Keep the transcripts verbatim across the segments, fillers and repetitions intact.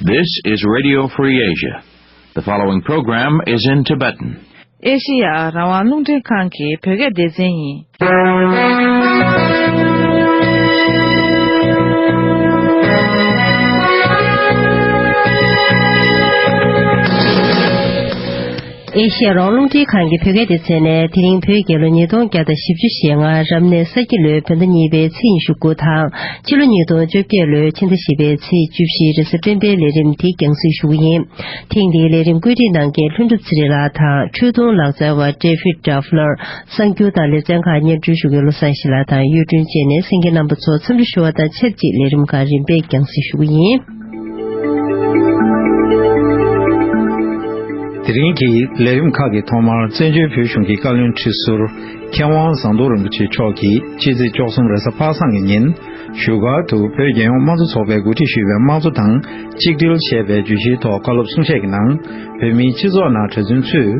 This is Radio Free Asia. The following program is in Tibetan. ཨེ་ཤེ་ཡ་རང་དབང་རླུང་འཕྲིན་ཁང་གི་བོད་སྐད་སྡེ་ཚན་ཡིན། ཨེ་ཤེ་ཡ་རང་དབང་རླུང་འཕྲིན་ཁང་གི་བོད་སྐད་སྡེ་ཚན་ནས་དེ་རིང་བོད་རྒྱལ་ལོ་ཉིས་སྟོང་བརྒྱ་དང་བཞི་བཅུ་ཞེ་ལྔ་རབ་གནས་ས་ཁྱི་ལོའི་བོད་ཟླ་གཉིས་པའི་ཚེས་ཉི་ཤུ་དགུ་དང་། ཕྱི་ལོ་ཉིས་སྟོང་བཅོ་བརྒྱད་ལོའི་ཕྱི་ཟླ་བཞི་པའི་ཚེས་བཅུ་བཞི་རེས་གཟའ་སྤེན་པའི་ལས་རིམ་དེ་རྒྱང་སྲིང་ཞུ་གི་ཡིན། ཐེངས་འདིའི་ལས་རིམ་བཀོད་སྒྲིག་གནང་མཁན་ལྷུན་གྲུབ་ཚེ་རིང་ལགས་དང་འཕྲུལ་གཏོང་ལག་རྩལ་བ་David Duffler། གསར་འགྱུར་དང་ལེ་ཚན་ཁག་སྙན་སྒྲོན་ཞུ་མཁན་བློ་བཟང་ཡེ་ཤེས་ལགས་དང་གཡུ་སྒྲོན་བཅས་ནས་གསན་མཁན་རྣམ་པ་ཚོ་འཚམས་འདྲི་ཞུ་བ་དང་ཆབས་ཅིག་ལས་རིམ་ཁག་རིམ་པས་རྒྱང་སྲིང་ཞུ་གི་ཡིན། དེ་རིང་གི་ལས་རིམ་ཁག་གི་ཐོག་མར་བཙན་བྱོལ་བོད་གཞུང་གི་བཀའ་བློན་ཁྲི་ཟུར་མཁས་དབང་ཟམ་གདོང་རིན་པོ་ཆེ་མཆོག་གིས་སྤྱི་ཚེས་བཅུ་གསུམ་རེས་གཟའ་པ་སངས་ཀྱི་ཉིན་བཞུགས་སྒར་དུ་བོད་རྒྱལ་ཡོངས་དམངས་གཙོ་ཚོགས་པས་འགོ་ཁྲིད་ཞུས་པའི་དམངས་གཙོ་དང་གཅིག་སྒྲིལ་ཞེས་པའི་བརྗོད་གཞིའི་ཐོག་བཀའ་སློབ་གསུང་བཤད་ཀྱི་ནང་། བོད་མིའི་སྤྱི་ཚོགས་ནང་གྲྭ་བཙུན་ཚོས་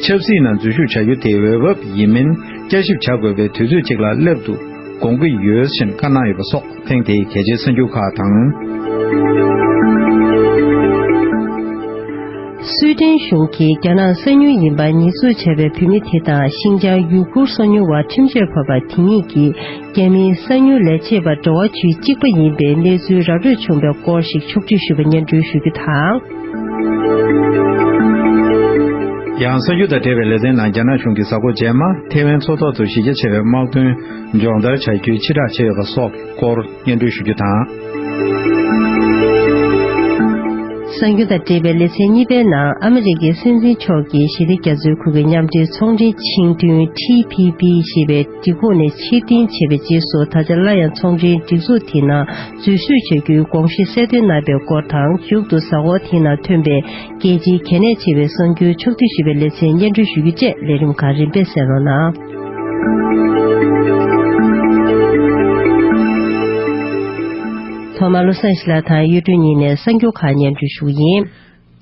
ཆབ་སྲིད་ནང་འཛུལ་ཞུགས་བྱ་རྒྱུ་དེ་འོས་འབབ་ཡིན་མིན་བསྐྱར་ཞིབ་བྱ་དགོས་པའི་དུས་ཚོད་ཅིག་ལ་སླེབས་འདུག་དགོངས་ཀྱི་ཡོད་ཅེས་བཀའ་གནང་ཡོད་པ་སོགས་ཐེངས་དེའི་གལ་ཆེའི་གསར་འགྱུར་ཁག་དང་། སུའེ་ཏེན་གཞུང་གིས་རྒྱ་ནག་གསང་ཉུལ་ཡིན་པ་ཉེས་འཛུགས་བྱས་པའི་བོད་མི་དེ་དང་ཤིན་ཅང་ཡུ་གུར་གསང་ཉུལ་བ་ཁྲིམས་ཆད་ཕོག་པ་དེ་གཉིས་ཀྱིས་རྒྱ་མིའི་གསང་ཉུལ་ལས་བྱེད་པ་འབྲེལ་བ་བྱེད་གཅིག་པ་ཡིན་པའི་གནས་ཚུལ་ར་སྤྲོད་བྱུང་བའི་སྐོར་ཞིག་ཕྱོགས་སྒྲིག་ཞུས་པ་སྙན་སྒྲོན་ཞུ་རྒྱུ་དང་། ཡང་གསར་འགྱུར་དང་འབྲེལ་བའི་ལེ་ཚན་ནང་རྒྱ་ནག་གཞུང་གིས་གཟའ་འཁོར་རྗེས་མ་ཐེ་ཝན་མཚོ་ཐོག་ཏུ་གཞི་རྒྱ་ཆེ་བའི་དམག་དོན་སྦྱོང་བརྡར་བྱ་རྒྱུའི་ཕྱིར་བསྒྲགས་བྱས་ཡོད་པ་སོགས་ཀྱི་སྐོར་སྙན་སྒྲོན་ཞུ་རྒྱུ་དང་། གསར་འགྱུར་དང་འབྲེལ་བའི་ལེ་ཚན་གཉིས་པའི་ནང་ཨ་མི་རི་ཀའི་སྲིད་འཛིན་མཆོག་གིས་ཞི་བདེ་རྒྱ་མཚོའི་ཁུལ་གྱི་མཉམ་འབྲེལ་ཚོང་འབྲེལ་ཆིངས་དོན་ཊི་པི་པི་ཞེས་པའི་སྒྲིག་ཁོངས་ནས་ཕྱིར་འཐེན་བྱས་པའི་རྗེས་སུ་ད་ཆ་སླར་ཡང་ཚོང་འབྲེལ་སྒྲིག་འཛུགས་དེའི་ནང་འཛུལ་ཞུགས་བྱ་རྒྱུའི་དགོངས་གཞི་གསལ་སྟོན་གནང་པའི་སྐོར་དང་། མཇུག་ཏུ་གཟའ་འཁོར་དེའི་ནང་ཐོན་པའི་རྒྱལ་སྤྱིའི་གལ་གནད་ཆེ་བའི་གསར་འགྱུར་ཕྱོགས་བསྡུས་ཞུས་པའི་ལེ་ཚན་སྙན་སྒྲོན་ཞུ་རྒྱུ་བཅས་ལས་རིམ་ཁག་རིམ་པས་གསན་རོགས་གནང་། ཐོག་མར་བློ་བཟང་ཡེ་ཤེས་ལགས་དང་གཡུ་སྒྲོན་གཉིས་ནས་གསར་འགྱུར་ཁག་སྙན་སྒྲོན་ཞུ་གི་ཡིན།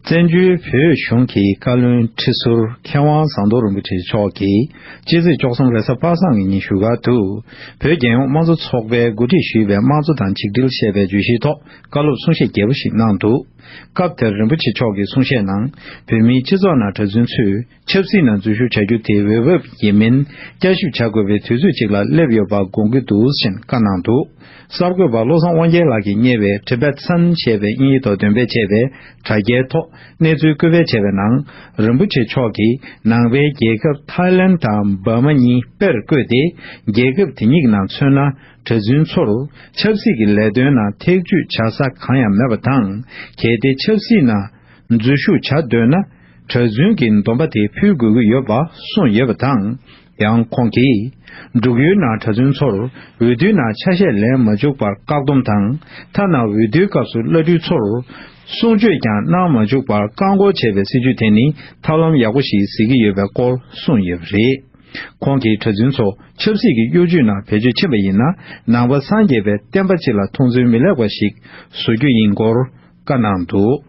བཙན་བྱོལ་བོད་གཞུང་གི་བཀའ་བློན་ཁྲི་ཟུར་མཁས་དབང་ཟམ་གདོང་རིན་པོ་ཆེ་མཆོག་གིས་སྤྱི་ཚེས་བཅུ་གསུམ་རེས་གཟའ་པ་སངས་ཀྱི་ཉིན་བཞུགས་སྒར་དུ་བོད་རྒྱལ་ཡོངས་དམངས་གཙོ་ཚོགས་པས་འགོ་ཁྲིད་ཞུས་པའི་དམངས་གཙོ་དང་གཅིག་སྒྲིལ་ཞེས་པའི་བརྗོད་གཞིའི་ཐོག་བཀའ་སློབ་གསུང་བཤད་རྒྱས་པོ་ཞིག་གནང་འདུག་སྐབས་དེར་རིན་པོ་ཆེ་མཆོག་གིས་གསུང་བཤད་ནང་བོད་མིའི་སྤྱི་ཚོགས་ནང་གྲྭ་བཙུན་ཚོས་ཆབ་སྲིད་ནང་འཛུལ་ཞུགས་བྱ་རྒྱུ་དེ་འོས་འབབ་ཡིན་མིན་བསྐྱར་ཞིབ་བྱ་དགོས་པའི་དུས་ཚོད་ཅིག་ལ་སླེབས་ཡོད་པ་དགོངས་ཀྱི་འདུག་ཅེས་བཀའ་གནང་འདུག་གསར་འགོད་པ་བློ་བཟང་དབང་རྒྱལ་ལགས་ཀྱིས་གཉེར་བའི་Tibet Sun ཞེས་པའི་དབྱིན་ཡིག་ཐོག་འདོན་སྤེལ་བྱས་པའི་དྲ་རྒྱའི་ཐོག་གནས་ཚུལ་བཀོད་སྤེལ་བྱས་པའི་ནང་། རིན་པོ་ཆེ་མཆོག་གིས་ནང་པའི་རྒྱལ་ཁབ་ཐའི་ལན་དང་འབར་མ་གཉིས་དཔེར་བཀོད་དེ། རྒྱལ་ཁབ་དེ་གཉིས་ཀྱི་ནང་མཚོན་ན། གྲྭ་བཙུན་ཚོར་ཆབ་སྲིད་ཀྱི་ལས་དོན་ནང་ཐེ་བྱུས་བྱ་ས་གང་ཡང་མེད་པ་དང་། གལ་ཏེ་ཆབ་སྲིད་ནང་འཛུལ་ཞུགས་བྱ་འདོད་ན། གྲྭ་བཙུན་གྱི་སྡོམ་པ་དེ་ཕུལ་དགོས་ཀྱི་ཡོད་པ་གསུངས་ཡོད་པ་དང་། ཡང་ཁོང་གིས། འབྲུག་ཡུལ་ནང་གྲྭ་བཙུན་ཚོར་འོས་བསྡུའི་ནང་ཆ་ཤས་ལེན་མ་བཅུག་པར་བཀག་སྡོམ་དང་། ཐ་ན་འོས་བསྡུའི་སྐབས་སུ་བླ་སྤྲུལ་ཚོར་གསུང་ཆོས་ཀྱང་གནང་མ་བཅུག་པར་བཀག་འགོག་བྱས་པའི་སྲིད་བྱུས་དེ་ནི་ཐབས་ལམ་ཡག་པོ་ཞིག་གཟིགས་ཀྱི་ཡོད་པའི་སྐོར་གསུངས་ཡོད་པ་རེད། ཁོང་གིས་གྲྭ་བཙུན་ཚོ་ཆབ་སྲིད་ཀྱི་གཡོ་ཇུས་ནང་བེད་སྤྱོད་ཕྱིན་པ་ཡིན་ན། ནང་པ་སངས་རྒྱས་པའི་བསྟན་པ་སྤྱི་ལ་མཐོང་ཚུལ་མི་ལེགས་པ་ཞིག་བཟོ་རྒྱུ་ཡིན་སྐོར་བཀའ་གནང་འདུག་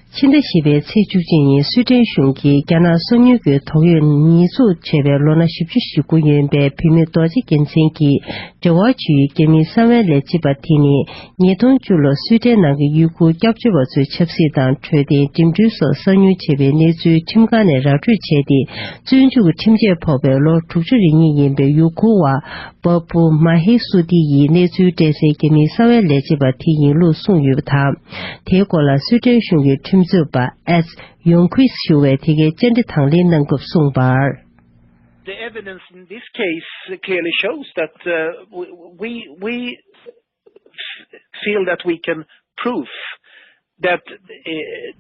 ཕྱི་ཟླ་བཞི་པའི་ཚེས་བཅུ་གཅིག་ཉིན་སུའེ་ཏེན་གཞུང་གིས་རྒྱ་ནག་གསང་ཉུལ་གྱི་དོགས་ཡོད་ཉེས་འཛུགས་བྱས་པའི་ལོ་ན་བཞི་བཅུ་ཞེ་དགུ་ཡོན་པའི་བུད་མེད་རྡོ་རྗེ་རྒྱལ་མཚན་གྱི་འབྲེལ་བ་བྱེད་ཡུལ་རྒྱ་མིའི་གསང་བའི་ལས་བྱེད་པ་དེ་ནི། ཉིས་སྟོང་བཅུ་ལོར་སུའེ་ཏེན་ནང་གི་ཡུ་གུར་སྐྱབས་བཅོལ་བ་ཚོའི་ཆབ་སྲིད་དང་འཕྲོད་བསྟེན་འགྲིམ་འགྲུལ་སོགས་གསང་ཉུལ་བྱས་པའི་གནས་ཚུལ་ཁྲིམས་ཁང་ནས་ར་སྤྲོད་བྱས་ཏེ། བཙོན་འཇུག་གི་ཁྲིམས་ཆད་ཕོག་པའི་ལོ་དྲུག་ཅུ་རེ་གཉིས་ཡིན་པའི་ཡུ་གུར་བ་བ་པུ་མ་ཧེ་སུ་ཏི་ཡིས་གནས་ཚུལ་སྤྲད་སའི་རྒྱ་མིའི་གསང་བའི་ལས་བྱེད་པ་དེ་ཡིན་ལུགས་གསུངས་ཡོད་པ་དང་། དེའི་སྐོར་ལ་སུའེ་ཏེན་གཞུང་གི་ཁྲིམས་རྩོད་པ་ཨེས་ཡོང་ཁུས་ཞུ་བས་དེ་གའི་བཅར་འདྲི་དང་ལེན་གནང་སྐབས་གསུངས་པར། The evidence in this case clearly shows that, uh, we, we, we feel that we can prove that, uh,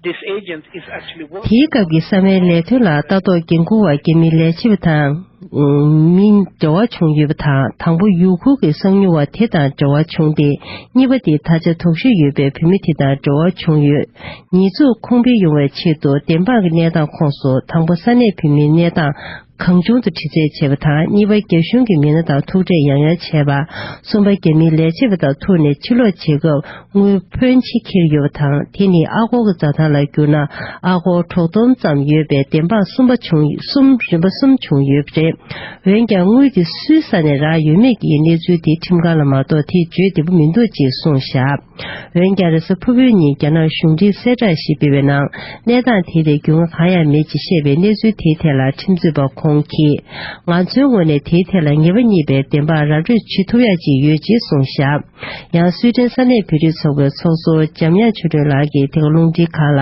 this agent is actually working. དེའི་སྐབས་ཀྱི་གསང་བའི་ལས་དོན་ལ་ལྟ་རྟོག་འགན་འཁུར་བ་རྒྱ་མིའི་ལས་བྱེད་པ་དང་། ཨུམ། མིན་འབྲེལ་བ་བྱུང་ཡོད་པ་དང་། དང་པོ་ཡུ་གུར་གྱི་གསང་ཉུལ་བ་དེ་དང་འབྲེལ་བ་བྱུང་སྟེ། གཉིས་པ་དེ་ད་ཆ་དོགས་གཞི་ཡོད་པའི་བུད་མེད་དེ་དང་འབྲེལ་བ་བྱུང་ཡོད། ཉེས་འཛུགས་ཁུངས་སྤེལ་ཡོང་བའི་ཆེད་དུ་བདེན་དཔང་གི་གནས་སྟངས་ཁོངས་སུ་དང་པོ་ས་གནས་བོད་མིའི་གནས་སྟངས། གང་བྱུང་དུ་དྲི་རྩད་བྱས་པ་དང་། གཉིས་པ། རྒྱ་གཞུང་གི་མི་སྣ་དང་ཐུག་འཕྲད་ཡང་ཡང་བྱས་པ། གསུམ་པ། རྒྱ་མིའི་ལས་བྱེད་པ་དང་ཐུག་ནས་ཕྱིར་ལོག་བྱེད་སྐབས་དངུལ་ཕོན་ཆེ་འཁྱེར་ཡོད་པ་དང་། དེ་ནི་ཨ་སྒོར་གྱི་འཛའ་ཐང་ལ་བསྒྱུར་ན་ཨ་སྒོར་དྲུག་སྟོང་ཙམ་ཡོད་པའི་བདེན་དཔང་གསུམ་པ་བྱུང་། གསུམ། རིམ་པ་གསུམ་བྱུང་ཡོད་པ་རེད། འོན་ཀྱང་དངུལ་དེ་སུའི་ས་ནས་རག་ཡོད་མེད་ཀྱི་གནས་ཚུལ་དེ་ཁྲིམས་ཁང་ལ་མ་གཏོགས་དེ་བརྗོད་བདེ་པོ་མི་འདུག་ཅེས་གསུངས་བཞག། འོན་ཀྱང་རེས་གཟའ་ཕུར་བུའི་ཉིན་རྒྱ་ནག་གཞུང་འབྲེལ་གསལ་བསྒྲགས་ཤིག་སྤེལ་བའི་ནང་། གནས་སྟངས་དེ་ལ་རྒྱུས་མངའ་གང་ཡང་མེད་ཅེས་བཤད་པའི་གནས་ཚུལ་དེའི་ཐད་ལ་ཁྲིམས་རྩོད་པ་ཁོང་གིས། ང་ཚོའི་ངོས་ནས་དེའི་ཐད་ལ་ངེས་པ་རྙེད་པའི་བདེན་དཔང་ར་སྤྲོད་བྱེད་ཐུབ་ཡག་ཅིག་ཡོད་ཅེས་གསུངས་བཞག། ཡང་སུའེ་ཏེན་ས་གནས་བོད་རིགས་ཚོགས་པའི་ཚོགས་གཙོ་འཇམ་དབྱངས་ཆོས་སྒྲོན་ལགས་ཀྱིས་དེ་ག་རླུང་འཕྲིན་ཁང་ལ།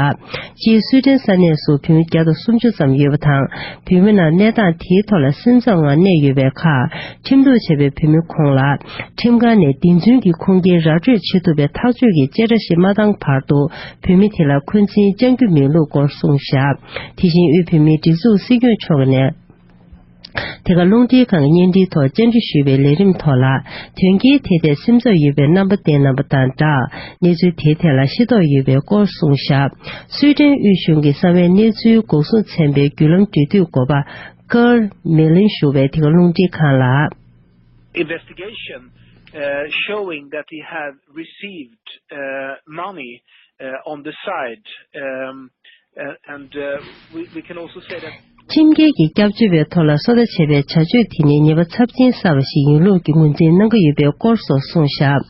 སྤྱིར་སུའེ་ཏེན་ས་གནས་སུ་བོད་མི་བརྒྱ་དང་སུམ་ཅུ་ཙམ་ཡོད་པ་དང་། བོད་མི་རྣམས་གནས་སྟངས་དེའི་ཐོག་ལ་སེམས་འཚབ་ངང་གནས་ཡོད་པའི་ཁར། ཁྲིམས་གཏུག་བྱས་པའི་བོད་མི་ཁོང་ལ། ཁྲིམས་ཁང་ནས་བདེན་རྫུན་གྱི་ཁུངས་སྐྱེལ་ར་སྤྲོད་བྱེད་ཐུབ་པའི་ཐག་གཅོད་ཀྱི་བཅད་ཁྲ་ཞིག་མ་བཏང་བར་དུ། བོད་མི་དེ་ལ་འཁོན་འཛིན་བཅང་རྒྱུ་མེད་ལུགས་སྐོར་གསུངས་བཞག། དེ་བཞིན་དབུས་བོད་མིའི་སྒྲིག་འཛུགས་སྲིད་སྐྱོང་མཆོག་ནས། དེ་ག་རླུང་འཕྲིན་ཁང་གི་བརྙན་འཕྲིན་ཐོག་བཅར་འདྲི་ཞུས་པའི་ལས་རིམ་ཐོག་ལ། དོན་རྐྱེན་དེ་ཐད་སེམས་འཚབ་ཡོད་པའི་རྣམ་པ་བསྟན་གནང་བ་དང་སྦྲགས། གནས་ཚུལ་དེའི་ཐད་ལ་ཤེས་རྟོགས་ཡོད་པའི་སྐོར་གསུངས་བཞག། སུའེ་ཏེན་དབུས་གཞུང་གི་གསང་བའི་གནས་ཚུལ་འགོག་སྲུང་ཚན་པའི་བརྒྱུད་ལམ་འབྲེལ་མཐུད་འགོ་པ་ཀར་མེ་ལིན་ཞུ་བས་དེ་ག་རླུང་འཕྲིན་ཁང་ལ། Investigation, uh, showing that he had received, uh, money, uh, on the side, um, uh, and, uh, we, we can also say that. ཁྲིམས་འགལ་གྱི་སྐྱབས་བཅོལ་བའི་ཐོག་ལ་སོ་ལྟ་བྱས་པའི་བྱ་སྤྱོད་དེ་ནི་ཉེས་པ་ཚབས་ཆེན་བསགས་པ་ཞིག་ཡིན་ལུགས་ཀྱི་ངོས་འཛིན་གནང་གི་ཡོད་པའི་སྐོར་སོགས་གསུངས་བཞག།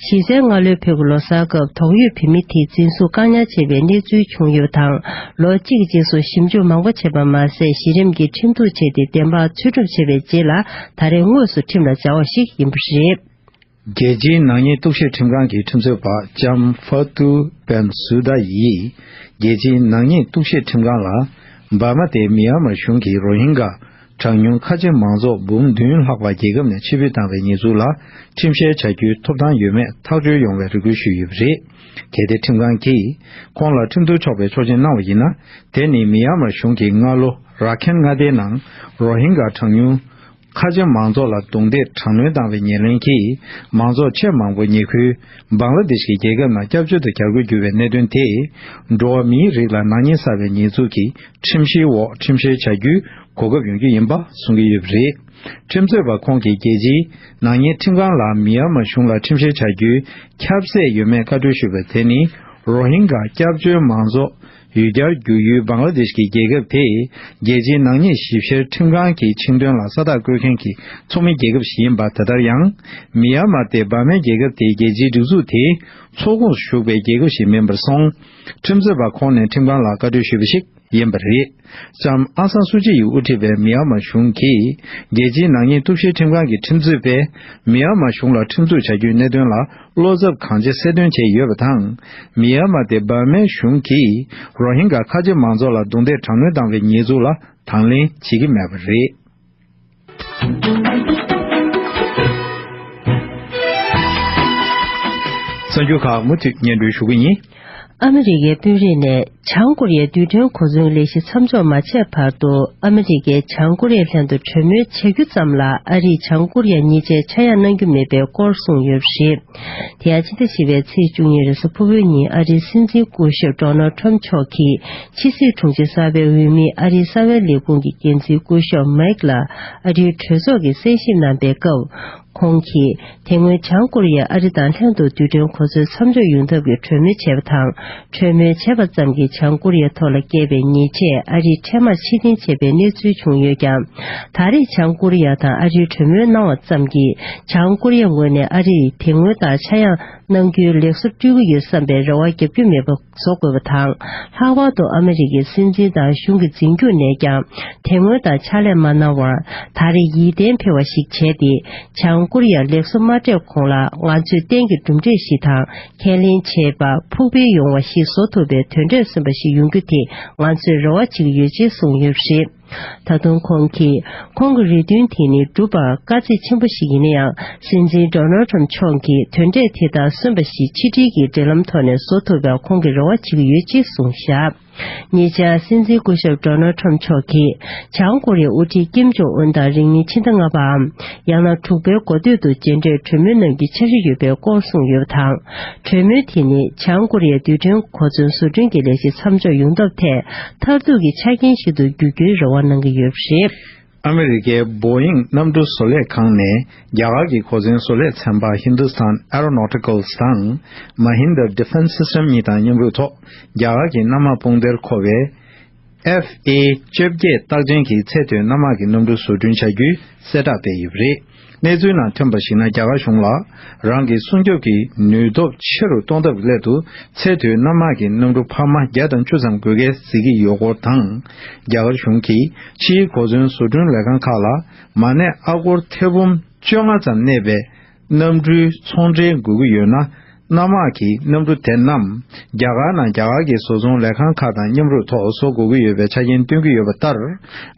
གཞི་རྩའི་སྔ་ལོའི་བོད་ཀྱི་ལོ་གསར་སྐབས་དོགས་ཡོད་བོད་མི་དེའི་འཛིན་བཟུང་བཀག་ཉར་བྱས་པའི་གནས་ཚུལ་བྱུང་ཡོད་པ་དང་། ལོ་གཅིག་གི་རྗེས་སུ་ཞིབ་འཇུག་མང་པོ་བྱས་པ་མ་ཟད། གཞི་རིམ་གྱི་ཁྲིམས་གཏུག་བྱས་ཏེ་བདེན་དཔང་འཚོལ་སྒྲུབ་བྱས་པའི་རྗེས་ལ། ད་རེས་དངོས་སུ་ཁྲིམས་ལ་སྦྱར་བ་ཞིག་ཡིན་པ་རེད། རྒྱལ་སྤྱིའི་ནག་ཉེས་གཏུག་བཤེར་ཁྲིམས་ཁང་གི་ཁྲིམས་རྩོད་པ་ལྕམ་ཧྥ་ཏུ་བན་སུ་ད་ཡིས། རྒྱལ་སྤྱིའི་ནག་ཉེས་གཏུག་བཤེར་ཁྲིམས་ཁང་ལ། འབར་མ་དེ་མི་ཡན་མར་གཞུང་གིས་རོ་ཧིན་གྷ་གྲངས་ཉུང་ཁ་ཆེ་མང་ཚོགས་འབུམ་བདུན་ལྷག་པ་རྒྱལ་ཁབ་ནས་ཕྱིར་འབུད་བཏང་བའི་ཉེས་འཛུགས་ལ། ཁྲིམས་བཤེར་བྱ་རྒྱུའི་ཐོབ་ཐང་ཡོད་མེད་ཐག་གཅོད་ཡོང་བའི་རེ་སྐུལ་ཞུས་ཡོད་པ་རེད། གལ་ཏེ་ཁྲིམས་ཁང་གིས་ཁོང་ལ་ཁྲིམས་གཏུག་ཆོག་པའི་ཆོག་མཆན་གནང་བ་ཡིན་ན། དེ་ནི་མི་ཡན་མར་གཞུང་གིས་སྔ་ལོ་ར་ཁེན་མངའ་སྡེའི་ནང་རོ་ཧིན་གྷ་གྲངས་ཉུང་ཁ་ཆེ་མང་ཚོགས་ལ་རྡུང་རྡེག་དྲག་གནོན་བཏང་བའི་ཉེར་ལེན་གྱིས། མང་ཚོགས་ཆེས་མང་པོ་ཉེ་ཁུལ་བང་ལ་དེཤ་གི་རྒྱལ་ཁབ་ནང་སྐྱབས་བཅོལ་དུ་གྱར་དགོས་གྱུར་བའི་གནད་དོན་དེས། འགྲོ་བ་མིའི་རིགས་ལ་ནག་ཉེས་བསགས་པའི་ཉེས་འཛུགས་ཀྱིས་ཁྲིམས་བཤེར་འོག་ཁྲིམས་བཤེར་བྱ་རྒྱུའི་གོ་སྐབས་ཡོང་རྒྱུ་ཡིན་པ་གསུང་གི་ཡོད་པ་རེད། ཁྲིམས་རྩོད་པ་ཁོང་གིས་རྒྱལ་སྤྱིའི་ནག་ཉེས་ཁྲིམས་ཁང་ལ་མི་ཡན་མར་གཞུང་ལ་ཁྲིམས་བཤེར་བྱ་རྒྱུའི་ཁྱབ་ཚད་ཡོད་མེད་བཀའ་འཁྲོལ་ཞུས་པ་དེ་ནི། རོ་ཧིན་གྷ་སྐྱབས་བཅོལ་མང་ཚོགས་ཡུལ་གྱར་རྒྱུག་ཡུལ་བང་ལ་དེཤ་གི་རྒྱལ་ཁབ་དེས་རྒྱལ་སྤྱིའི་ནག་ཉེས་ཞིབ་བཤེར་ཁྲིམས་ཁང་གི་ཆིངས་དོན་ལ་ས་རྟགས་བཀོད་མཁན་གྱི་ཚོགས་མི་རྒྱལ་ཁབ་ཞིག་ཡིན་པ། དེ་ལྟར་ཡང་། མི་ཡན་མར་དེ་འབར་མའི་རྒྱལ་ཁབ་དེའི་རྒྱལ་སྤྱིའི་སྒྲིག་འཛུགས་དེའི་ཚོགས་ཁོངས་སུ་ཞུགས་པའི་རྒྱལ་ཁབ་ཞིག་མིན་པར་སོང་། ཁྲིམས་རྩོད་པ་ཁོང་ནས་ཁྲིམས་ཁང་ལ་བཀའ་འཁྲོལ་ཞུས་པ་ཞིག་ཡིན་པ་རེད། ལྕམ་ཨང་སང་སུ་ཅི་ཡིས་དབུ་ཁྲིད་པའི་མི་ཡན་མར་གཞུང་གིས་རྒྱལ་སྤྱིའི་ནག་ཉེས་གཏུག་བཤེར་ཁྲིམས་ཁང་གི་ཁྲིམས་རྩོད་པས་མི་ཡན་མར་གཞུང་ལ་ཁྲིམས་གཏུག་བྱ་རྒྱུའི་གནད་དོན་ལ། བློ་འཚབ་གང་ཆེ་གསལ་སྟོན་བྱས་ཡོད་པ་དང་། མི་ཡན་མར་དེ་འབར་མའི་གཞུང་གིས་རོ་ཧིན་གྷ་ཁ་ཆེ་མང་ཚོགས་ལ་རྡུང་རྡེག་དྲག་གནོན་བཏང་བའི་ཉེས་འཛུགས་ལ་དང་ལེན་བྱེད་ཀྱི་མེད་པ་རེད། གསར་འགྱུར་ཁག་མུ་མཐུད་སྙན་སྒྲོན་ཞུ་གི་ཡིན། ཨ་མི་རི་ཀའི་དཔོན་རིགས་ནས་བྱང་ཀོ་རི་ཡའི་རྡུལ་ཕྲན་གོ་མཚོན་ལས་གཞི་མཚམས་འཇོག་མ་བྱས་བར་དུ། ཨ་མི་རི་ཀས་བྱང་ཀོ་རི་ཡའི་ལྷན་དུ་གྲོས་མོལ་བྱ་རྒྱུ་ཙམ་ལ། ཨ་རིས་བྱང་ཀོ་རི་ཡ་གཉིས་ཆར་ཆག་ཡང་གནང་རྒྱུ་མེད་པའི་སྐོར་གསུངས་ཡོད་པ་རེད། དེ་ཡང་ཕྱི་ཟླ་བཞི་པའི་ཚེས་བཅུ་གཉིས་རེས་གཟའ་ཕུར་བུའི་ཉིན། ཨ་རིའི་སྲིད་འཛིན་སྐུ་ཞབས་ཌོ་ནལ་ཁྲམ་མཆོག་གིས་ཕྱི་སྲིད་དྲུང་ཆེ་གསར་པའི་འོས་མི། ཨ་རིའི་གསང་བའི་ལས་ཁུངས་ཀྱི་འགན་འཛིན་སྐུ་ཞབས་མེག་ལ་ཨ་རིའི་གྲོས་ཚོགས་ཀྱི་གསན་ཞིབ་གནང་པའི་སྐབས། ཁོང་གིས། དེ་སྔོན་བྱང་ཀོ་རི་ཡས་ཨ་རི་དང་ལྷན་དུ་རྡུལ་ཕྲན་གོ་མཚོན་མཚམས་འཇོག་ཡོང་ཐབས་ཀྱི་གྲོས་མོལ་བྱས་པ་དང་། གྲོས་མོལ་བྱས་པ་ཙམ་གྱིས་བྱང་ཀོ་རི་ཡའི་ཐོག་ལ་བསྐྱལ་བའི་ཉེས་ཆད་ཨ་རིས་འཕྲལ་མར་ཕྱིར་འཐེན་བྱས་པའི་གནས་ཚུལ་བྱུང་ཡོད་ཀྱང་། ད་རེས་བྱང་ཀོ་རི་ཡ་དང་ཨ་རིས་གྲོས་མོལ་གནང་བ་ཙམ་གྱིས། བྱང་ཀོ་རི་ཡའི་ངོས་ནས་ཨ་རིས་དེ་སྔོན་ལྟར་ཆག་ཡང་གནང་རྒྱུའི་ལེགས་སོ་སྤྲོད་ཀྱི་ཡོད་བསམ་པའི་རེ་བ་རྒྱག་རྒྱུ་མེད་པ་བཟོ་དགོས་པ་དང་། ལྷག་པར་དུ་ཨ་མི་རི་ཀའི་སྲིད་འཛིན་དང་གཞུང་གི་འཛིན་སྐྱོང་ནས་ཀྱང་དེ་སྔོན་ལྟར་ཕྱག་ལས་མ་གནང་བར། ད་རེས་ཡིད་བརྟན་འཕེར་བ་ཞིག་བྱས་ཏེ། བྱང་ཀོ་རི་ཡར་ལེགས་སོ་མ་སྤྲད་གོང་ལ། ང་ཚོས་གཏན་གྱི་གྲུབ་འབྲས་ཤིག་དང་། ཁས་ལེན་བྱས་པ་ཕུགས་འཕེར་ཡོང་བ་ཞིག་བཟོ་ཐུབ་པའི་དོན་འབྲས་སོན་པ་ཞིག་ཡོང་རྒྱུ་དེ་ང་ཚོས་རེ་བ་བྱེད་ཀྱི་ཡོད་ཅེས་གསུངས་ཡོད་པ་རེད། ད་དུང་ཁོང་གིས། ཁོང་གི་རེ་འདུན་དེ་ནི་འགྲུབ་པར་དཀའ་ཚེགས་ཆེན་པོ་ཞིག་ཡིན་ན་ཡང་། སྲིད་འཛིན་ཌོ་ནལ་ཁྲམ་མཆོག་གིས་དོན་འབྲས་དེ་དག་སོན་པ་ཞིག་ཕྱི་འབྲེལ་གྱི་འབྲེལ་ལམ་ཐོག་ནས་བཟོ་ཐུབ་པར་ཁོང་གིས་རེ་བ་བྱེད་ཀྱི་ཡོད་ཅེས་གསུངས་བཞག། ཉེ་ཆར་སྲིད་འཛིན་སྐུ་ཞབས་ཌོ་ནལ་ཁྲམ་མཆོག་གིས། བྱང་ཀོ་རི་ཡའི་དབུ་ཁྲིད་ཀིམ་ཇོང་ཨུན་དང་རིང་མིན་ཕྱི་ཟླ་ལྔ་པའམ། ཡང་ན་དྲུག་པའི་འགོ་སྟོད་དུ་མཇལ་འཕྲད་གྲོས་མོལ་གནང་རྒྱུའི་འཆར་གཞི་ཡོད་པའི་སྐོར་གསུངས་ཡོད་པ་དང་། གྲོས་མོལ་དེ་ནི་བྱང་ཀོ་རི་ཡའི་རྡུལ་ཕྲན་གོ་མཚོན་བཟོ་སྐྲུན་གྱི་ལས་གཞི་མཚམས་འཇོག་ཡོང་ཐབས་ཐད། མཐར་ཐུག་གི་ཆ་རྐྱེན་ཞིག་ཏུ་འགྱུར་རྒྱུའི་རེ་བ་གནང་གི་ཡོད་པ་རེད། ཨ་མི་རི་ཀའི་བོ་ཡིང་གནམ་གྲུ་བཟོ་ལས་ཁང་ནས་རྒྱ་གར་གྱི་གོ་མཚོན་བཟོ་ལས་ཚན་པ་Hindustan Aeronauticals་དང་Mahindra Defence System གཉིས་དང་མཉམ་རུབ་ཐོག་རྒྱ་གར་གྱི་གནམ་དམག་དཔུང་སྡེར་མཁོ་བའི་F A བཅོ་བརྒྱད་རྟགས་ཅན་གྱི་ཚད་མཐོའི་གནམ་དམག་གི་གནམ་གྲུ་བཟོ་སྐྲུན་བྱ་རྒྱུའི་གསལ་བསྒྲགས་སྤེལ་ཡོད་པ་རེད། གནས་ཚུལ་ནང་ཐོན་པར་གཞིགས་ན། རྒྱ་གར་གཞུང་ལ་རང་གི་སྲུང་སྐྱོབ་ཀྱི་ནུས་སྟོབས་ཆེ་རུ་གཏོང་ཐབས་ཀྱི་སླད་དུ་ཚད་མཐོའི་གནམ་དམག་གི་གནམ་གྲུ་འཕར་མ་བརྒྱ་དང་བཅུ་ཙམ་དགོས་གལ་གཟིགས་ཀྱི་ཡོད་སྐོར་དང་། རྒྱ་གར་གཞུང་གིས་ཕྱིའི་གོ་མཚོན་བཟོ་སྐྲུན་ལས་ཁང་ཁག་ལ་མ་གནས་ཨ་སྒོར་ཐེར་འབུམ་བཅོ་ལྔ་ཙམ་གནས་པའི་གནམ་གྲུའི་ཚོང་འབྲེལ་དགོས་ཀྱི་ཡོད་ན། གནམ་དམག་གི་གནམ་གྲུ་དེ་རྣམས་རྒྱ་གར་ནང་རྒྱ་གར་གྱི་བཟོ་ཚོང་ལས་ཁང་ཁག་དང་མཉམ་རུབ་ཐོག་བཟོ་དགོས་ཀྱི་ཡོད་པའི་ཆ་རྐྱེན་བཏོན་གྱི་ཡོད་པ་ལྟར།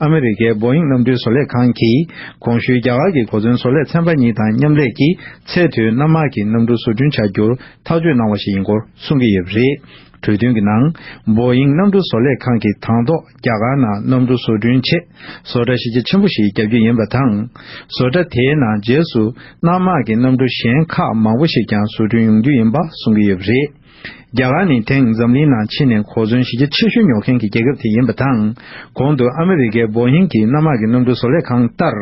ཨ་མི་རི་ཀའི་བོ་ཡིང་གནམ་གྲུའི་བཟོ་ལས་ཁང་གིས་གོང་ཞུས་རྒྱ་གར་གྱི་གོ་མཚོན་བཟོ་ལས་ཚན་པ་གཉིས་དང་མཉམ་ལས་ཀྱིས་ཚད་མཐོའི་གནམ་དམག་གི་གནམ་གྲུ་བཟོ་སྐྲུན་བྱ་རྒྱུར་ཐག་གཅོད་གནང་བ་ཞིག་ཡིན་སྐོར་གསུང་གི་ཡོད་པ་རེད། གྲོས་མཐུན་གྱི་ནང་། བོ་ཡིང་གནམ་གྲུ་བཟོ་ལས་ཁང་གིས་དང་ཐོག་རྒྱ་གར་ནང་གནམ་གྲུ་བཟོ་སྐྲུན་ཆེད་བཟོ་གྲྭ་གཞི་རྒྱ་ཆེན་པོ་ཞིག་བརྒྱབ་རྒྱུ་ཡིན་པ་དང་། བཟོ་གྲྭ་དེའི་ནང་རྗེས་སུ་གནམ་དམག་གི་གནམ་གྲུ་གཞན་ཁག་མང་པོ་ཞིག་ཀྱང་བཟོ་སྐྲུན་ཡོང་རྒྱུ་ཡིན་པ་གསུང་གི་ཡོད་པ་རེད། རྒྱ་གར་ནི་དེང་འཛམ་གླིང་ནང་ཕྱི་ནས་གོ་མཚོན་གཞི་རྒྱ་ཆེ་ཤོས་ཉོ་མཁན་གྱི་རྒྱལ་ཁབ་དེ་ཡིན་པ་དང་། གོང་དུ་ཨ་མི་རི་ཀའི་བོ་ཡིང་གི་གནམ་དམག་གི་གནམ་གྲུ་བཟོ་ལས་ཁང་ལྟར།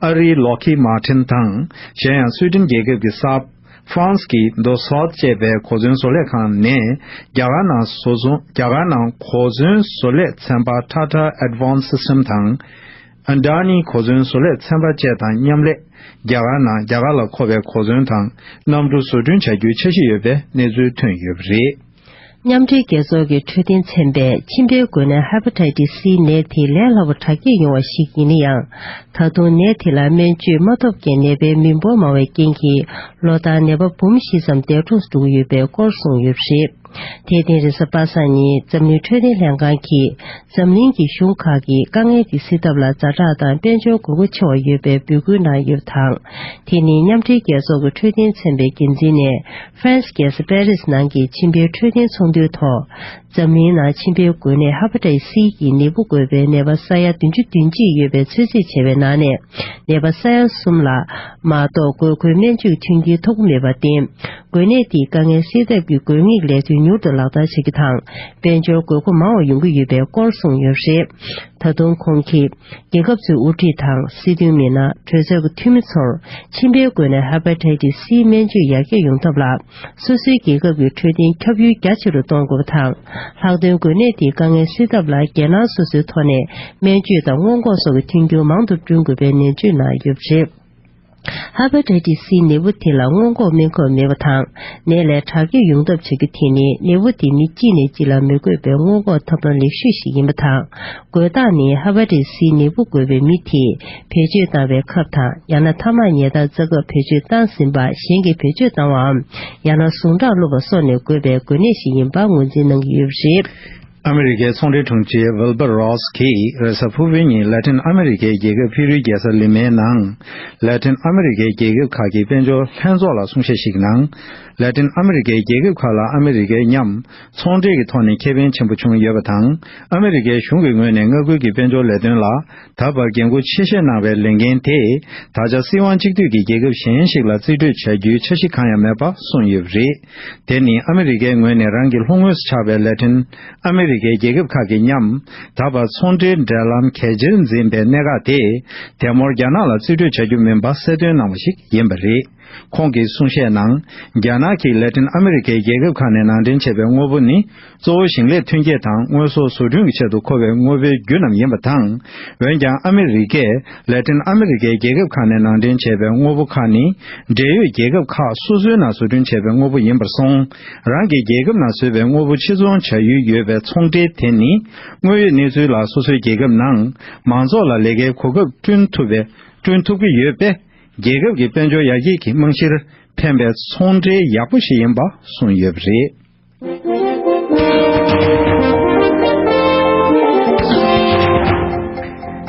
ཨ་རིའི་Lockheed Martin དང་། གཞན་ཡང་སུའེ་ཏེན་རྒྱལ་ཁབ་ཀྱི་Saab France གི་Dassault བཅས་པའི་གོ་མཚོན་བཟོ་ལས་ཁང་ནས་རྒྱ་གར་ནང་བཟོ་ཚོང་རྒྱ་གར་ནང་གོ་མཚོན་བཟོ་ལས་ཚན་པ་Tata Advanced System དང་། Adani གོ་མཚོན་བཟོ་ལས་ཚན་པ་བཅས་དང་མཉམ་ལས་རྒྱ་གར་ནང་རྒྱ་གར་ལ་མཁོ་བའི་གོ་མཚོན་དང་གནམ་གྲུ་བཟོ་སྐྲུན་བྱ་རྒྱུའི་འཆར་གཞི་ཡོད་པའི་གནས་ཚུལ་ཐོན་ཡོད་པ་རེད། མཉམ་འབྲེལ་རྒྱལ་ཚོགས་ཀྱི་འཕྲོད་བསྟེན་ཚན་པས་མཆིན་པའི་འགོས་ནད་Hepatitis C ནད་དེ་ལས་སླ་པོ་དྲག་སྐྱེད་ཡོང་བ་ཞིག་ཡིན་ན་ཡང་། ད་དུང་ནད་དེ་ལ་སྨན་བཅོས་མ་ཐོབ་རྐྱེན་ནད་པའི་མི་འབོར་མང་བའི་རྐྱེན་གྱིས་ལོ་ལྟར་ནད་པ་འབུམ་བཞི་ཙམ་འདས་གྲོངས་སུ་འགྲོ་གི་ཡོད་པའི་སྐོར་གསུངས་ཡོད་པ་རེད། དེ་རིང་རེས་གཟའ་པ་སངས་ཉིན་འཛམ་གླིང་འཕྲོད་བསྟེན་ལྷན་ཁང་གིས་འཛམ་གླིང་གི་གཞུང་ཁག་གིས་དཀའ་ངལ་དེ་སེལ་ཐབས་ལ་ཛ་དྲག་དང་དཔལ་འབྱོར་དགོས་མཁོ་ཆེ་བ་ཡོད་པའི་འབོད་སྐུལ་གནང་ཡོད་པ་དང་། དེ་ནི་མཉམ་འབྲེལ་རྒྱལ་ཚོགས་ཀྱི་འཕྲོད་བསྟེན་ཚན་པའི་འགན་འཛིན་ནས་ཧྥ་རན་སི་རྒྱལ་ས་པེ་རིས་ནང་གི་མཆིན་པའི་འཕྲོད་བསྟེན་ཚོགས་འདུའི་ཐོག་འཛམ་གླིང་ནང་མཆིན་པའི་འགོས་ནད་Hepatitis C གི་ནད་འབུ་འགོས་པའི་ནད་པ་ས་ཡ་བདུན་ཅུ་དོན་གཅིག་ཡོད་པའི་ཚོད་རྩིས་བྱས་པའི་ནང་ནས། ནད་པ་ས་ཡ་གསུམ་ལ་མ་གཏོགས་དགོས་མཁོའི་སྨན་བཅོས་མཐུན་རྐྱེན་ཐོབ་ཀྱི་མེད་པར་བརྟེན། འགོས་ནད་འདིའི་དཀའ་ངལ་སེལ་ཐབས་ཀྱི་དགོས་དམིགས་ལས་དོན་མྱུར་དུ་ལག་བསྟར་བྱེད་རྒྱུ་དང་། དཔལ་འབྱོར་དགོས་མཁོ་མང་བ་ཡོང་གི་ཡོད་པའི་སྐོར་གསུངས་ཡོད་པ་རེད། ད་དུང་ཁོང་གིས། རྒྱལ་ཁབ་ཚོའི་དབུ་ཁྲིད་དང་སྲིད་དོན་མི་སྣ། གྲོས་ཚོགས་ཀྱི་འཐུས་མི་ཚོར་མཆིན་པའི་འགོས་ནད་Hepatitis C སྨན་བཅོས་ཡར་རྒྱས་ཡོང་ཐབས་ལ། སོ་སོའི་རྒྱལ་ཁབ་ཀྱི་འཕྲོད་བསྟེན་ཁྱབ་ཡུལ་རྒྱ་ཆེ་རུ་གཏོང་དགོས་པ་དང་། ལྷག་དོན་འགོས་ནད་དེའི་དཀའ་ངལ་སེལ་ཐབས་ལ་རྒྱལ་ནང་སོ་སོའི་ཐོག་ནས་སྨན་བཅོས་དང་སྔོན་འགོག་སོགས་ཀྱི་མཐུན་འགྱུར་མང་དུ་བསྐྲུན་དགོས་པའི་ནན་བརྗོད་གནང་ཡོད་པ་རེད། Hepatitis C ནད་འབུ་དེ་ལ་སྔོན་འགོག་སྨན་ཁབ་མེད་པ་དང་། ནད་ལས་དྲག་སྐྱེད་ཡོང་ཐབས་བྱ་རྒྱུ་དེ་ནི་ནད་འབུ་དེ་མི་གཅིག་ནས་གཅིག་ལ་མི་འགོས་པའི་སྔོན་འགོག་ཐབས་ལམ་ལེགས་ཤོས་ཤིག་ཡིན་པ་དང་། འགོས་རྟགས་ནི་Hepatitis C ནད་འབུ་འགོས་པའི་མི་དེས་བེད་སྤྱོད་བཏང་བའི་ཁབ་དང་། ཡང་ན་ཐ་མག་ཉལ་ཐ་རྩ་ཁབ་བེད་སྤྱོད་བཏང་ཟིན་པ་གཞན་གྱིས་བེད་སྤྱོད་བཏང་བའམ། ཡང་ན་ཟུངས་ཁྲག་བླུགས་པ་སོགས་ནས་འགོས་པའི་འགོས་ནད་ཞིག་ཡིན་པ་ངོས་འཛིན་གནང་གི་ཡོད་པ་རེད། ཨ་མི་རི་ཀའི་ཚོང་འབྲེལ་དྲུང་ཆེ་ཝིལ་བར་རོས་གིས་རེས་གཟའ་ཕུར་བུའི་ཉིན་ལ་ཏིན་ཨ་མི་རི་ཀའི་རྒྱལ་ཁབ་ཕི་རུའི་རྒྱལ་ས་ལི་མའི་ནང་ལ་ཏིན་ཨ་མི་རི་ཀའི་རྒྱལ་ཁབ་ཁག་གི་དཔལ་འབྱོར་ལྷན་ཚོགས་ལ་གསུང་བཤད་ཞིག་གི་ནང་། ལ་ཏིན་ཨ་མི་རི་ཀའི་རྒྱལ་ཁབ་ཁག་ལ་ཨ་མི་རི་ཀའི་མཉམ་ཚོང་འབྲེལ་གྱི་ཐོག་ནས་ཁེ་ཕན་ཆེན་པོ་བྱུང་ཡོད་པ་དང་། ཨ་མི་རི་ཀའི་གཞུང་གི་ངོས་ནས་མངའ་ཁུལ་གྱི་དཔལ་འབྱོར་ལས་དོན་ལ་ད་བར་འགན་འཁུར་ཆེ་བཞེས་གནང་བའི་ལས་འགན་དེས་ད་ཆ་སྲིད་དབང་གཅིག་སྡུད་ཀྱི་རྒྱལ་ཁབ་གཞན་ཞིག་ལ་རྩིས་སྤྲོད་བྱ་རྒྱུའི་འཆར་གཞི་གང་ཡང་མེད་པ་གསུངས་ཡོད་པ་རེད། དེ་ནི་ཨ་མི་རི་ཀའི་ངོས་ནས་རང་གི་ལྷོ་ངོས་སུ་ཆགས་པའི་ལ་ཏིན་ཨ་མི་རི་ཀའི་རྒྱལ་ཁབ་ཁག་གི་མཉམ་ད་བར་ཚོང་འབྲེལ་འབྲེལ་ལམ་གལ་ཆེར་འཛིན་པའི་གནད་འགག་དེ་དེ་མུར་རྒྱ་ནག་ལ་རྩིས་སྤྲོད་བྱ་རྒྱུ་མིན་པ་གསལ་སྟོན་གནང་བ་ཞིག་ཡིན་པ་རེད། ཁོང་གི་གསུང་བཤད་ནང་། རྒྱ་ནག་གིས་ལ་ཏིན་ཨ་མི་རི་ཀའི་རྒྱལ་ཁབ་ཁག་ནས་ནང་འདྲེན་བྱས་པའི་དངོས་པོ་ནི། གཙོ་བོ་ཞིང་ལས་ཐོན་སྐྱེད་དང་དངོས་ཟོག་བཟོ་སྐྲུན་གྱི་ཆེད་དུ་མཁོ་བའི་དངོས་པོའི་རྒྱུ་རྣམས་ཡིན་པ་དང་། འོན་ཀྱང་ཨ་མི་རི་ཀས་ལ་ཏིན་ཨ་མི་རི་ཀའི་རྒྱལ་ཁབ་ཁག་ནས་ནང་འདྲེན་བྱས་པའི་དངོས་པོ་ཁག་ནི། འབྲེལ་ཡོད་རྒྱལ་ཁབ་ཁག་སོ་སོའི་ནང་བཟོ་སྐྲུན་བྱས་པའི་དངོས་པོ་ཡིན་པར་སོང་། རང་གི་རྒྱལ་ཁབ་ནང་བཟོས་པའི་དངོས་པོ་ཕྱིར་ཚོང་བྱ་ཡུལ་ཡོད་པའི་ཚོང་འབྲེལ་དེ་ནི། དངོས་ཡོད་གནས་ཚུལ་ལ་སོ་སོའི་རྒྱལ་ཁབ་ནང་མང་ཚོགས་ལ་ལས་ཀའི་གོ་སྐབས་བསྐྲུན་ཐུབ་པའི་བསྐྲུན་ཐུབ་ཀྱི་ཡོད་པས། རྒྱལ་ཁབ་ཀྱི་དཔལ་འབྱོར་ཡར་རྒྱས་ཀྱི་རྨང་གཞིར་ཕན་པའི་ཚོང་འབྲེལ་ཡག་པོ་ཞིག་ཡིན་པ་གསུངས་ཡོད་པ་རེད།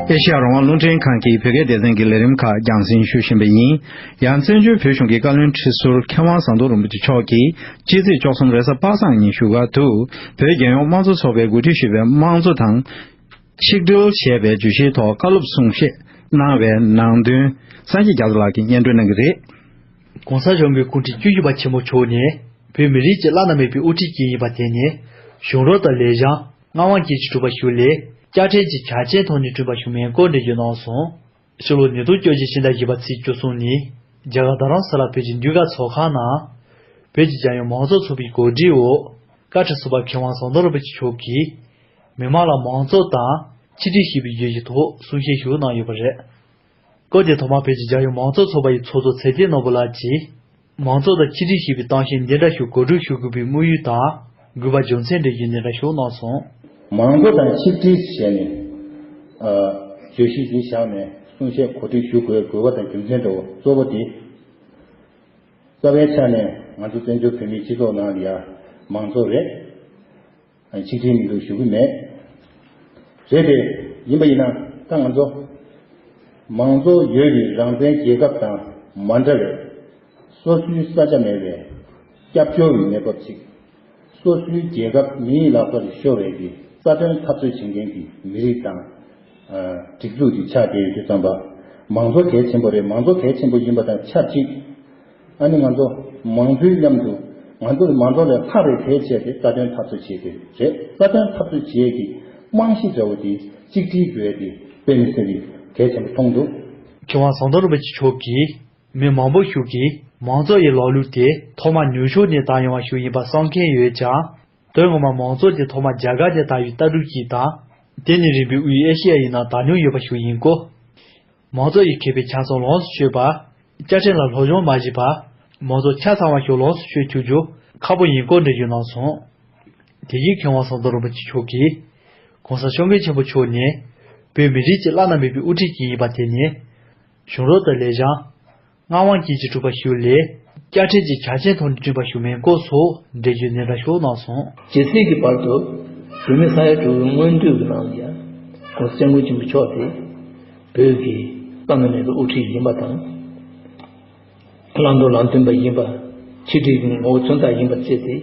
ཨེ་ཤ་ཡ་རང་དབང་རླུང་འཕྲིན་ཁང་གི་བོད་སྐད་སྡེ་ཚན་གྱི་ལས་རིམ་ཁག་རྒྱང་སྲིང་ཞུ་བཞིན་པ་ཡིན། ཡང་བཙན་བྱོལ་བོད་གཞུང་གི་བཀའ་བློན་ཁྲི་ཟུར་མཁས་དབང་ཟམ་གདོང་རིན་པོ་ཆེ་མཆོག་གིས་སྤྱི་ཚེས་བཅུ་གསུམ་རེས་གཟའ་པ་སངས་ཉིན་བཞུགས་སྒར་དུ་བོད་རྒྱལ་ཡོངས་དམངས་གཙོ་ཚོགས་པའི་འགོ་ཁྲིད་ཞུ་བའི་དམངས་གཙོ་དང་། ཆིག་སྒྲིལ་ཞེས་པའི་བརྗོད་གཞིའི་ཐོག་བཀའ་སློབ་གསུང་བཤད་གནང་བའི་ནང་དོན་སངས་རྒྱས་རྒྱ་མཚོ་ལགས་ཀྱིས་སྙན་སྒྲོན་གནང་གི་རེད། ༸གོང་ས་༸གོང་ས་༸སྐྱབས་མགོན་སྐུ་ཕྲེང་བཅུ་བཞི་པ་ཆེན་མོ་མཆོག་ནི་བོད་མི་རིགས་ཀྱི་བླ་ན་མེད་པའི་དབུ་ཁྲིད་ཅིག་ཡིན་པ་དེ་ནི་གཞུང་རོགས་དང་ལས་བྱང་མངའ་དབང་རྒྱས་ཀྱི་གྲུབ་པ་ཞུ་ལས་ དཔྱ་ཁྲལ་གྱི་ཆ་རྐྱེན་ཐོག་ནས་བསྐྲུན་པ་ཞིག་མིན་སྐོར་འགྲེལ་བརྗོད་གནང་སོང་། ཕྱི་ལོ་ཉིས་སྟོང་བཅོ་བརྒྱད་ཕྱི་ཟླ་བཞི་པ་ཚེས་བཅུ་གསུམ་ཉིན་རྒྱ་གར་རྡ་རམ་ས་ལ་བོད་ཀྱི་དུས་བཀག་ཚོགས་ཁང་ནང་། བོད་ཀྱི་རྒྱལ་ཡོངས་མང་གཙོ་ཚོགས་པའི་གོ་སྒྲིག་འོག་བཀའ་ཁྲི་ཟུར་པ་མཁས་དབང་ཟམ་གདོང་རིན་པོ་ཆེ་མཆོག་གིས། མི་མང་ལ་མང་གཙོ་དང་ཆིག་སྒྲིལ་ཞེས་པའི་བརྗོད་གཞིའི་ཐོག་གསུང་བཤད་ཞིག་གནང་ཡོད་པ་རེད། སྐོར་དེ་ཐོག་མར་བོད་ཀྱི་རྒྱལ་ཡོངས་མང་གཙོ་ཚོགས་པ་ཡི་ཚོགས་གཙོ་ཚེ་བརྟན་ནོར་བུ་ལགས་ཀྱིས། མང་གཙོ་དང་ཆིག་སྒྲིལ་ཞེས་པའི་གཏམ་བཤད་འདི་འདྲ་ཞིག་གོ་སྒྲིག་ཞུ་དགོས་པའི་དམིགས་ཡུལ་དང་དགོས་པ་རྒྱུ་མཚན་འགྲེལ་བརྗོད་འདི་འདྲ་ཞིག་གནང་སོང་། མང་གཙོ་དང་ཆིག་སྒྲིལ་ཞེས་ནས། ཨ། བརྗོད་གཞི་འདི་བཞག་ནས་གསུང་བཤད་གོ་སྒྲིག་ཞུ་དགོས་དགོས་པ་དང་རྒྱུ་མཚན་འདྲ་བོ་གཙོ་བོ་དེ། རྩ་བའི་ཆ་ནས་ང་ཚོ་བཙན་བྱོལ་བོད་མིའི་སྤྱི་ཚོགས་ནང་ལ་ཡ་མང་གཙོ་རེད། ཆིག་སྒྲིལ་མི་འདུག་ཞུ་གི་མེད། རེད་དེ། ཡིན་པ་ཡིན་ན་ད་ང་ཚོ་མང་གཙོ་ཡོད་པའི་རང་བཙན་རྒྱལ་ཁབ་དང་མ་འདྲ་བའི་སོ་སོའི་ས་ཆ་མེད་པའི་སྐྱབས་བཅོལ་བའི་གནས་བབ་ཅིག་སོ་སོའི་རྒྱལ་ཁབ་མིའི་ལག་པར་ཤོར་བའི་གི་རྩ་དོན་འཐབ་རྩོད་བྱེད་མཁན་གྱི་མི་རིགས་དང་། ཨ། སྒྲིག་འཛུགས་ཀྱི་ཆ་དེ་ཡོད་དུས་ཙམ་པ། མང་གཙོ་གལ་ཆེན་པོ་རེད། མང་གཙོ་གལ་ཆེན་པོ་ཡིན་པ་དང་ཆབས་ཅིག་ཨ་ནི་ང་ཚོ་མང་གཙོའི་མཉམ་དུ་ང་ཚོ་མང་གཙོ་ལས་ལྷག་པའི་གལ་ཆེ་དེ་རྩ་དོན་འཐབ་རྩོད་བྱེད་དེ་རེད། རྩ་དོན་འཐབ་རྩོད་བྱེད་ཀྱི་རྨང་གཞི་འདྲ་བོ་དེ་གཅིག་སྒྲིལ་དགོས་དེ་དཔེ་མི་སྲིད་པའི་གལ་ཆེན་པོ་མཐོང་འདུག་མཁས་དབང་ཟམ་གདོང་རིན་པོ་ཆེ་མཆོག་གིས། མི་མང་པོ་ཞིག་གིས་མང་གཙོ་ཡི་ལམ་ལུགས་དེ་ཐོག་མར་ནུབ་ཕྱོགས་ནས་དར་ཡོང་བ་ཞིག་ཡིན་པ་བསམ་མཁན་ཡོད་ཀྱང་། དོན་ངོ་མ་མང་གཙོ་དེ་ཐོག་མར་རྒྱ་གར་ནས་དར་བའི་ལྟ་གྲུབ་ཅིག་དང་། དེ་ནས་རིམ་པས་དབུས་ཨེ་ཤེ་ཡ་ཡི་ནང་དར་མྱོང་ཡོད་པ་ཞིག་ཡིན་སྐོར། མང་གཙོ་ཡི་མཁས་པའི་ཆ་ཚང་ལོངས་སུ་སྤྱོད་པ། བཅའ་ཁྲིམས་ལ་སློབ་སྦྱོང་མ་བྱས་པར། མང་གཙོ་ཆ་ཚང་བ་ཞིག་ལོངས་སུ་སྤྱོད་ཐུབ་རྒྱུ་ཁག་པོ་ཡིན་སྐོར་འགྲེལ་བརྗོད་གནང་སོང་། དེ་བཞིན་མཁས་དབང་ཟམ་གདོང་རིན་པོ་ཆེ་མཆོག་གིས། ༸གོང་ས་༸སྐྱབས་མགོན་ཆེན་པོ་མཆོག་ནི། བོད་མི་རིགས་ཀྱི་བླ་ན་མེད་པའི་དབུ་ཁྲིད་ཅིག་ཡིན་པ་དེ་ནི། གཞུང་རབ་དང་ལེགས་བྱང་། ངག་དབང་བཅས་ཀྱིས་གྲུབ་པ་ཞིག་ལས། དཔྱ་ཁྲལ་གྱི་ཆ་རྐྱེན་ཐོག་ནས་བསྐྲུན་པ་ཞིག་མིན་སྐོར་སོགས་འགྲེལ་བརྗོད་འདི་འདྲ་ཞིག་གནང་སོང་། ཇི་སྲིད་ཀྱི་བར་དུ་བོད་མི་ས་ཡ་དྲུག་གི་མངོན་འདོད་ཀྱི་ནང་ལ་ཡང་༸གོང་ས་༸སྐྱབས་མགོན་ཆེན་པོ་མཆོག་དེ་བོད་ཀྱི་བླ་ན་མེད་པའི་དབུ་ཁྲིད་ཡིན་པ་དང་། བླང་དོར་ལམ་སྟོན་པ་ཡིན་པ། ཆིག་སྒྲིལ་གྱི་ངོ་བོ་མཚོན་རྟགས་ཡིན་པ་བྱས་ཏེ།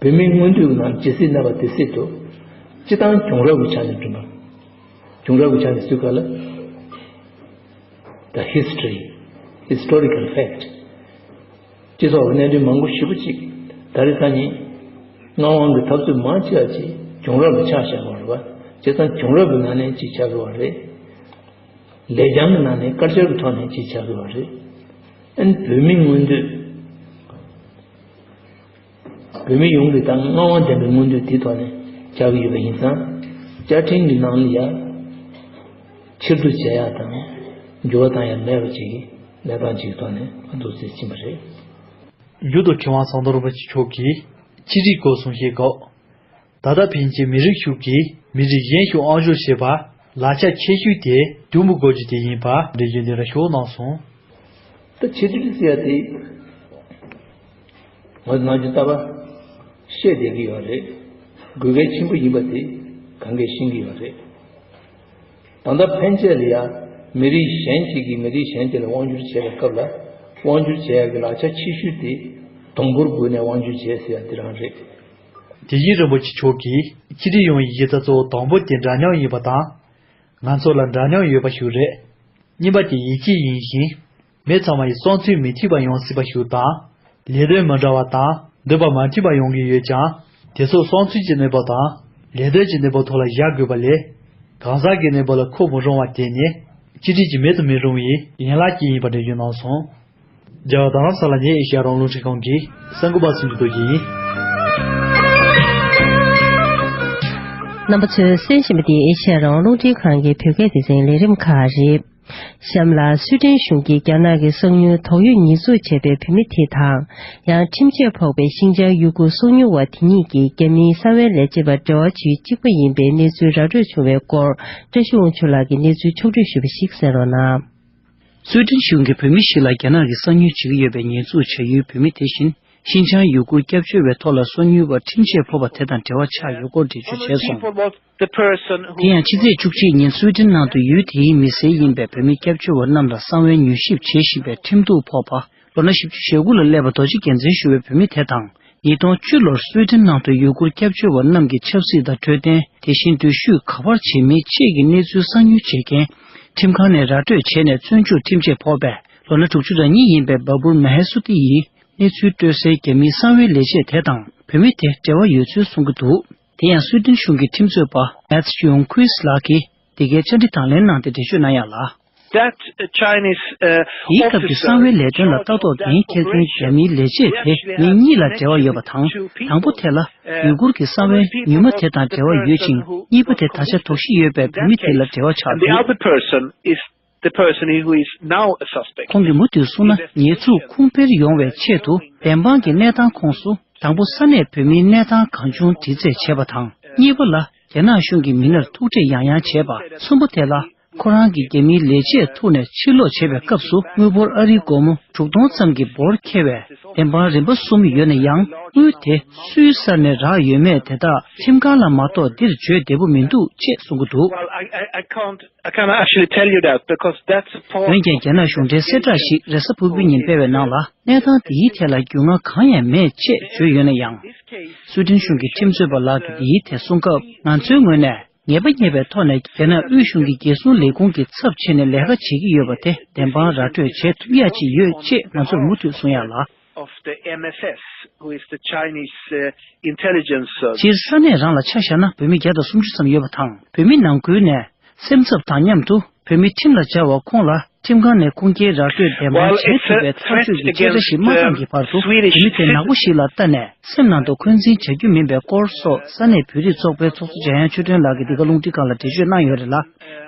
བོད་མིའི་མངོན་འདོད་ཀྱི་ནང་ཇི་སྲིད་གནས་པ་དེ་སྲིད་དུ། སྤྱི་བཏང་བྱུང་རབས་ཀྱི་ཆ་ནས་བསྐྲུན་པ། བྱུང་རབས་ཀྱི་ཆ་ནས་ཟེར་ག་ལ། The history, historical fact. སྤྱི་ཚོགས་ཀྱི་གནད་དོན་མང་པོ་ཞེ་པོ་ཅིག་ད་རེས་ད་ནི་མངའ་དབང་གི་འཐབ་རྩོད་མང་ཆེ་བ་ཅིག་བྱུང་རབས་ལ་ཆགས་བཞག་པ་རེད་པ། བྱས་ཙང་བྱུང་རབས་ཀྱི་ནང་ནས་ཅིག་ཆགས་ཀྱི་ཡོད་རེད། ལེགས་བྱང་གི་ནང་ནས་དཀར་ཆག་གི་ཐོག་ནས་ཅིག་ཆགས་ཀྱི་ཡོད་རེད། ཨ་ནི་བོད་མིའི་མངོན་འདོད། བོད་མི་ཡོངས་ཀྱི་དང་མངའ་དབང་ལྡན་པའི་མངོན་འདོད་དེའི་ཐོག་ནས་བྱ་གི་ཡོད་པ་ཡིན་ཙང་། བཅའ་ཁྲིམས་ཀྱི་ནང་ལ་ཡ་ཕྱིར་བསྡུ་བྱེད་ཡག་དང་འགྱུར་བ་བཏང་ཡག་མེད་པ་ཅིག་གི་གནས་སྟངས་ཅིག་གི་ཐོག་ནས་འདུག་སེ་ཕྱིན་པ་རེད། མཇུག་ཏུ་མཁས་དབང་ཟམ་གདོང་རིན་པོ་ཆེ་མཆོག་གིས་ཕྱི་དྲིལ་སྐོར་གསུང་བཤད་སྐབས། ད་ལྟ་ཕན་ཆད་མི་རིགས་ཤིག་གིས་མི་རིགས་གཞན་ཞིག་དབང་སྒྱུར་བྱེད་པར་ལག་ཆ་ཆེ་ཤོས་དེ་དུམ་བུ་བགོ་རྒྱུ་དེ་ཡིན་པ་འགྲེལ་བརྗོད་འདི་འདྲ་ཞིག་གནང་སོང་། ད་ཕྱི་དྲིལ་ཟེར་ཡ་དེ། ང་ཚོ་ནམ་རྒྱུན་ལྟ་བ་བཤད་བསྡད་ཀྱི་ཡོད་རེད། དགོས་གལ་ཆེན་པོ་ཡིན་པ་དེ་གང་གས་ཤེས་ཀྱི་ཡོད་རེད། ད་ལྟ་ཕན་ཆད་ལ་ཡ་མི་རིགས་གཞན་ཞིག་གིས་མི་རིགས་གཞན་དེ་ལ་དབང་སྒྱུར་བྱེད་པའི་སྐབས་ལ། དབང་སྒྱུར་བྱེད་ཡ་གི་ལག་ཆ་ཆེ་ཤོས་དེ་སྡོང་པོར་བགོས་ནས་དབང་སྒྱུར་བྱེད་ཟེར་ཡ་དེ་རང་རེད། དེ་བཞིན་རིན་པོ་ཆེ་མཆོག་གིས་ཕྱི་དྲིལ་ཡོང་བའི་ཡིག་ཆ་གཙོ་བོ་དང་པོ་དེ་འདྲ་མཉམ་ཡིན་པ་དང་། ང་ཚོ་ལ་འདྲ་མཉམ་ཡོད་པ་ཞིག་རེད། གཉིས་པ་དེ་ཡིད་ཆེས་ཡིན་ཞིང་། མི་ཚང་མ་ཡི་བསམ་ཚུལ་མི་མཐུན་པ་ཡོང་སྲིད་པ་ཞིག་དང་། ལས་དོན་མི་འདྲ་བ་དང་འདོད་པ་མ་མཐུན་པ་ཡོང་གི་ཡོད་ཀྱང་། དེ་ཚོ་བསམ་ཚུལ་གྱི་གནས་བབ་དང་། ལས་དོན་གྱི་གནས་བབ་ཐོག་ལ་བཞག་དགོས་པ་ལས། གང་ཟག་གི་གནས་བབ་ལ་ཁོ་མི་རུང་བ་དེ་ནི། ཕྱི་དྲིལ་གྱི་མེད་དུ་མི་རུང་བའི་ཡན་ལག་ཅིག་ཡིན་པ་འགྲེལ་བརྗོད་གནང་སོང་། རྒྱ་གར་རྡ་རམ་ས་ལ་ནས་ཨེ་ཤེ་ཡ་རང་དབང་རླུང་འཕྲིན་ཁང་གི་གསར་འགོད་པ་སུ་འབྱོར་རྡོ་རྗེ་ཡིན། རྣམ་པ་ཚོས་གསན་བཞིན་པ་འདི་ཨེ་ཤེ་ཡ་རང་དབང་རླུང་འཕྲིན་ཁང་གི་བོད་སྐད་སྡེ་ཚན་ལས་རིམ་ཁག་རེད། གཤམ་ལ་སུའི་ཏན་གཞུང་གིས་རྒྱ་ནག་གི་གསང་ཉུལ་དོགས་ཡོད་ཉེས་འཛུགས་བྱས་པའི་བོད་མི་དེ་དང་། ཡང་ཁྲིམས་ཆད་ཕོག་པའི་ཤིན་ཅང་ཡུ་གུར་གསང་ཉུལ་བ་དེ་གཉིས་ཀྱིས་རྒྱ་མིའི་གསང་བའི་ལས་བྱེད་པ་འབྲེལ་བ་བྱེད་ཡུལ་གཅིག་པ་ཡིན་པའི་གནས་ཚུལ་ར་སྤྲོད་བྱུང་བའི་སྐོར། བཀྲ་ཤིས་དབང་ཕྱུག་ལགས་ཀྱིས་གནས་ཚུལ་ཕྱོགས་བསྒྲིགས་ཞུས་པ་ཞིག་གསན་རོགས་གནང་། སུའི་ཏན་གཞུང་གིས་བོད་མི་ཞིག་ལ་རྒྱ་ནག་གིས་གསང་ཉུལ་བྱེད་ཀྱི་ཡོད་པའི་ཉེས་འཛུགས་བྱ་ཡུལ་བོད་མི་དེ་བཞིན། ཤིན་ཅང་ཡུ་གུར་སྐྱབས་བཅོལ་བའི་ཐོག་ལ་གསང་ཉུལ་བར་ཁྲིམས་ཆད་ཕོག་པ་དེ་དང་འབྲེལ་བ་ཆགས་ཡོད་སྐོར་འགྲེལ་བརྗོད་བྱས་སོང་། The person who དེ་ཡང་ཕྱི་ཚེས་བཅུ་གཅིག་ཉིན་སུའི་ཏན་ནང་དུ་ཡུལ་དེའི་མི་སེར་ཡིན་པའི་བོད་མི་སྐྱབས་བཅོལ་བ་རྣམས་ལ་གསང་བའི་མྱུལ་ཞིབ་བྱེད་བཞིན་པའི་ཁྲིམས་གཏུག་ཕོག་པ། ལོ་ན་བཞི་བཅུ་ཞེ་དགུ་ལ་སླེབས་པ་རྡོ་རྗེ་རྒྱལ་མཚན་ཞུ་བའི་བོད་མི་དེ་དང་། ཉིས་སྟོང་བཅུ་ལོར་སུའི་ཏན་ནང་དུ་ཡུ་གུར་སྐྱབས་བཅོལ་བ་རྣམས་ཀྱི་ཆབ་སྲིད་དང་འཕྲོད་བསྟེན། དེ་བཞིན་འགྲུལ་བཞུད་ག་པར་བྱེད་མིན་བཅས་ཀྱི་གནས་ཚུལ་གསང་ཉུལ་བྱེད་མཁན། ཁྲིམས་ཁང་ནས་ར་སྤྲོད་བྱས་ནས་བཙོན་འཇུག་ཁྲིམས་ཆད་ཕོག་པའི་ལོ་ན་དྲུག་ཅུ་རེ་གཉིས་ཡིན་པའི་བ་པུར་མ་ཧེ་སུ་ཏི་ཡིས་གནས་ཚུལ་སྤྲོད་སའི་རྒྱ་མིའི་གསང་བའི་ལས་བྱེད་དེ་དང་བོད་མི་དེ་འབྲེལ་བ་ཡོད་ཚུལ་གསུང་གི་འདུག་དེ་ཡང་སུའེ་ཏེན་གཞུང་གི་ཁྲིམས་རྩོད་པ་Mats Ljungqvist ལགས་ཀྱིས་འདི་གའི་བཅར་འདྲི་དང་ལེན་གནང་སྟེ་འགྲེལ་བརྗོད་གནང་ཡག་ལ། That Chinese, uh, དེའི་སྐབས་ཀྱི་གསང་བའི་ལས་དོན་ལ་ལྟ་རྟོག་འགན་འཁྱེར་མཁན་རྒྱ་མིའི་ལས་བྱེད་དེ་མི་གཉིས་ལ་འབྲེལ་བ་ཡོད་པ་དང་། དང་པོ་དེ་ལ་ཡུ་གུར་གྱི་གསང་བའི་ཉུལ་མ་དེ་དང་འབྲེལ་བ་ཡོད་ཅིང་། གཉིས་པ་དེ་ད་ཆ་དོགས་གཞི་ཡོད་པའི་བོད་མི་དེ་ལ་འབྲེལ་བ་ཆགས་འདུག And the other person is the person who is now a suspect. ཁོང་གིས་མུ་མཐུད་གསུངས་ན། ཉེས་འཛུགས་ཁུངས་འཕེར་ཡོང་བའི་ཆེད་དུ་བདེན་དཔང་གི་གནས་སྟངས་ཁོངས་སུ། དང་པོ་ས་གནས་བོད་མིའི་གནས་སྟངས་གང་བྱུང་འདྲི་རྩད་བྱས་པ་དང་། གཉིས་པ་ལ་རྒྱ་ནག་གཞུང་གི་མི་སྣར་ཐུག་འཕྲད་ཡང་ཡང་བྱས་པ། གསུམ་པ་དེ་ལ་ཁོ་རང་གིས་རྒྱ་མིའི་ལས་བྱེད་ཐུག་ནས་ཕྱིར་ལོག་བྱེད་པའི་སྐབས་སུ། དངུལ་འབོར་ཨ་རིའི་སྒོར་མོ་དྲུག་སྟོང་ཙམ་གྱི་འབོར་འཁྱེར་བའི་བདེན་དཔང་རིམ་པ་གསུམ་ཡོད་ན་ཡང་། དངུལ་དེ་སུའི་སར་ནས་རག་ཡོད་མེད་དེ་དག་ཁྲིམས་ཁང་ལ་མ་གཏོགས་འདིར་བརྗོད་བདེ་པོ་མི་འདུག་ཅེས་གསུང་གི་འདུག Well, I, I, I can't, I can't actually tell you that because that's a part འོན་ཀྱང་། རྒྱ་ནག་གཞུང་འབྲེལ་གསལ་བསྒྲགས་ཤིག་རེས་གཟའ་ཕུར་བུའི་ཉིན་སྤེལ་བའི་ནང་ལ། གནས་སྟངས་འདིའི་ཐད་ལ་རྒྱུས་མངའ་གང་ཡང་མེད་ཅེས་བརྗོད་ཡོད་ན་ཡང་། སུའེ་ཏེན་གཞུང་གི་ཁྲིམས་རྩོད་པ་ལགས་ཀྱིས་འདིའི་ཐད་གསུང་སྐབས། ང་ཚོའི་ངོས་ནས་ངེས་པ་རྙེད་པའི་ཐོག་ནས། རྒྱ་ནག་དབུས་གཞུང་གི་རྒྱལ་སྲུང་ལས་ཁུངས་ཀྱི་ཚབ་བྱས་ནས་ལས་ཀ་བྱེད་ཀྱི་ཡོད་པ་དེ་བདེན་དཔང་ར་སྤྲོད་བྱེད་ཐུབ་ཡག་ཅིག་ཡོད་ཅེས་ང་ཚོར་མུ་མཐུད་གསུང་ཡག་ལ། Of the M S S, who is the Chinese, uh, intelligence service. སྤྱིར་ས་གནས་རང་ལ་ཆ་བཞག་ན། བོད་མི་བརྒྱ་དང་སུམ་ཅུ་ཙམ་ཡོད་པ་དང་། བོད་མི་ནང་ཁུལ་ནས་སེམས་འཚབ་དང་མཉམ་དུ། བོད་མི་ཁྲིམས་ལ་སྦྱར་བ་ཁོང་ལ་ཁྲིམས་ཁང་ནས་ཁུངས་སྐྱེལ་ར་སྤྲོད་བདེན་དཔང་བྱེད་ཐུབ་པའི་ཐག་གཅོད་ཀྱི་བཅད་ཁྲ་ཞིག་མ་བཏང་གི་བར་དུ། བོད་མི་དེ་ནག་པོ་ཞིག་ལ་ལྟ་ནས་སེམས་ནང་དུ་འཁོན་འཛིན་བྱ་རྒྱུ་མིན་པའི་སྐོར་སོགས། ས་གནས་བོད་རིགས་ཚོགས་པའི་ཚོགས་གཙོ་འཇམ་དབྱངས་ཆོས་སྒྲོན་ལགས་ཀྱིས་འདི་ག་རླུང་འཕྲིན་ཁང་ལ་འགྲེལ་བརྗོད་གནང་ཡོད་རེད་ལ།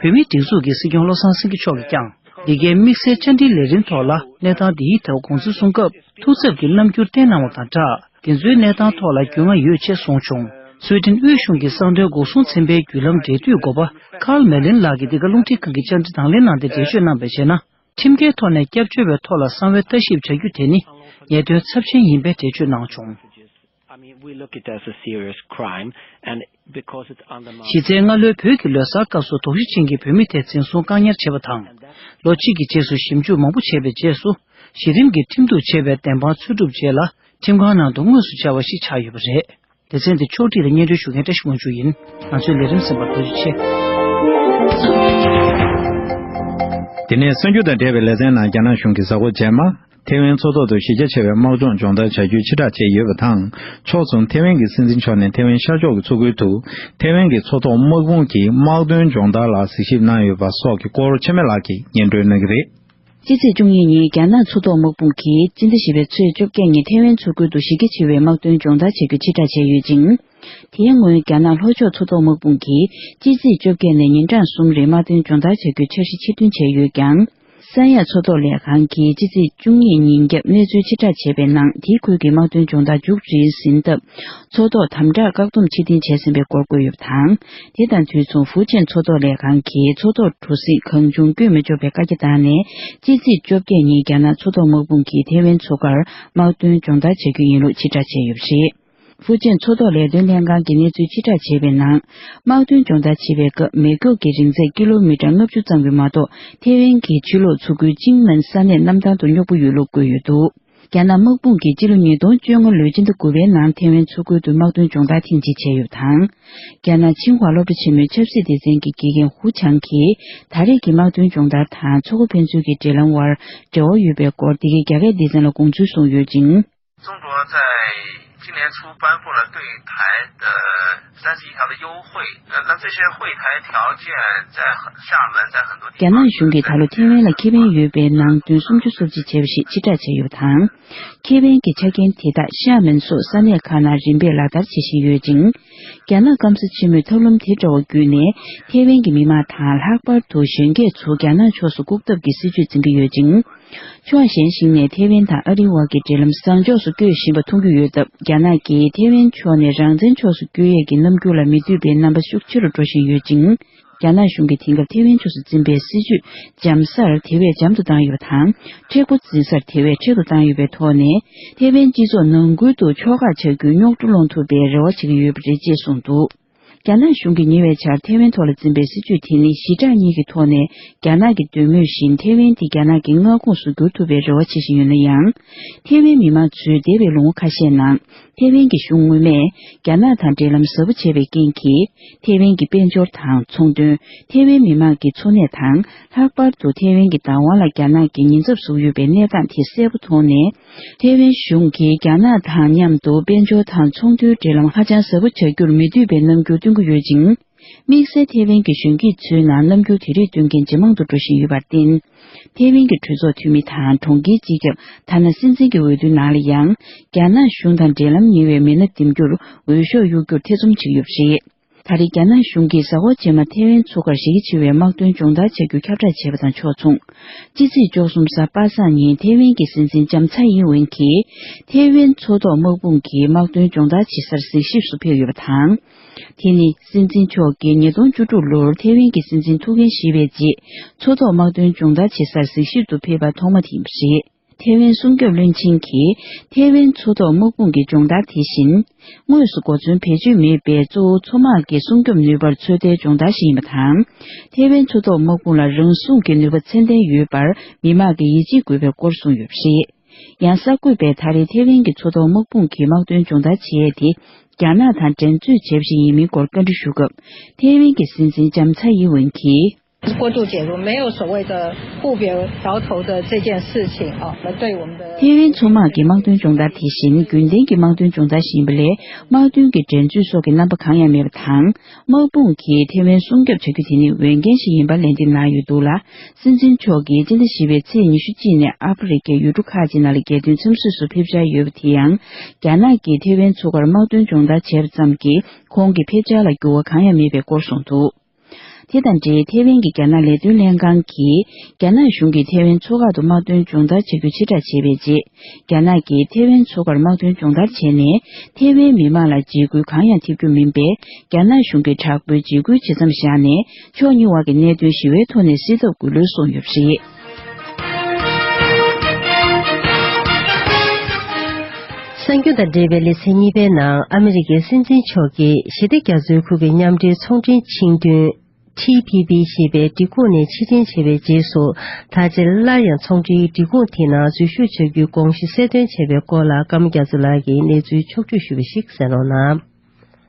བོད་མིའི་སྒྲིག་འཛུགས་ཀྱི་སྲིད་སྐྱོང་བློ་བཟང་སེང་གེ་མཆོག་གིས་ཀྱང་། འདི་གའི་དམིགས་བསལ་བཅར་འདྲིའི་ལས་རིམ་ཐོག་ལ་གནས་སྟངས་འདིའི་ཐད་དགོངས་ཚུལ་གསུང་སྐབས། ཐུགས་འཚབ་ཀྱི་རྣམ་འགྱུར་བསྟན་གནང་བ་དང་སྦྲགས། འདི་ཚོའི་གནས་སྟངས་ཐོག་ལ་རྒྱུས་མངའ་ཡོད་ཅེས་གསུངས་བྱུང་། སུའེ་ཏེན་དབུས་གཞུང་གི་གསང་དོན་འགོག་སྲུང་ཚན་པའི་བརྒྱུད་ལམ་འབྲེལ་མཐུད་འགོ་པ་ཀཱལ་མེ་ལིན་ལགས་ཀྱིས་འདི་ག་རླུང་འཕྲིན་ཁང་གི་བཅར་འདྲི་དང་ལེན་གནང་སྟེ་འགྲེལ་བརྗོད་གནང་བའི་བྱས་ན། ཁྲིམས་འགལ་ཐོག་ནས་སྐྱབས་བཅོལ་བའི་ཐོག་ལ་གསང་བའི་ལྟ་ཞིབ་བྱ་རྒྱུ་དེ་ནི་ཉེས་དོན་ཚབས་ཆེན་ཡིན་པའི་འགྲེལ་བརྗོད་གནང་བྱུང་། I mean, we look it as a serious crime, and because it undermines གཞི་རྩའི་སྔ་ལོའི་བོད་ཀྱི་ལོ་གསར་སྐབས་སུ་དོགས་གཞི་ཅན་གྱི་བོད་མི་དེ་འཛིན་བཟུང་བཀག་ཉར་བྱས་པ་དང་། ལོ་གཅིག་གི་རྗེས་སུ་ཞིབ་འཇུག་མང་པོ་བྱས་པའི་རྗེས་སུ། གཞི་རིམ་གྱི་ཁྲིམས་གཏུག་བྱས་པའི་བདེན་དཔང་འཚོལ་སྒྲུབ་རྗེས་ལ། ཁྲིམས་ཁང་ནང་དུ་དངོས་སུ་བཅར་བ་ཞིག་ཆགས་ཡོད་པ་རེད། སྡེ་ཚན་འདི་ཕྱོགས་སྒྲིག་དང་སྙན་སྒྲོན་ཞུ་མཁན་བཀྲ་ཤིས་དབང་ཕྱུག་ཡིན། ང་ཚོའི་ལས་རིམ་གསན་པར་ཐུགས་རྗེ་ཆེ། དེ་ནས་གསར་འགྱུར་དང་འབྲེལ་བའི་ལེ་ཚན་ནང་། རྒྱ་ནག་གཞུང་གིས་གཟའ་འཁོར་རྗེས་མ། ཐེ་ཝན་མཚོ་ཐོག་ཏུ་གཞི་རྒྱ་ཆེ་བའི་དམག་སྦྱོང་སྦྱོང་བརྡར་བྱ་རྒྱུའི་ཕྱིར་བསྒྲགས་བྱས་ཡོད་པ་དང་། ཕྱོགས་མཚུངས་ཐེ་ཝན་གྱི་སྲིད་འཛིན་མཆོག་ནས་ཐེ་ཝན་ཤར་ཕྱོགས་ཀྱི་མཚོ་ཁུལ་དུ་ཐེ་ཝན་གྱི་མཚོ་ཐོག་དམག་དཔུང་གི་དམག་དོན་སྦྱོང་བརྡར་ལ་གཟིགས་ཞིབ་གནང་ཡོད་པ་སོགས་ཀྱི་སྐོར་ཆེན་མོ་ལགས་ཀྱིས་སྙན་སྒྲོན་གནང་གི་རེད། ཕྱི་ཚེས་བཅུ་གཉིས་ཉིན་རྒྱ་ནག་མཚོ་ཐོག་དམག་དཔུང་གིས་སྤྱི་ཟླ་བཞི་པའི་ཚེས་བཅོ་བརྒྱད་ཉིན་ཐེ་ཝན་མཚོ་ཁུལ་དུ་གཞི་རྒྱ་ཆེ་བའི་དམག་དོན་སྦྱོང་བརྡར་བྱ་རྒྱུའི་ཕྱིར་བསྒྲགས་བྱས་ཡོད་ཅིང་། དེའི་སྔོན་རྒྱ་ནག་ལྷོ་ཕྱོགས་མཚོ་ཐོག་དམག་དཔུང་གིས་སྤྱི་ཚེས་བཅོ་བརྒྱད་ནས་ཉིན་གྲངས་གསུམ་རིང་དམག་དོན་སྦྱོང་བརྡར་བྱ་རྒྱུའི་འཆར་གཞི་ཕྱིར་འདོན་བྱས་ཡོད་ཀྱང་། ས་ཡ་མཚོ་ཐོག་ལས་ཁང་གིས་ཕྱི་ཚེས་བཅུ་གཉིས་ཉིན་རྒྱབ་གནས་ཚུལ་ཕྱིར་བསྒྲགས་བྱས་པའི་ནང་། དེའི་ཁུལ་གྱི་དམག་དོན་སྦྱོང་བརྡར་མཇུག་སྒྲིལ་ཟིན་སྟབས། མཚོ་ཐོག་དམ་དྲག་བཀག་སྡོམ་ཕྱིར་འཐེན་བྱས་ཟིན་པའི་སྐོར་བཀོད་ཡོད་པ་དང་། དེ་དང་དུས་མཚུངས་ཧྥུ་ཅན་མཚོ་ཐོག་ལས་ཁང་གིས་མཚོ་ཐོག་གྲུ་གཟིངས་གང་བྱུང་བསྐྱོད་མི་ཆོག་པའི་བཀའ་རྒྱ་བཏང་ནས། ཕྱི་ཚེས་བཅོ་བརྒྱད་ཉིན་རྒྱ་ནག་མཚོ་ཐོག་དམག་དཔུང་གིས་ཐེ་ཝན་མཚོ་ཁར་དམག་དོན་སྦྱོང་བརྡར་བྱ་རྒྱུ་ཡིན་ལུགས་ཕྱིར་བསྒྲགས་བྱས་ཡོད་པ་རེད། ཧྥུ་ཅན་མཚོ་ཐོག་ལས་དོན་ལྷན་ཁང་གིས་གནས་ཚུལ་ཕྱིར་བསྒྲགས་བྱས་པའི་ནང་། དམག་དོན་སྦྱོང་བརྡར་བྱེད་པའི་སྐབས། མེ་སྒྱོགས་ཀྱི་རིང་ཚད་ཀི་ལོ་མི་ཊར་ལྔ་བཅུ་ཙམ་གྱིས་མ་གཏོགས། ཐེ་ཝན་གྱི་ཕྱི་ལོགས་མཚོ་ཁུལ་ཅིང་མན་ས་གནས་གནམ་ཐང་དུ་སྙོག་པོ་ཡོད་ལུགས་བཀོད་ཡོད་འདུག་རྒྱ་ནག་དམག་དཔུང་གིས་སྤྱི་ལོ་ཉིས་སྟོང་བཅོ་ལྔ་ལོའི་སྤྱི་ཟླ་དགུ་པའི་ནང་ཐེ་ཝན་མཚོ་ཁུལ་དུ་དམག་དོན་སྦྱོང་བརྡར་ཐེངས་གཅིག་བྱས་ཡོད་པ་དང་། རྒྱ་ནག་ཆིང་ཧྭ་སློབ་གྲྭ་ཆེན་མོའི་ཆབ་སྲིད་སྡེ་ཚན་གྱི་དགེ་རྒན་ཧུ་ཆང་གིས། ད་རེས་ཀྱི་དམག་དོན་སྦྱོང་བརྡར་དང་མཚོ་ཁ་ཕན་ཚུན་གྱི་འབྲེལ་ལམ་དབར་འབྲེལ་བ་ཡོད་པའི་སྐོར། འདི་གའི་རྒྱ་སྐད་སྡེ་ཚན་ལ་དགོངས་ཚུལ་གསུངས་ཡོད་ཅིང་། 中国在今年初颁布了对台的三十一条的优惠，呃，那这些惠台条件在很，厦门在很多地方 རྒྱ་ནག་གཞུང་གིས་ད་ལོ་ཐེ་ཝན་ལ་ཁེ་ཕན་ཡོད་པའི་ནང་དོན་སུམ་ཅུ་སོ་གཅིག་བྱས་པ་ཞིག་ཕྱིར་བསྒྲགས་བྱས་ཡོད་པ་དང་། ཁེ་ཕན་གྱི་ཆ་རྐྱེན་དེ་དག་ཤ་མན་སོགས་ས་གནས་ཁག་ནང་རིམ་པས་ལག་བསྟར་བྱེད་བཞིན་ཡོད་ཅིང་། རྒྱ་ནག་སྐམ་ས་ཆེན་མོས་ཐབས་ལམ་དེ་འདྲ་བ་བརྒྱུད་ནས་ཐེ་ཝན་གྱི་མི་དམངས་དང་ལྷག་པར་དུ་གཞོན་སྐྱེས་ཚོ་རྒྱ་ནག་ཕྱོགས་སུ་བཀུག་ཐབས་ཀྱི་སྲིད་བྱུས་འཛིན་གྱི་ཡོད་ཅིང་། ཕྱོགས་གཞན་ཞིག་ནས་ཐེ་ཝན་དང་ཨ་རིའི་དབར་གྱི་འབྲེལ་ལམ་བཟང་ཕྱོགས་སུ་བསྐྱོད་བཞིན་པ་མཐོང་རྒྱུ་ཡོད་སྟབས། རྒྱ་ནག་གིས་ཐེ་ཝན་ཕྱོགས་ནས་རང་བཙན་ཕྱོགས་སུ་བསྐྱོད་ཡས་ཀྱི་རྣམ་འགྱུར་ལ་མི་འདོད་པའི་རྣམ་པ་ཤུགས་ཆེ་རུ་འགྲོ་བཞིན་ཡོད་ཅིང་། རྒྱ་ནག་གཞུང་གིས་དེང་སྐབས་ཐེ་ཝན་ཕྱོགས་སུ་འཛིན་པའི་སྲིད་བྱུས་འཇམ་སར་དེ་བས་འཇམ་དུ་བཏང་ཡོད་པ་དང་། མཁྲེགས་པོ་འཛིན་སར་དེ་བས་མཁྲེགས་པོ་བཏང་ཡོད་པའི་ཐོག་ནས། ཐེ་ཝན་སྤྱི་ཚོགས་ནང་ཁུལ་དུ་ཕྱོགས་ཁག་ཆགས་རྒྱུའི་རྙོག་དྲ་སློང་ཐུབ་པའི་རེ་བ་བྱེད་ཀྱི་ཡོད་པ་རེད་ཅེས་གསུངས་འདུག་རྒྱ་ནག་གཞུང་གིས་ཉེ་བའི་ཆར་ཐེ་ཝན་ཐོག་ལ་འཛིན་པའི་སྲིད་བྱུས་དེ་ནི་ཞི་དྲག་གཉིས་ཀྱི་ཐོག་ནས་རྒྱ་ནག་གི་འདོད་མོས་བཞིན་ཐེ་ཝན་དེ་རྒྱ་ནག་གི་མངའ་ཁོངས་སུ་བསྒྱུར་ཐུབ་པའི་རེ་བ་བྱེད་བཞིན་ཡོད་ན་ཡང་། ཐེ་ཝན་མི་མང་ཚོས་འདས་པའི་ལོ་ངོ་ཁ་ཤས་ནང་ཐེ་ཝན་གྱི་གཞུང་ངོ་མས་རྒྱ་ནག་དང་འབྲེལ་ལམ་ཟབ་པོ་བྱས་པའི་རྐྱེན་གྱིས། ཐེ་ཝན་གྱི་དཔལ་འབྱོར་དང་ཚོང་དོན། ཐེ་ཝན་མི་མང་གི་འཚོ་གནས་དང་། ལྷག་པར་དུ་ཐེ་ཝན་གྱི་བདག་དབང་ལ་རྒྱ་ནག་གིས་ཉེན་ཚབས་བཟོ་ཡོད་པའི་གནས་སྟངས་དེ་གསལ་པོ་མཐོང་ནས། ཐེ་ཝན་གཞུང་གིས་རྒྱ་ནག་དང་མཉམ་དུ་དཔལ་འབྱོར་དང་ཚོང་དོན་འབྲེལ་ལམ་ཧ་ཅང་ཟབ་པོ་བྱ་རྒྱུར་མི་འདོད་པའི་རྣམ་འགྱུར་སྟོན་གྱི་ཡོད་ཅིང་། དམིགས་བསལ་ཐེ་ཝན་གྱི་གཞོན་སྐྱེས་ཚོའི་ནང་རྣམ་འགྱུར་དེ་རིགས་སྟོན་མཁན་ཇེ་མང་དུ་འགྲོ་བཞིན་ཡོད་པར་བརྟེན། ཐེ་ཝན་གྱི་གྲོས་ཚོགས་འཐུས་མི་དང་གྲོང་ཁྱེར་སྤྱི་ཁྱབ། ཐ་ན་སྲིད་འཛིན་གྱི་འོས་བསྡུའི་ནང་ལ་ཡང་། རྒྱ་ནག་གཞུང་དང་འབྲེལ་ལམ་ཉེ་བའི་མི་སྣ་འདེམས་རྒྱུར་འོས་ཤོག་གཡུག་རྒྱུར་ཐེ་ཚོམ་བྱེད་ཀྱི་ཡོད་པ་རེད། ད་རེས་རྒྱ་ནག་གཞུང་གིས་གཟའ་འཁོར་རྗེས་མ་ཐེ་ཝན་མཚོ་ཁར་གཞི་རྒྱ་ཆེ་བའི་དམག་དོན་སྦྱོང་བརྡར་བྱ་རྒྱུ་ཁྱབ་བསྒྲགས་བྱས་པ་དང་ཕྱོགས་མཚུངས། ཕྱི་ཚེས་བཅུ་གསུམ་གཟའ་པ་སངས་ཉིན་ཐེ་ཝན་གྱི་སྲིད་འཛིན་ལྕམ་ཚའེ་ཡིན་ཝེན་གྱིས། ཐེ་ཝན་མཚོ་ཐོག་དམག་དཔུང་གིས་དམག་དོན་སྦྱོང་བརྡར་བྱེད་སར་གཟིགས་ཞིབ་སུ་ཕེབས་ཡོད་པ་དང་། དེ་ནི་སྲིད་འཛིན་མཆོག་གིས་ཉིས་སྟོང་བཅུ་དྲུག་ལོར་ཐེ་ཝན་གྱི་སྲིད་འཛིན་ཐུགས་འགན་བཞེས་པའི་རྗེས། མཚོ་ཐོག་དམག་དོན་སྦྱོང་བརྡར་བྱེད་སར་གཟིགས་ཞིབ་ཏུ་ཕེབས་པ་ཐོག་མ་དེ་ཡིན་པ་རེད། ཐེ་ཝན་སྲུང་སྐྱོབ་བློན་ཆེན་གྱིས། ཐེ་ཝན་མཚོ་ཐོག་དམག་དཔུང་གི་སྦྱོང་བརྡར་དེ་བཞིན། དངོས་སུ་གོ་མཚོན་བེད་སྤྱོད་མེད་པའི་གཙོ་བོ་མཚོ་དམག་གི་སྲུང་སྐྱོབ་ནུས་པར་ཚོད་ལྟའི་སྦྱོང་བརྡར་ཞིག་ཡིན་པ་དང་། ཐེ་ཝན་མཚོ་ཐོག་དམག་དཔུང་ལ་རང་སྲུང་གི་ནུས་པ་ཚད་ལྡན་ཡོད་པར་མི་དམངས་ཀྱིས་ཡིད་ཆེས་དགོས་པའི་སྐོར་གསུངས་ཡོད་པ་རེད། ཡང་གསར་འགོད་པས་ད་རེས་ཐེ་ཝན་གྱི་མཚོ་ཐོག་དམག་དཔུང་གིས་དམག་དོན་སྦྱོང་བརྡར་བྱས་ཏེ། རྒྱ་ནག་དང་འགྲན་རྩོད་བྱས་པ་ཞིག་ཡིན་མིན་སྐོར་བཀའ་འདྲི་ཞུ་སྐབས། ཐེ་ཝན་གྱི་སྲིད་འཛིན་ལྕམ་ཚའེ་ཡིན་ཝེན་གྱིས། 过度介入，没有所谓的互别桥头的这件事情啊。那对我们的 ཐེ་ཝན་མཚོ་དམག་གི་དམག་དོན་སྦྱོང་བརྡར་དེ་བཞིན་རྒྱུན་ལྡན་གྱི་དམག་དོན་སྦྱོང་བརྡར་ཞིག་ཡིན་པ་ལས། དམག་དོན་གྱི་འགྲན་རྩོད་སོགས་ཀྱི་རྣམ་པ་གང་ཡང་མེད་པ་དང་། དམག་དཔུང་གིས་ཐེ་ཝན་སྲུང་སྐྱོབ་བྱ་རྒྱུ་དེ་ནི་འོས་འགན་ཞིག་ཡིན་པ་ལན་འདེབས་གནང་ཡོད་འདུག་ལ། སྲིད་འཛིན་མཆོག་གིས་སྤྱི་ཟླ་བཞི་པའི་ཚེས་ཉི་ཤུ་གཅིག་ནས་ཨ་ཧྥེ་རི་ཁའི་ཡུལ་གྲུ་ཁག་ཅིག་ནང་ལ་རྒྱལ་དོན་འཚམས་གཟིགས་སུ་ཕེབས་འཆར་ཡོད་པ་དེ་ཡང་། རྒྱ་ནག་གིས་ཐེ་ཝན་མཚོ་ཁར་དམག་དོན་སྦྱོང་བརྡར་བྱས་པ་ཙམ་གྱིས་ཁོང་གི་ཕེབས་འཆར་ལ་འགྱུར་བ་གང་ཡང་མེད་པའི་སྐོར་གསུངས་འདུག། དེ་དང་འབྲེལ་ཐེ་ཝན་གྱི་རྒྱ་ནག་ལས་དོན་ལྷན་ཁང་གིས། རྒྱ་ནག་གཞུང་གིས་ཐེ་ཝན་མཚོ་ཁག་ཏུ་དམག་དོན་སྦྱོང་བརྡར་བྱ་རྒྱུ་ཕྱིར་བསྒྲགས་བྱས་པའི་རྗེས། རྒྱ་ནག་གིས་ཐེ་ཝན་མཚོ་ཁར་དམག་དོན་སྦྱོང་བརྡར་བྱས་ནས། ཐེ་ཝན་མི་དམངས་ལ་འཇིགས་སྐུལ་གང་ཡང་ཐེབས་རྒྱུ་མིན་པས། རྒྱ་ནག་གཞུང་གིས་དྲག་པོའི་འཇིགས་སྐུལ་བྱེད་མཚམས་བཞག་ནས། ཕྱོགས་གཉིས་དབར་གྱི་གནད་དོན་ཞི་བའི་ཐོག་ནས་སེལ་ཐབས་དགོས་ལུགས་གསུངས་ཡོད་པ་རེད། གསར་འགྱུར་དང་འབྲེལ་བའི་ལེ་ཚན་གཉིས་པའི་ནང་ཨ་མི་རི་ཀའི་སྲིད་འཛིན་མཆོག་གིས་ཞི་བདེ་རྒྱ་མཚོའི་ཁུལ་གྱི་མཉམ་འབྲེལ་ཚོང་འབྲེལ་ཆིངས་དོན། ཐི་པི་པི་ཞེས་པའི་སྒྲིག་ཁོངས་ནས་ཕྱིར་འཐེན་བྱས་པའི་རྗེས་སུ། ད་ཆ་སླར་ཡང་ཚོང་འབྲེལ་སྒྲིག་ཁོངས་དེ་ནང་འཛུལ་ཞུགས་བྱ་རྒྱུའི་དགོངས་གཞི་གསལ་སྟོན་བྱས་པའི་སྐོར་ལ་ཀརྨ་རྒྱ་མཚོ་ལགས་ཀྱིས་གནས་ཚུལ་ཕྱོགས་བསྒྲིགས་ཞུས་པ་ཞིག་གསན་རོགས་གནང་།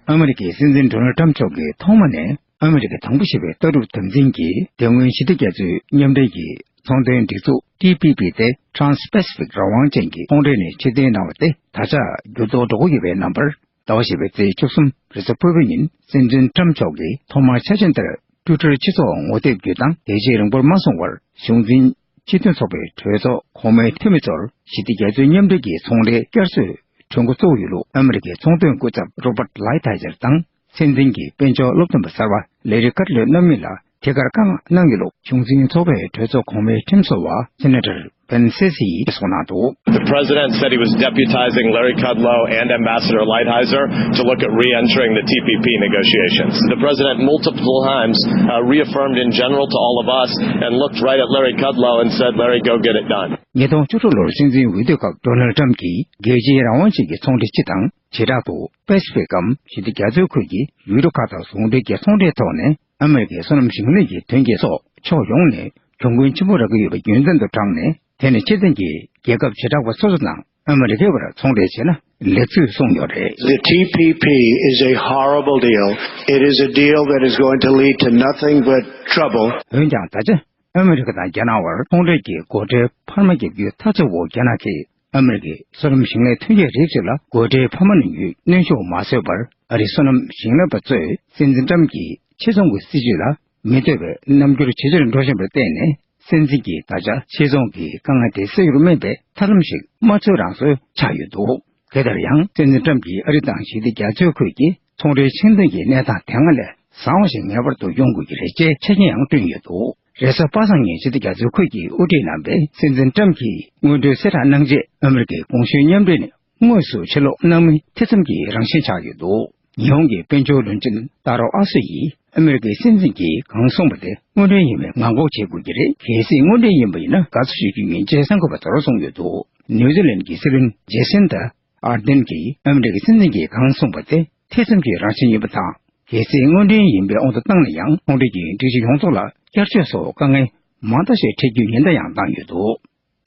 ཨ་མི་རི་ཀའི་སྲིད་འཛིན་ཌོ་ནལ་ཊམ་མཆོག་གིས་ཐོག་མ་ནས་ཨ་མི་རི་ཀ་དང་པོ་ཞེས་པའི་ལྟ་གྲུབ་དམ་འཛིན་གྱིས་དེ་སྔོན་ཞི་བདེ་རྒྱ་མཚོའི་མཉམ་འབྲེལ་གྱི་ཚོང་དོན་སྒྲིག་འཛུགས་ཐི་པི་པི་དེ་Trans-Pacific རང་དབང་ཅན་གྱི་ཚོང་འབྲེལ་ནས་ཕྱིར་འཐེན་གནང་བ་དེ་ད་ཆ་འགྱུར་ལྡོག་འགྲོ་གི་ཡོད་པའི་རྣམ་པར། ཟླ་བ་བཞི་པའི་ཚེས་བཅུ་གསུམ་རེས་གཟའ་ཕུར་བུའི་ཉིན་སྲིད་འཛིན་ཊམ་མཆོག་གིས་ཐོག་མར་འཆར་ཅན་ལྟར་ཊུའི་ཊར་སྤྱི་ཚོགས་ངོ་དེབ་བརྒྱུད་དང་དེ་རྗེས་རིང་པོར་མ་སོང་བར་གཞུང་འཛིན་སྤྱི་མཐུན་ཚོགས་པའི་གྲོས་ཚོགས་གོང་མའི་འཐུས་མི་ཚོར་ཞི་བདེ་རྒྱ་མཚོའི་མཉམ་འབྲེལ་གྱི་ཚོང་ལས་བསྐྱར་གསོའི་གྲོས་འགོ་བཙུགས་ཡོད་ལུགས་ཨ་མི་རི་ཀའི་ཚོང་དོན་སྐུ་ཚབ་Robert Lighthizer དང་། སྲིད་འཛིན་གྱི་དཔལ་འབྱོར་སློབ་སྟོན་པ་གསར་པ་ལེ་རི་ཀར་ལོས་རྣམ་གཉིས་ལ་ཐད་ཀར་བཀའ་མངགས་གནང་ཡོད་ལུགས་གཞུང་འཛིན་ཚོགས་པའི་གྲོས་ཚོགས་གོང་མའི་ཁྲིམས་བཟོ་བ་Senator Ben Sasse ཡིས་གསུངས་གནང་འདུག། The president said he was deputizing Larry Kudlow and Ambassador Lighthizer to look at re-entering the T P P negotiations. The president multiple times uh, reaffirmed in general to all of us and looked right at Larry Kudlow and said, Larry, go get it done. ཉིས་སྟོང་བཅུ་དྲུག་ལོར་སྲིད་འཛིན་འོས་བསྡུའི་སྐབས་ཌོ་ནལ་ཊམ་གྱིས་རྒྱལ་སྤྱིའི་རང་དབང་ཅན་གྱི་ཚོང་འབྲེལ་སྤྱི་དང་བྱེ་བྲག་ཏུ་པེ་སི་ཕིག་གམ་ཞི་བདེ་རྒྱ་མཚོའི་ཁུལ་གྱི་ཡུལ་གྲུ་ཁག་དང་ཟུང་འབྲེལ་གྱི་ཚོང་འབྲེལ་ཐོག་ནས། ཨ་མི་རི་ཀའི་སོ་ནམ་ཞིང་ལས་ཀྱི་ཐོན་སྐྱེད་སོགས་ཕྱོགས་ཡོངས་ནས་གྱོང་གུན་ཆེན་པོ་རག་གི་ཡོད་པ་རྒྱུ་མཚན་དུ་དྲངས་ནས། དེ་ནི་ཕྱི་རྒྱལ་གྱི་རྒྱལ་ཁབ་བྱེ་བྲག་པ་སོ་སོ་དང་ཨ་མི་རི་ཀའི་བར་ཚོང་འབྲེལ་བྱས་ན་ལེགས་ཚུལ་གསུངས་ཡོད་རེད། The T P P is a horrible deal. It is a deal that is going to lead to nothing but trouble. འོན་ཀྱང་ད་ཆ་ཨ་མི་རི་ཀ་དང་རྒྱ་ནག་བར་ཚོང་འབྲེལ་གྱི་སྒོ་ཁྲལ་འཕར་མ་བརྒྱབ་རྒྱུའི་ཐག་བཅད་འོག་རྒྱ་ནག་གིས། ཨ་མི་རི་ཀའི་སོ་ནམ་ཞིང་ལས་ཐོན་སྐྱེད་རིགས་ཚོ་ལ་སྒོ་ཁྲལ་འཕར་མ་གནང་རྒྱུའི་གནོན་ཤུགས་མ་བཟོད་པར། ཨ་རིའི་སོ་ནམ་ཞིང་ལས་པ་ཚོས་སྲིད་འཛིན་ཏྲམ་གྱི་ཕྱིར་ཚོང་གི་སྲིད་བྱུས་ལ་མི་འདོད་པའི་རྣམ་འགྱུར་ཇེ་ཆེར་འགྲོ་བཞིན་པར་བརྟེན་ནས། སྲིད་འཛིན་གྱིས་ད་ཆ་ཕྱིར་ཚོང་གི་དཀའ་ངལ་དེ་སེལ་རྒྱུར་སྨན་པའི་ཐབས་ལམ་ཞིག་མ་འཚོལ་རང་སོལ་ཆགས་ཡོད་འདུག། དེ་ལྟར་ཡང་སྲིད་འཛིན་ཏྲམ་གྱིས་ཨ་རི་དང་ཞི་བདེ་རྒྱ་མཚོའི་ཁུལ་གྱི་ཚོང་འབྲེལ་ཆིངས་འཛིན་གྱི་གནས་སྟངས་དེ་སྔ་ལས་བཟང་བ་ཞིག་ངེས་པར་དུ་ཡོང་དགོས་ཀྱི་རེད་ཅེས་ཆ་རྐྱེན་ཡང་བསྐྲུན་ཡོད་འདུག། རེས་གཟའ་པ་སངས་ཉིན་ཞི་བདེ་རྒྱ་མཚོའི་ཁུལ་གྱི་དབུ་ཁྲིད་རྣམ་པས་སྲིད་འཛིན་ཏྲམ་གྱིས་སྔོན་འགྲོའི་གསལ་བསྒྲགས་གནང་རྗེས། ཨ་མི་རི་ཀའི་གོང་ཞུས་མཉམ་འབྲེལ་ནི་དངོས་སུ་ཕྱིར་སློག་གནང་མིན་ཐེ་ཚོམ་གྱི་རང་བཞིན་ཆགས་ཡོད་འདུག། ཉི་ཧོང་གི་དཔལ་འབྱོར་བློན་ཆེན་ཏཱ་རོ་ཨ་སོ་ཡིས་ཨ་མི་རི་ཀའི་སྲིད་འཛིན་གྱིས་གང་གསུངས་པ་དེ་དངོས་འབྲེལ་ཡིན་པའི་ངང་ལྐོག་བྱེད་དགོས་ཀྱི་རེད། གལ་སྲིད་དངོས་འབྲེལ་ཡིན་པ་ཡིན་ན་དགའ་བསུ་ཞུ་རྒྱུ་ཡིན་ཅེས་གསར་འགོད་པ་ཚོར་གསུངས་ཡོད་འདུག། ནིའུ་ཛི་ལན་གྱི་སྲིད་བློན་ཇེ་སིན་ཏཱ་ཨར་ཌེན་གྱིས་ཨ་མི་རི་ཀའི་སྲིད་འཛིན་གྱིས་གང་གསུངས་པ་དེ་ཐེ་ཚོམ་གྱི་རང་བཞིན་ཡིན་པ་དང་། གལ་སྲིད་དངོས་འབྲེལ་ཡིན་པའི་དབང་དུ་བཏང་ན་ཡང་ཚོང་འབྲེལ་གྱི་སྒྲིག་གཞི་ཡོངས་རྫོགས་ལ་བསྐྱར་བཅོས་སོགས་དཀའ་ངལ་མང་དག་ཞིག་འཕྲད་རྒྱུའི་ཉེན་བརྡ་ཡང་བཏང་ཡོད་འདུག་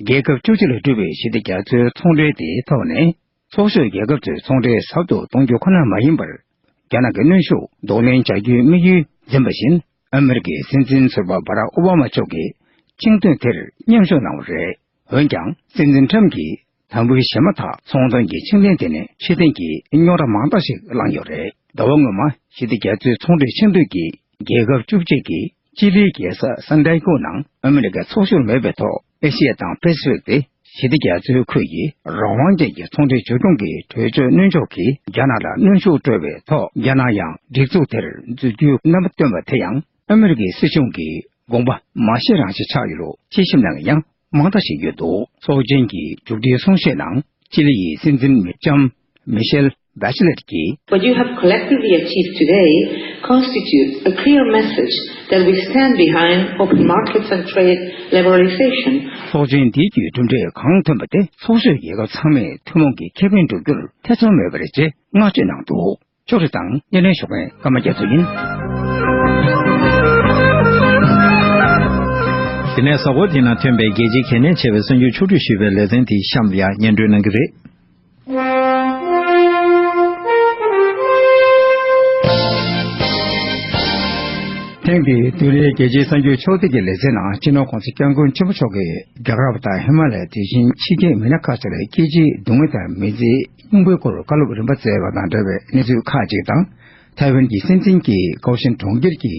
རྒྱལ་ཁབ་བཅུ་གཅིག་ལས་གྲུབ་པའི་ཞི་བདེ་རྒྱ་མཚོའི་ཚོང་འབྲེལ་དེའི་ཐོག་ནས། ཚོགས་ཞུགས་རྒྱལ་ཁབ་ཚོས་ཚོང་འབྲེལ་ཟབ་ཏུ་གཏོང་རྒྱུ་ཁོ་ན་མ་ཡིན་པར། རྒྱ་ནག་གི་གནོན་ཤུགས་གདོང་ལེན་བྱ་རྒྱུའི་དམིགས་ཡུལ་འཛིན་པ་བཞིན། ཨ་མེ་རི་ཀའི་སྲིད་འཛིན་ཟུར་པ་བྷ་རག་ཨོ་བྷ་མ་མཆོག་གིས་ཆིངས་དོན་དེར་མཉམ་ཞུགས་གནང་བ་རེད། འོན་ཀྱང་། སྲིད་འཛིན་ཁྲམ་གྱིས་དམ་འབུལ་བཞེས་མ་ཐག་ཚོང་དོན་གྱི་ཆིངས་དོན་དེ་ནས་ཕྱིར་འཐེན་གྱི་རྙོག་དྲ་མང་དག་ཞིག་བསླངས་ཡོད་རེད། ཟླ་བ་སྔོན་མ་ཞི་བདེ་རྒྱ་མཚོའི་ཚོང་འབྲེལ་ཆིངས་དོན་གྱིས། རྒྱལ་ཁབ་བཅུ་གཅིག་གིས་ཅི་ལིའི་རྒྱལ་ས་སན་ཏི་ཡ་གོ་ནང་ཨ་མེ་རི་ཀ་ཚོགས་ཞུགས་མེད་པའི་ཐོག་ཨེ་ཤི་ཡ་དང་པེ་སི་ཕིག་སྟེ་ཞི་བདེ་རྒྱ་མཚོའི་ཁུལ་གྱི་རང་དབང་ཅན་གྱི་ཚོང་འབྲེལ་བཅོས་སྐྱོང་གི་གྲོས་ཆོད་སྣོན་ཕྱོགས་ཀྱིས་རྒྱ་ནག་ལ་གནོན་ཤུགས་སྤྲོད་པའི་ཐོག་རྒྱ་ནག་ཡང་སྒྲིག་འཛུགས་དེར་འཛུལ་རྒྱུའི་རྣམ་པ་བཏོན་པ་དེ་ཡང་ཨ་མེ་རི་ཀའི་སྲིད་གཞུང་གིས་དགོངས་པ་མ་བཞེས་རང་བཞིན་ཆགས་ཡོད་ལུགས་དཔྱད་ཞིབ་གནང་མཁན་ཡང་མང་དག་ཞིག་ཡོད་འདུག་ཚོགས་ཆེན་གྱི་མཇུག་སྒྲིལ་གསུང་བཤད་ནང་ཅི་ལི་ཡི་སྲིད་འཛིན་མི་ལྕམ་མི་ཤེལ་བྷེ་ཆི་ལེཊ་ཀྱིས། What you have collectively achieved today constitutes a clear message that we stand behind open markets and trade liberalization. ཚོགས་ཆེན་འདིའི་བརྒྱུད་གྲུབ་འབྲས་གང་ཐོན་པ་དེ་ཚོགས་ཞུགས་རྒྱལ་ཁབ་ཚང་མས་ཐུན་མོང་གི་ཁེ་ཕན་སྒྲུབ་རྒྱུར་ཐེ་ཚོམ་མེད་པ་རེད་ཅེས་བསྔགས་བརྗོད་གནང་འདུག་ཕྱོགས་རིས་དང་སྙན་སྒྲོན་ཞུ་མཁན་ཀརྨ་རྒྱ་མཚོ་ཡིན། དེ་ནས་གཟའ་འཁོར་དེའི་ནང་ཐོན་པའི་རྒྱལ་སྤྱིའི་གལ་གནད་ཆེ་བའི་གསར་འགྱུར་ཕྱོགས་བསྒྲིགས་ཞུས་པའི་ལེ་ཚན་དེ་གཤམ་ལ་ཡང་སྙན་སྒྲོན་གནང་གི་རེད། ཐེངས་འདིའི་བདུན་རེའི་རྒྱལ་སྤྱིའི་གསར་འགྱུར་ཕྱོགས་བསྒྲིགས་ཀྱི་ལེ་ཚན་ནང་སྤྱི་ནོར་༧གོང་ས་༧སྐྱབས་མགོན་ཆེན་པོ་མཆོག་གིས་རྒྱ་གར་བ་དང་ཧི་མ་ལ་ཡ་དེ་བཞིན་ཕྱི་རྒྱལ་མི་སྣ་ཁག་ཅིག་ལ་སྐད་ཆའི་སྡུག་བསྔལ་དང་མི་ཚེའི་སྙིང་པོའི་སྐོར་བཀའ་སློབ་རིམ་པ་སྩལ་བ་དང་འབྲེལ་བའི་གནས་ཚུལ་ཁག་ཅིག་དང་། ཐའེ་ཝན་གྱི་སྲིད་འཛིན་གྱིས་ཀའོ་ཤན་གྲོང་ཁྱེར་གྱི་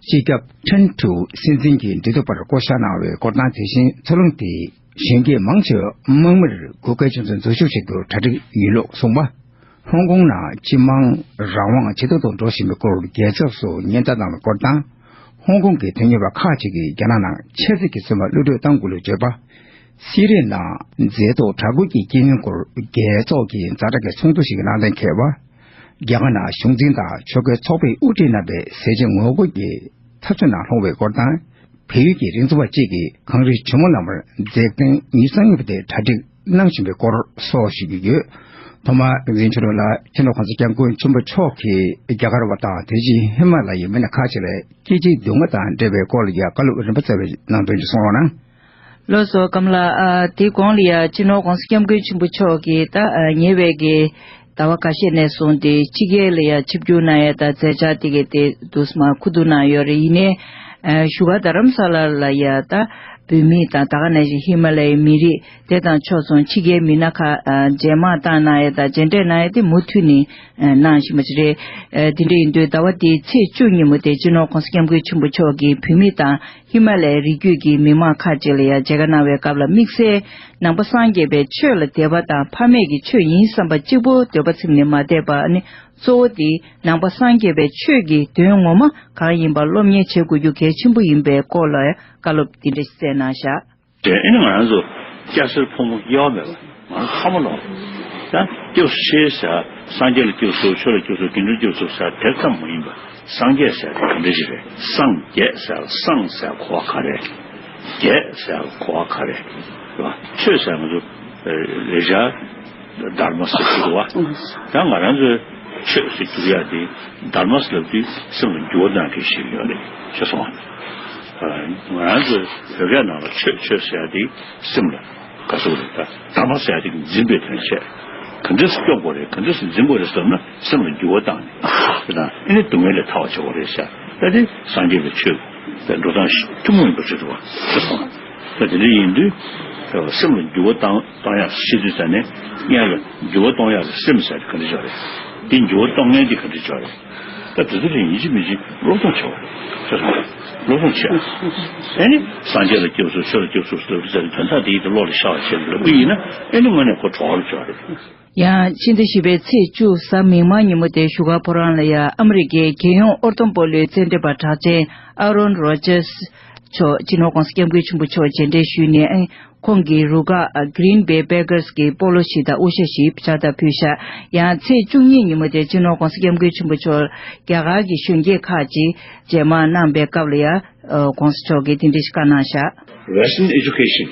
སྤྱི་ཁྱབ་ཁྲེན་ཀྲུའུ་སྲིད་འཛིན་གྱི་འབྲེལ་གཏུག་པར་བསྐོ་བཞག་གནང་བའི་སྐོར་དང་། དེ་བཞིན་འཚོ་རླུང་དེས་གཞོན་སྐྱེས་མང་ཆེ་བ་དམག་མིར་གུ་གེ་ཆུ་མཛོད་འཛུལ་ཞུགས་བྱེད་རྒྱུར་གྲ་སྒྲིག་ཡོད་ལུགས་གསུངས་པ། ཧོང་ཀོང་ནང་སྤྱི་དམངས་རང་དབང་ཇེ་སྡུག་ཏུ་འགྲོ་བཞིན་པའི་སྐོར་རྒྱལ་ཚབ་སུ་ཉེན་བརྡ་བཏང་བའི་སྐོར་དང་། ཧོང་ཀོང་གི་དོན་གཉེར་བ་ཁག་ཅིག་གིས་རྒྱ་ནག་ནང་ཆབ་སྲིད་ཀྱི་བཙོན་པ་གློད་གྲོལ་གཏང་དགོས་ལུགས་བརྗོད་པ། སི་རི་ནང་མཛེས་སྡུག་དྲག་རྒོལ་གྱི་རྐྱེན་ངན་སྐོར་རྒྱལ་ཚོགས་ཀྱི་ཛ་དྲག་གི་ཚོགས་འདུ་ཞིག་གི་ནང་གཏན་འཁེལ་བ། རྒྱ་གར་ནང་གཞུང་འཛིན་དང་ཆོལ་ཁའི་ཚོགས་པས་དབུ་ཁྲིད་གནང་པའི་ཟས་བཅད་ངོ་རྒོལ་གྱི་འཐབ་རྩོད་ནང་ལྷུང་བའི་སྐོར་དང་། བལ་ཡུལ་གྱི་རིག་འཛིན་པ་གཅིག་གིས་གངས་རིའི་ཇོ་མོ་ནང་མར་འཛེག་སྟེང་ཉི་ཤུ་རྩ་གཉིས་པ་དེ་གྲ་སྒྲིག་གནང་བཞིན་པའི་སྐོར་སོགས་ཞུ་རྒྱུ་ཡོད། ཐོག་མར་རིག་འཛིན་ཆོས་སྒྲོན་ལགས། སྤྱི་ནོར་༧གོང་ས་༧སྐྱབས་མགོན་ཆེན་པོ་མཆོག་གིས་རྒྱ་གར་བ་དང་དེ་བཞིན་ཧི་མ་ལ་ཡའི་མི་སྣ་ཁག་ཅིག་ལ་སྐད་ཆའི་སྡུག་བསྔལ་དང་འབྲེལ་བའི་སྐོར་ལ་ཡང་བཀའ་སློབ་རིམ་པ་སྩལ་བའི་ནང་དོན་ཅིག་གསུང་རོགས་གནང་། ལགས་སོ། ཀརྨ་ལགས། ཨ། དེའི་གོང་ལ་ཡང་སྤྱི་ནོར་༧གོང་ས་༧སྐྱབས་མགོན་ཆེན་པོ་མཆོག་གིས་ད་ཨ་ཉེ་བའི་གི་ཟླ་བ་ཁ་ཤས་ནས་བཟུང་སྟེ་ཕྱི་རྒྱལ་ལ་ཡང་ཆིབས་བསྒྱུར་གནང་ཡ་ད་མཛད་འཆར་དེ་གའི་དེ་འདུག་སེ་མར་ཁུ་བསྡུ་གནང་ཡོད་རེད། ཡིན་ནའི་ཨ་བཞུགས་སྒར་རྡ་རམ་ས་ལ་ལ་ཡ་ད་བོད་མི་དང་ད་ག་ནང་བཞིན་ཧི་མ་ལ་ཡའི་མི་རིགས་དེ་དང་ཕྱོགས་མཚུངས་ཕྱི་རྒྱལ་མི་སྣ་ཁག་ཨ་མཇལ་མར་བཏང་གནང་ཡ་ད་མཇལ་འཕྲད་གནང་ཡ་དེ་མུ་མཐུད་ནས་ཨ་གནང་བཞིན་པ་ཞིག་རེད། ཨ་དེ་འདྲ་ཡིན་དུས་ཟླ་བ་འདིའི་ཚེས་བཅུ་ཉིན་མོ་དེ་སྤྱི་ནོར་༧གོང་ས་༧སྐྱབས་མགོན་ཆེན་པོ་མཆོག་གིས་བོད་མི་དང་། ཧི་མ་ལ་ཡའི་རི་རྒྱུད་ཀྱི་མི་མང་ཁག་ཅིག་ལ་ཡང་མཇལ་ཁ་གནང་བའི་སྐབས་ལ་དམིགས་བསལ་ནང་པ་སངས་རྒྱས་པའི་ཆོས་ལ་དད་པ་དང་ཕ་མེས་ཀྱི་ཆོས་ཡིན་བསམ་པ་གཅིག་པུ་འདོད་པ་ཚིམ་ནས་མ་བསྡད་པ་ནི་གཙོ་བོ་དེ་ནང་པ་སངས་རྒྱས་པའི་ཆོས་ཀྱི་དོན་ངོ་མ་གང་ཡིན་པ་སློབ་གཉེར་བྱེད་དགོས་རྒྱུ་གལ་ཆེན་པོ་ཡིན་པའི་སྐོར་ལ་བཀའ་སློབ་འདི་འདྲ་ཞིག་སྩལ་གནང་བཞག་དེ་ཨ་ནི་ང་རང་ཚོ་སྐྱ་སེར་ཕོ་མོ་དབྱེ་བ་མེད་པ། ང་རང་ཕ་མ་ལོ། ད་སྐྱབས་སུ་མཆི་ཟེར། སངས་རྒྱས་ལ་སྐྱབས་སུ་མཆི། ཆོས་ལ་སྐྱབས་སུ་མཆི། དགེ་འདུན་ལ་སྐྱབས་སུ་མཆི་ཟེར་དེ་ཙམ་མ་ཡིན་པ། སངས་རྒྱས་ཟེར་དེ་ག་འདྲ་ཞིག་རེད། སངས་རྒྱས་ཟེར་ལ་སངས་ཟེར་གོ་བ་ག་རེ། རྒྱས་ཟེར་གོ་བ་ག་རེ། རེད་བ། ཆོས་ཟེར་ང་ཚོ་ལེགས་སྦྱར་དྷརྨ་ཟེར་གྱི་འདུག་བ། ད་ང་རང་ཚོའི་ཆོས་ཟེར་རྒྱུ་ཡ་དེ་དྷརྨ་ཟེར་ལབ་དུས་སེམས་ལ་འགྱུར་བ་གཏོང་མཁན་ཞིག་ཡོད་རེད་ཤེས་སོང་ང་། ང་རང་ཚོའི་བོད་སྐད་ནང་ལ་ཆོས་ཆོས་ཟེར་ཡ་དེ་སེམས་ལ་ག་ཟེར་དགོས་རེད། ད་དྷརྨ་ཟེར་ཡ་དེ་འཛིན་པའི་དོན་བྱས། ག་འདྲས་སེ་སྐྱོང་དགོས་རེད། ག་འདྲས་སེ་འཛིན་དགོས་རེད་བསམ་ན་སེམས་ལ་འགྱུར་བ་བཏང་ནས། དེ་དང་ཨེ་ནི་སྡུག་བསྔལ་ལས་ཐར་བར་བྱེད་དགོས་རེད་ཤག་ད་དེ་སངས་རྒྱས་པའི་ཆོས་དེ་འགྲོ་སྟངས་ཤིག་ཐུན་མོང་ཡིན་པ་ཞིག་རེད་བ། ཤེས་སོང་ང་། ད་དེ་འདྲ་ཡིན་དུས་སེམས་ལ་འགྱུར་བ་བཏང་བཏང་ཡག་ཤེས་དུས་ཙ་ནས་སྔོན་ལ་འགྱུར་བ་གཏོང་ཡག་གི་སེམས་ཟེར་དེ་ག་འདྲ་ཅིག་རེད། དེ་འགྱུར་བ་གཏོང་མཁན་དེ་ག་འདྲ་ཅིག་རེད། ད་དེ་ཚོ་དེ་ཡིན་གཅིག་མིན་གཅིག་སློབ་སྦྱོང་བྱེད་དགོས་རེད། ཤེས་སོང་ང་། སློབ་སྦྱོང་བྱས། ཨེ་ནི་སངས་རྒྱས་ལ་སྐྱབས་སུ་མཆི། ཆོས་ལ་སྐྱབས་སུ་མཆི་ཟེར་དོན་དག་དེ་ཡིན་དེ་བློ་ལ་ཤར་བ་བྱས་ལབ་ཀྱི་ཡིན་ན་ཨེ་ནི་དངོས་གནས་ཁོ་གྲོགས་རེད་ཅོག་རེད། ཡང་ཕྱི་ཟླ་བཞི་པའི་ཚེས་བཅུ་གཟའ་མིག་དམར་ཉིན་མོ་དེ་བཞུགས་སྒར་ཕོ་བྲང་ལ་ཡང་ཨ་མི་རི་ཀའི་རྒྱལ་ཡོངས་ཨོར་ཐོ་པོ་ལོའི་རྩེད་འགྲན་པ་གྲགས་ཅན་ཨ་རོན་རོ་ཇར་སི་མཆོག་སྤྱི་ནོར་༧གོང་ས་༧སྐྱབས་མགོན་ཆེན་པོ་མཆོག་མཇལ་འཕྲད་ཞུས་ནས། ཁོང་གི་རུ་ཁག་Green Bay Packers གི་སྤོ་ལོ་ཞིག་དང་དབུ་ཞྭ་ཞིག་ཕྱག་རྟགས་ཕུལ་བཞག་ཡང་ཚེས་བཅུ་གཉིས་ཉིན་མོ་དེ་སྤྱི་ནོར་༧གོང་ས་༧སྐྱབས་མགོན་ཆེན་པོ་མཆོག་རྒྱ་གར་གྱི་གཞོན་སྐྱེས་ཁག་ཅིག་མཇལ་མར་གནང་པའི་སྐབས་ལ་ཡང་༧གོང་ས་མཆོག་གིས་དེ་འདྲ་ཞིག་བཀའ་གནང་བཞག Western education,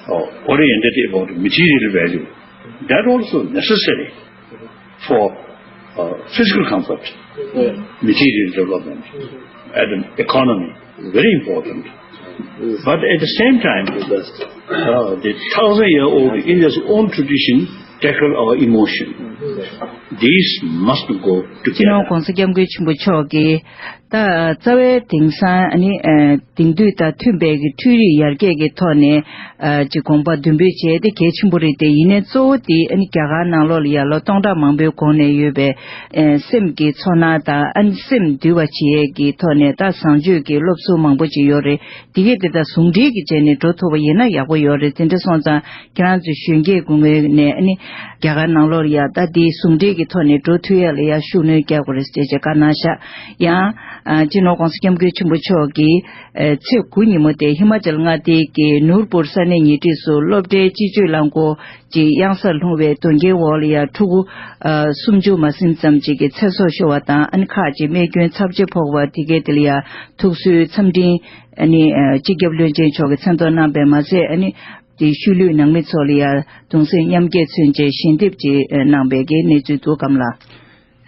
uh, oriented about material value, that also necessary for, uh, physical comfort. material development and economy, very important. But at the same time, uh, the thousand year old India's own tradition tackle our emotion. These must go together. སྤྱི་ནོར་༧གོང་ས་༧སྐྱབས་མགོན་ཆེན་པོ་མཆོག་གིས་ད་རྩ་བའི་དེང་སང་ཨ་ནི་ཨ་དེང་དུས་དང་མཐུན་པའི་གི་འཕྲུལ་རིག་ཡར་རྒྱས་ཀྱི་ཐོག་ནས་ཨ་ཅིག་དགོངས་པ་འདུན་སྤེལ་བྱས་ཏེ་གལ་ཆེན་པོ་རེད་དེ། ཡིན་ནའི་གཙོ་བོ་དེ་ཨ་ནི་རྒྱ་གར་ནང་ལོགས་ལ་ཡར་ལོ་སྟོང་ཕྲག་མང་པོའི་གོང་ནས་ཡོད་པའི་ཨ་སེམས་ཀྱི་ཚོར་སྣང་དང་ཨ་ནི་སེམས་འདུལ་བ་བྱེད་ཡས་ཀྱི་ཐོག་ནས་ད་བཟང་སྤྱོད་ཀྱི་སློབ་གསོ་མང་པོ་ཅིག་ཡོད་རེད། དེ་གས་དེ་དག་ཟུང་འབྲེལ་གྱི་བྱས་ནས་འགྲོ་ཐུབ་པ་ཡིན་ན་ཡག་པོ་ཡོད་རེད། དེ་འདྲ་སོང་ཙང་ཁྱེད་རང་ཚོས་གཞོན་སྐྱེས་ཀྱི་ངོས་ནས་ཨ་ནི་རྒྱ་གར་ནང་ལོགས་ལ་ཡ་ད་དེ་ཟུང་འབྲེལ་གྱི་ཐོག་ནས་འགྲོ་ཐུབ་ཡ་ལ་ཡ་ཤུགས་སྣོན་རྒྱག་དགོས་རེད་ཅེས་བཀའ་གནང་ཤག་ཡང་ཨ་སྤྱི་ནོར་༧གོང་ས་༧སྐྱབས་མགོན་ཆེན་པོ་མཆོག་གིས་ཨ་ཚེས་དགུ་ཉིན་མོ་དེ་ཧི་མ་ཅལ་མངའ་སྡེའི་གི་ནུར་པུར་ས་གནས་ཉེ་འཁྲིས་སུ་སློབ་གྲྭའི་སྤྱི་སྤྱོད་རླངས་འཁོར་གྱི་གཡང་སར་ལྷུང་བའི་དོན་རྐྱེན་འོག་ལ་ཡ་ཕྲུ་གུ་ཨ་སུམ་ཅུ་མ་ཟིན་ཙམ་ཅིག་གི་ཚེ་སྲོག་ཤོར་བ་དང་ཨ་ནི་ཁག་ཅིག་རྨས་སྐྱོན་ཚབས་ཆེ་ཕོག་པ་དེ་གས་དེ་ལ་ཡ་ཐུགས་གསོའི་འཚམས་འཕྲིན་ཨ་ནི་ཨ་སྤྱི་ཁྱབ་བློན་ཆེན་མཆོག་གིས་མཚན་ཐོག་གནང་པས་མ་ཟད། ཨ་ནི་དེའི་ཤུལ་ལུས་ནང་མི་ཚོ་ལ་ཡང་གདུང་སེམས་མཉམ་སྐྱེད་མཚོན་ཆེད་ཞལ་འདེབས་ཅིག་གནང་པའི་གི་གནས་ཚུལ་འདུག་གམ་ལགས།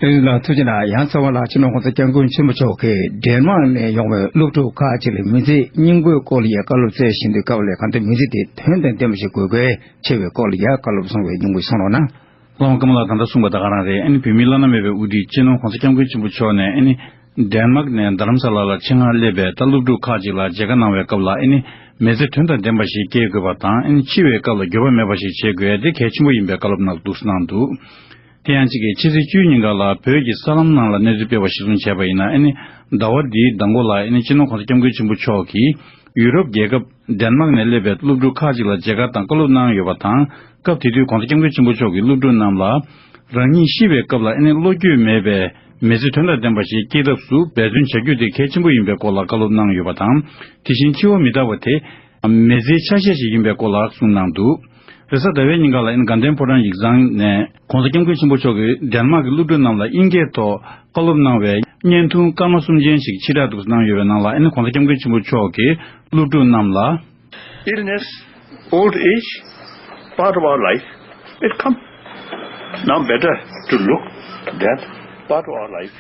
ཨེ་ལགས། ཐུགས་རྗེ་གནང་། ཡང་རྩ་བ་ལ་སྤྱི་ནོར་༧གོང་ས་༧སྐྱབས་མགོན་ཆེན་པོ་མཆོག་གིས་ཌེན་མཱག་ནས་ཡོང་བའི་སློབ་ཕྲུག་ཁག་ཅིག་ལ་མི་ཚེའི་སྙིང་པོའི་སྐོར་ལ་ཡང་བཀའ་སློབ་སྩལ་བཞིན་དུ། སྐབས་ལ་གང་ལྟར་མི་ཚེ་དེ་དོན་དང་ལྡན་པ་ཞིག་དགོས་གལ་ཆེ་བའི་སྐོར་ལ་ཡང་བཀའ་སློབ་གསུངས་པའི་སྙིང་པོ་གསུང་རོགས་གནང་། བླ་མ་ཀརྨ་ལགས་ད་ལྟ་གསུངས་པ་དང་ག་རང་རེད། ཨ་ནི་བོད་མིའི་བླ་ན་མེད་པའི་དབུ་ཁྲིད་སྤྱི་ནོར་༧གོང་ས་༧སྐྱབས་མགོན་ཆེན་པོ་མཆོག་ནས་ཨ་ནི་ཌེན་མཱག་ནས་རྡ་རམ་ས་ལ་ལ་ཆེད་མངགས་སླེབས་པའི་ད་སློབ་ཕྲུག་ཁག་ཅིག་ལ་མཇལ་ཁ་གནང་བའི་སྐབས་ལ། ཨ་ནི་མི་ཚེ་དོན་དང་ལྡན་པ་ཞིག་སྐྱེལ་དགོས་པ་དང་། ཨ་ནི་འཆི་བའི་སྐབས་ལ་འགྱོད་པ་མེད་པ་ཞིག་བྱེད་དགོས་ཡ་དེ་གལ་ཆེན་པོ་ཡིན་པའི་བཀའ་སློབ་གནང་འདུག་གནང་འདུག་དེ་ཡང་གཅིག་གིས་ཕྱི་ཚེས་བཅུ་ཉིན་ཀ་ལ་བོད་ཀྱི་གསར་ལམ་ནང་ལ་གནས་ཚུལ་སྤེལ་བ་གཞིར་བཟུང་བྱས་པ་ཡིན་ན། ཨ་ནི་ཟླ་བ་འདིའི་ཟླ་མགོ་ལ་ཨ་ནི་སྤྱི་ནོར་༧གོང་ས་༧སྐྱབས་མགོན་ཆེན་པོ་མཆོག་གིས་ཡུ་རོབ་རྒྱལ་ཁབ་ཌེན་མཱག་ནས་སླེབས་པའི་སློབ་ཕྲུག་ཁག་ཅིག་ལ་མཇལ་ཁ་དང་བཀའ་སློབ་གནང་ཡོད་པ་དང་། སྐབས་དེ་དུས་༧གོང་ས་༧སྐྱབས་མགོན་ཆེན་པོ་མཆོག་གིས་སློབ་ཕྲུག་རྣམས་ལ་རང་ཉིད་ཤི་བའི་སྐབས་ལ་ཨ་ནི་བློ་འགྱོད་མེད་པའི་མི་ཚེ་དོན་དང་ལྡན་པ་ཞིག་སྐྱེལ་ཐབས་སུ་འབད་བརྩོན་བྱ་རྒྱུ་དེ་གལ་ཆེན་པོ་ཡིན་པའི་སྐོར་ལ་བཀའ་སློབ་གནང་ཡོད་པ་དང་། དེ་བཞིན་འཆི་བ་མི་རྟག་པ་དེ་མི་ཚེའི་ཆ་ཤས་ཤིག་ཡིན་པའི་སྐོར་ལ་གསུངས་གནང་འདུག་རེས་གཟའ་ཟླ་བའི་ཉིན་ཀ་ལ་ཨ་ནི་དགའ་ལྡན་ཕོ་བྲང་ཡིག་ཚང་ནས་༧གོང་ས་༧སྐྱབས་མགོན་ཆེན་པོ་མཆོག་གིས་ཌེན་མཱག་གི་སློབ་ཕྲུག་རྣམས་ལ་དབྱིན་སྐད་ཐོག་བཀའ་སློབ་གནང་བའི་བརྙན་ཐུང་སྐར་མ་གསུམ་ཅན་ཞིག་ཕྱིར་བསྒྲགས་འདུག་གནང་ཡོད་པའི་ནང་ལ། ཨ་ནི་༧གོང་ས་༧སྐྱབས་མགོན་ཆེན་པོ་མཆོག་གིས་སློབ་ཕྲུག་རྣམས་ལ། Illness, old age, part of our life. It come. Now better to look that part of our life.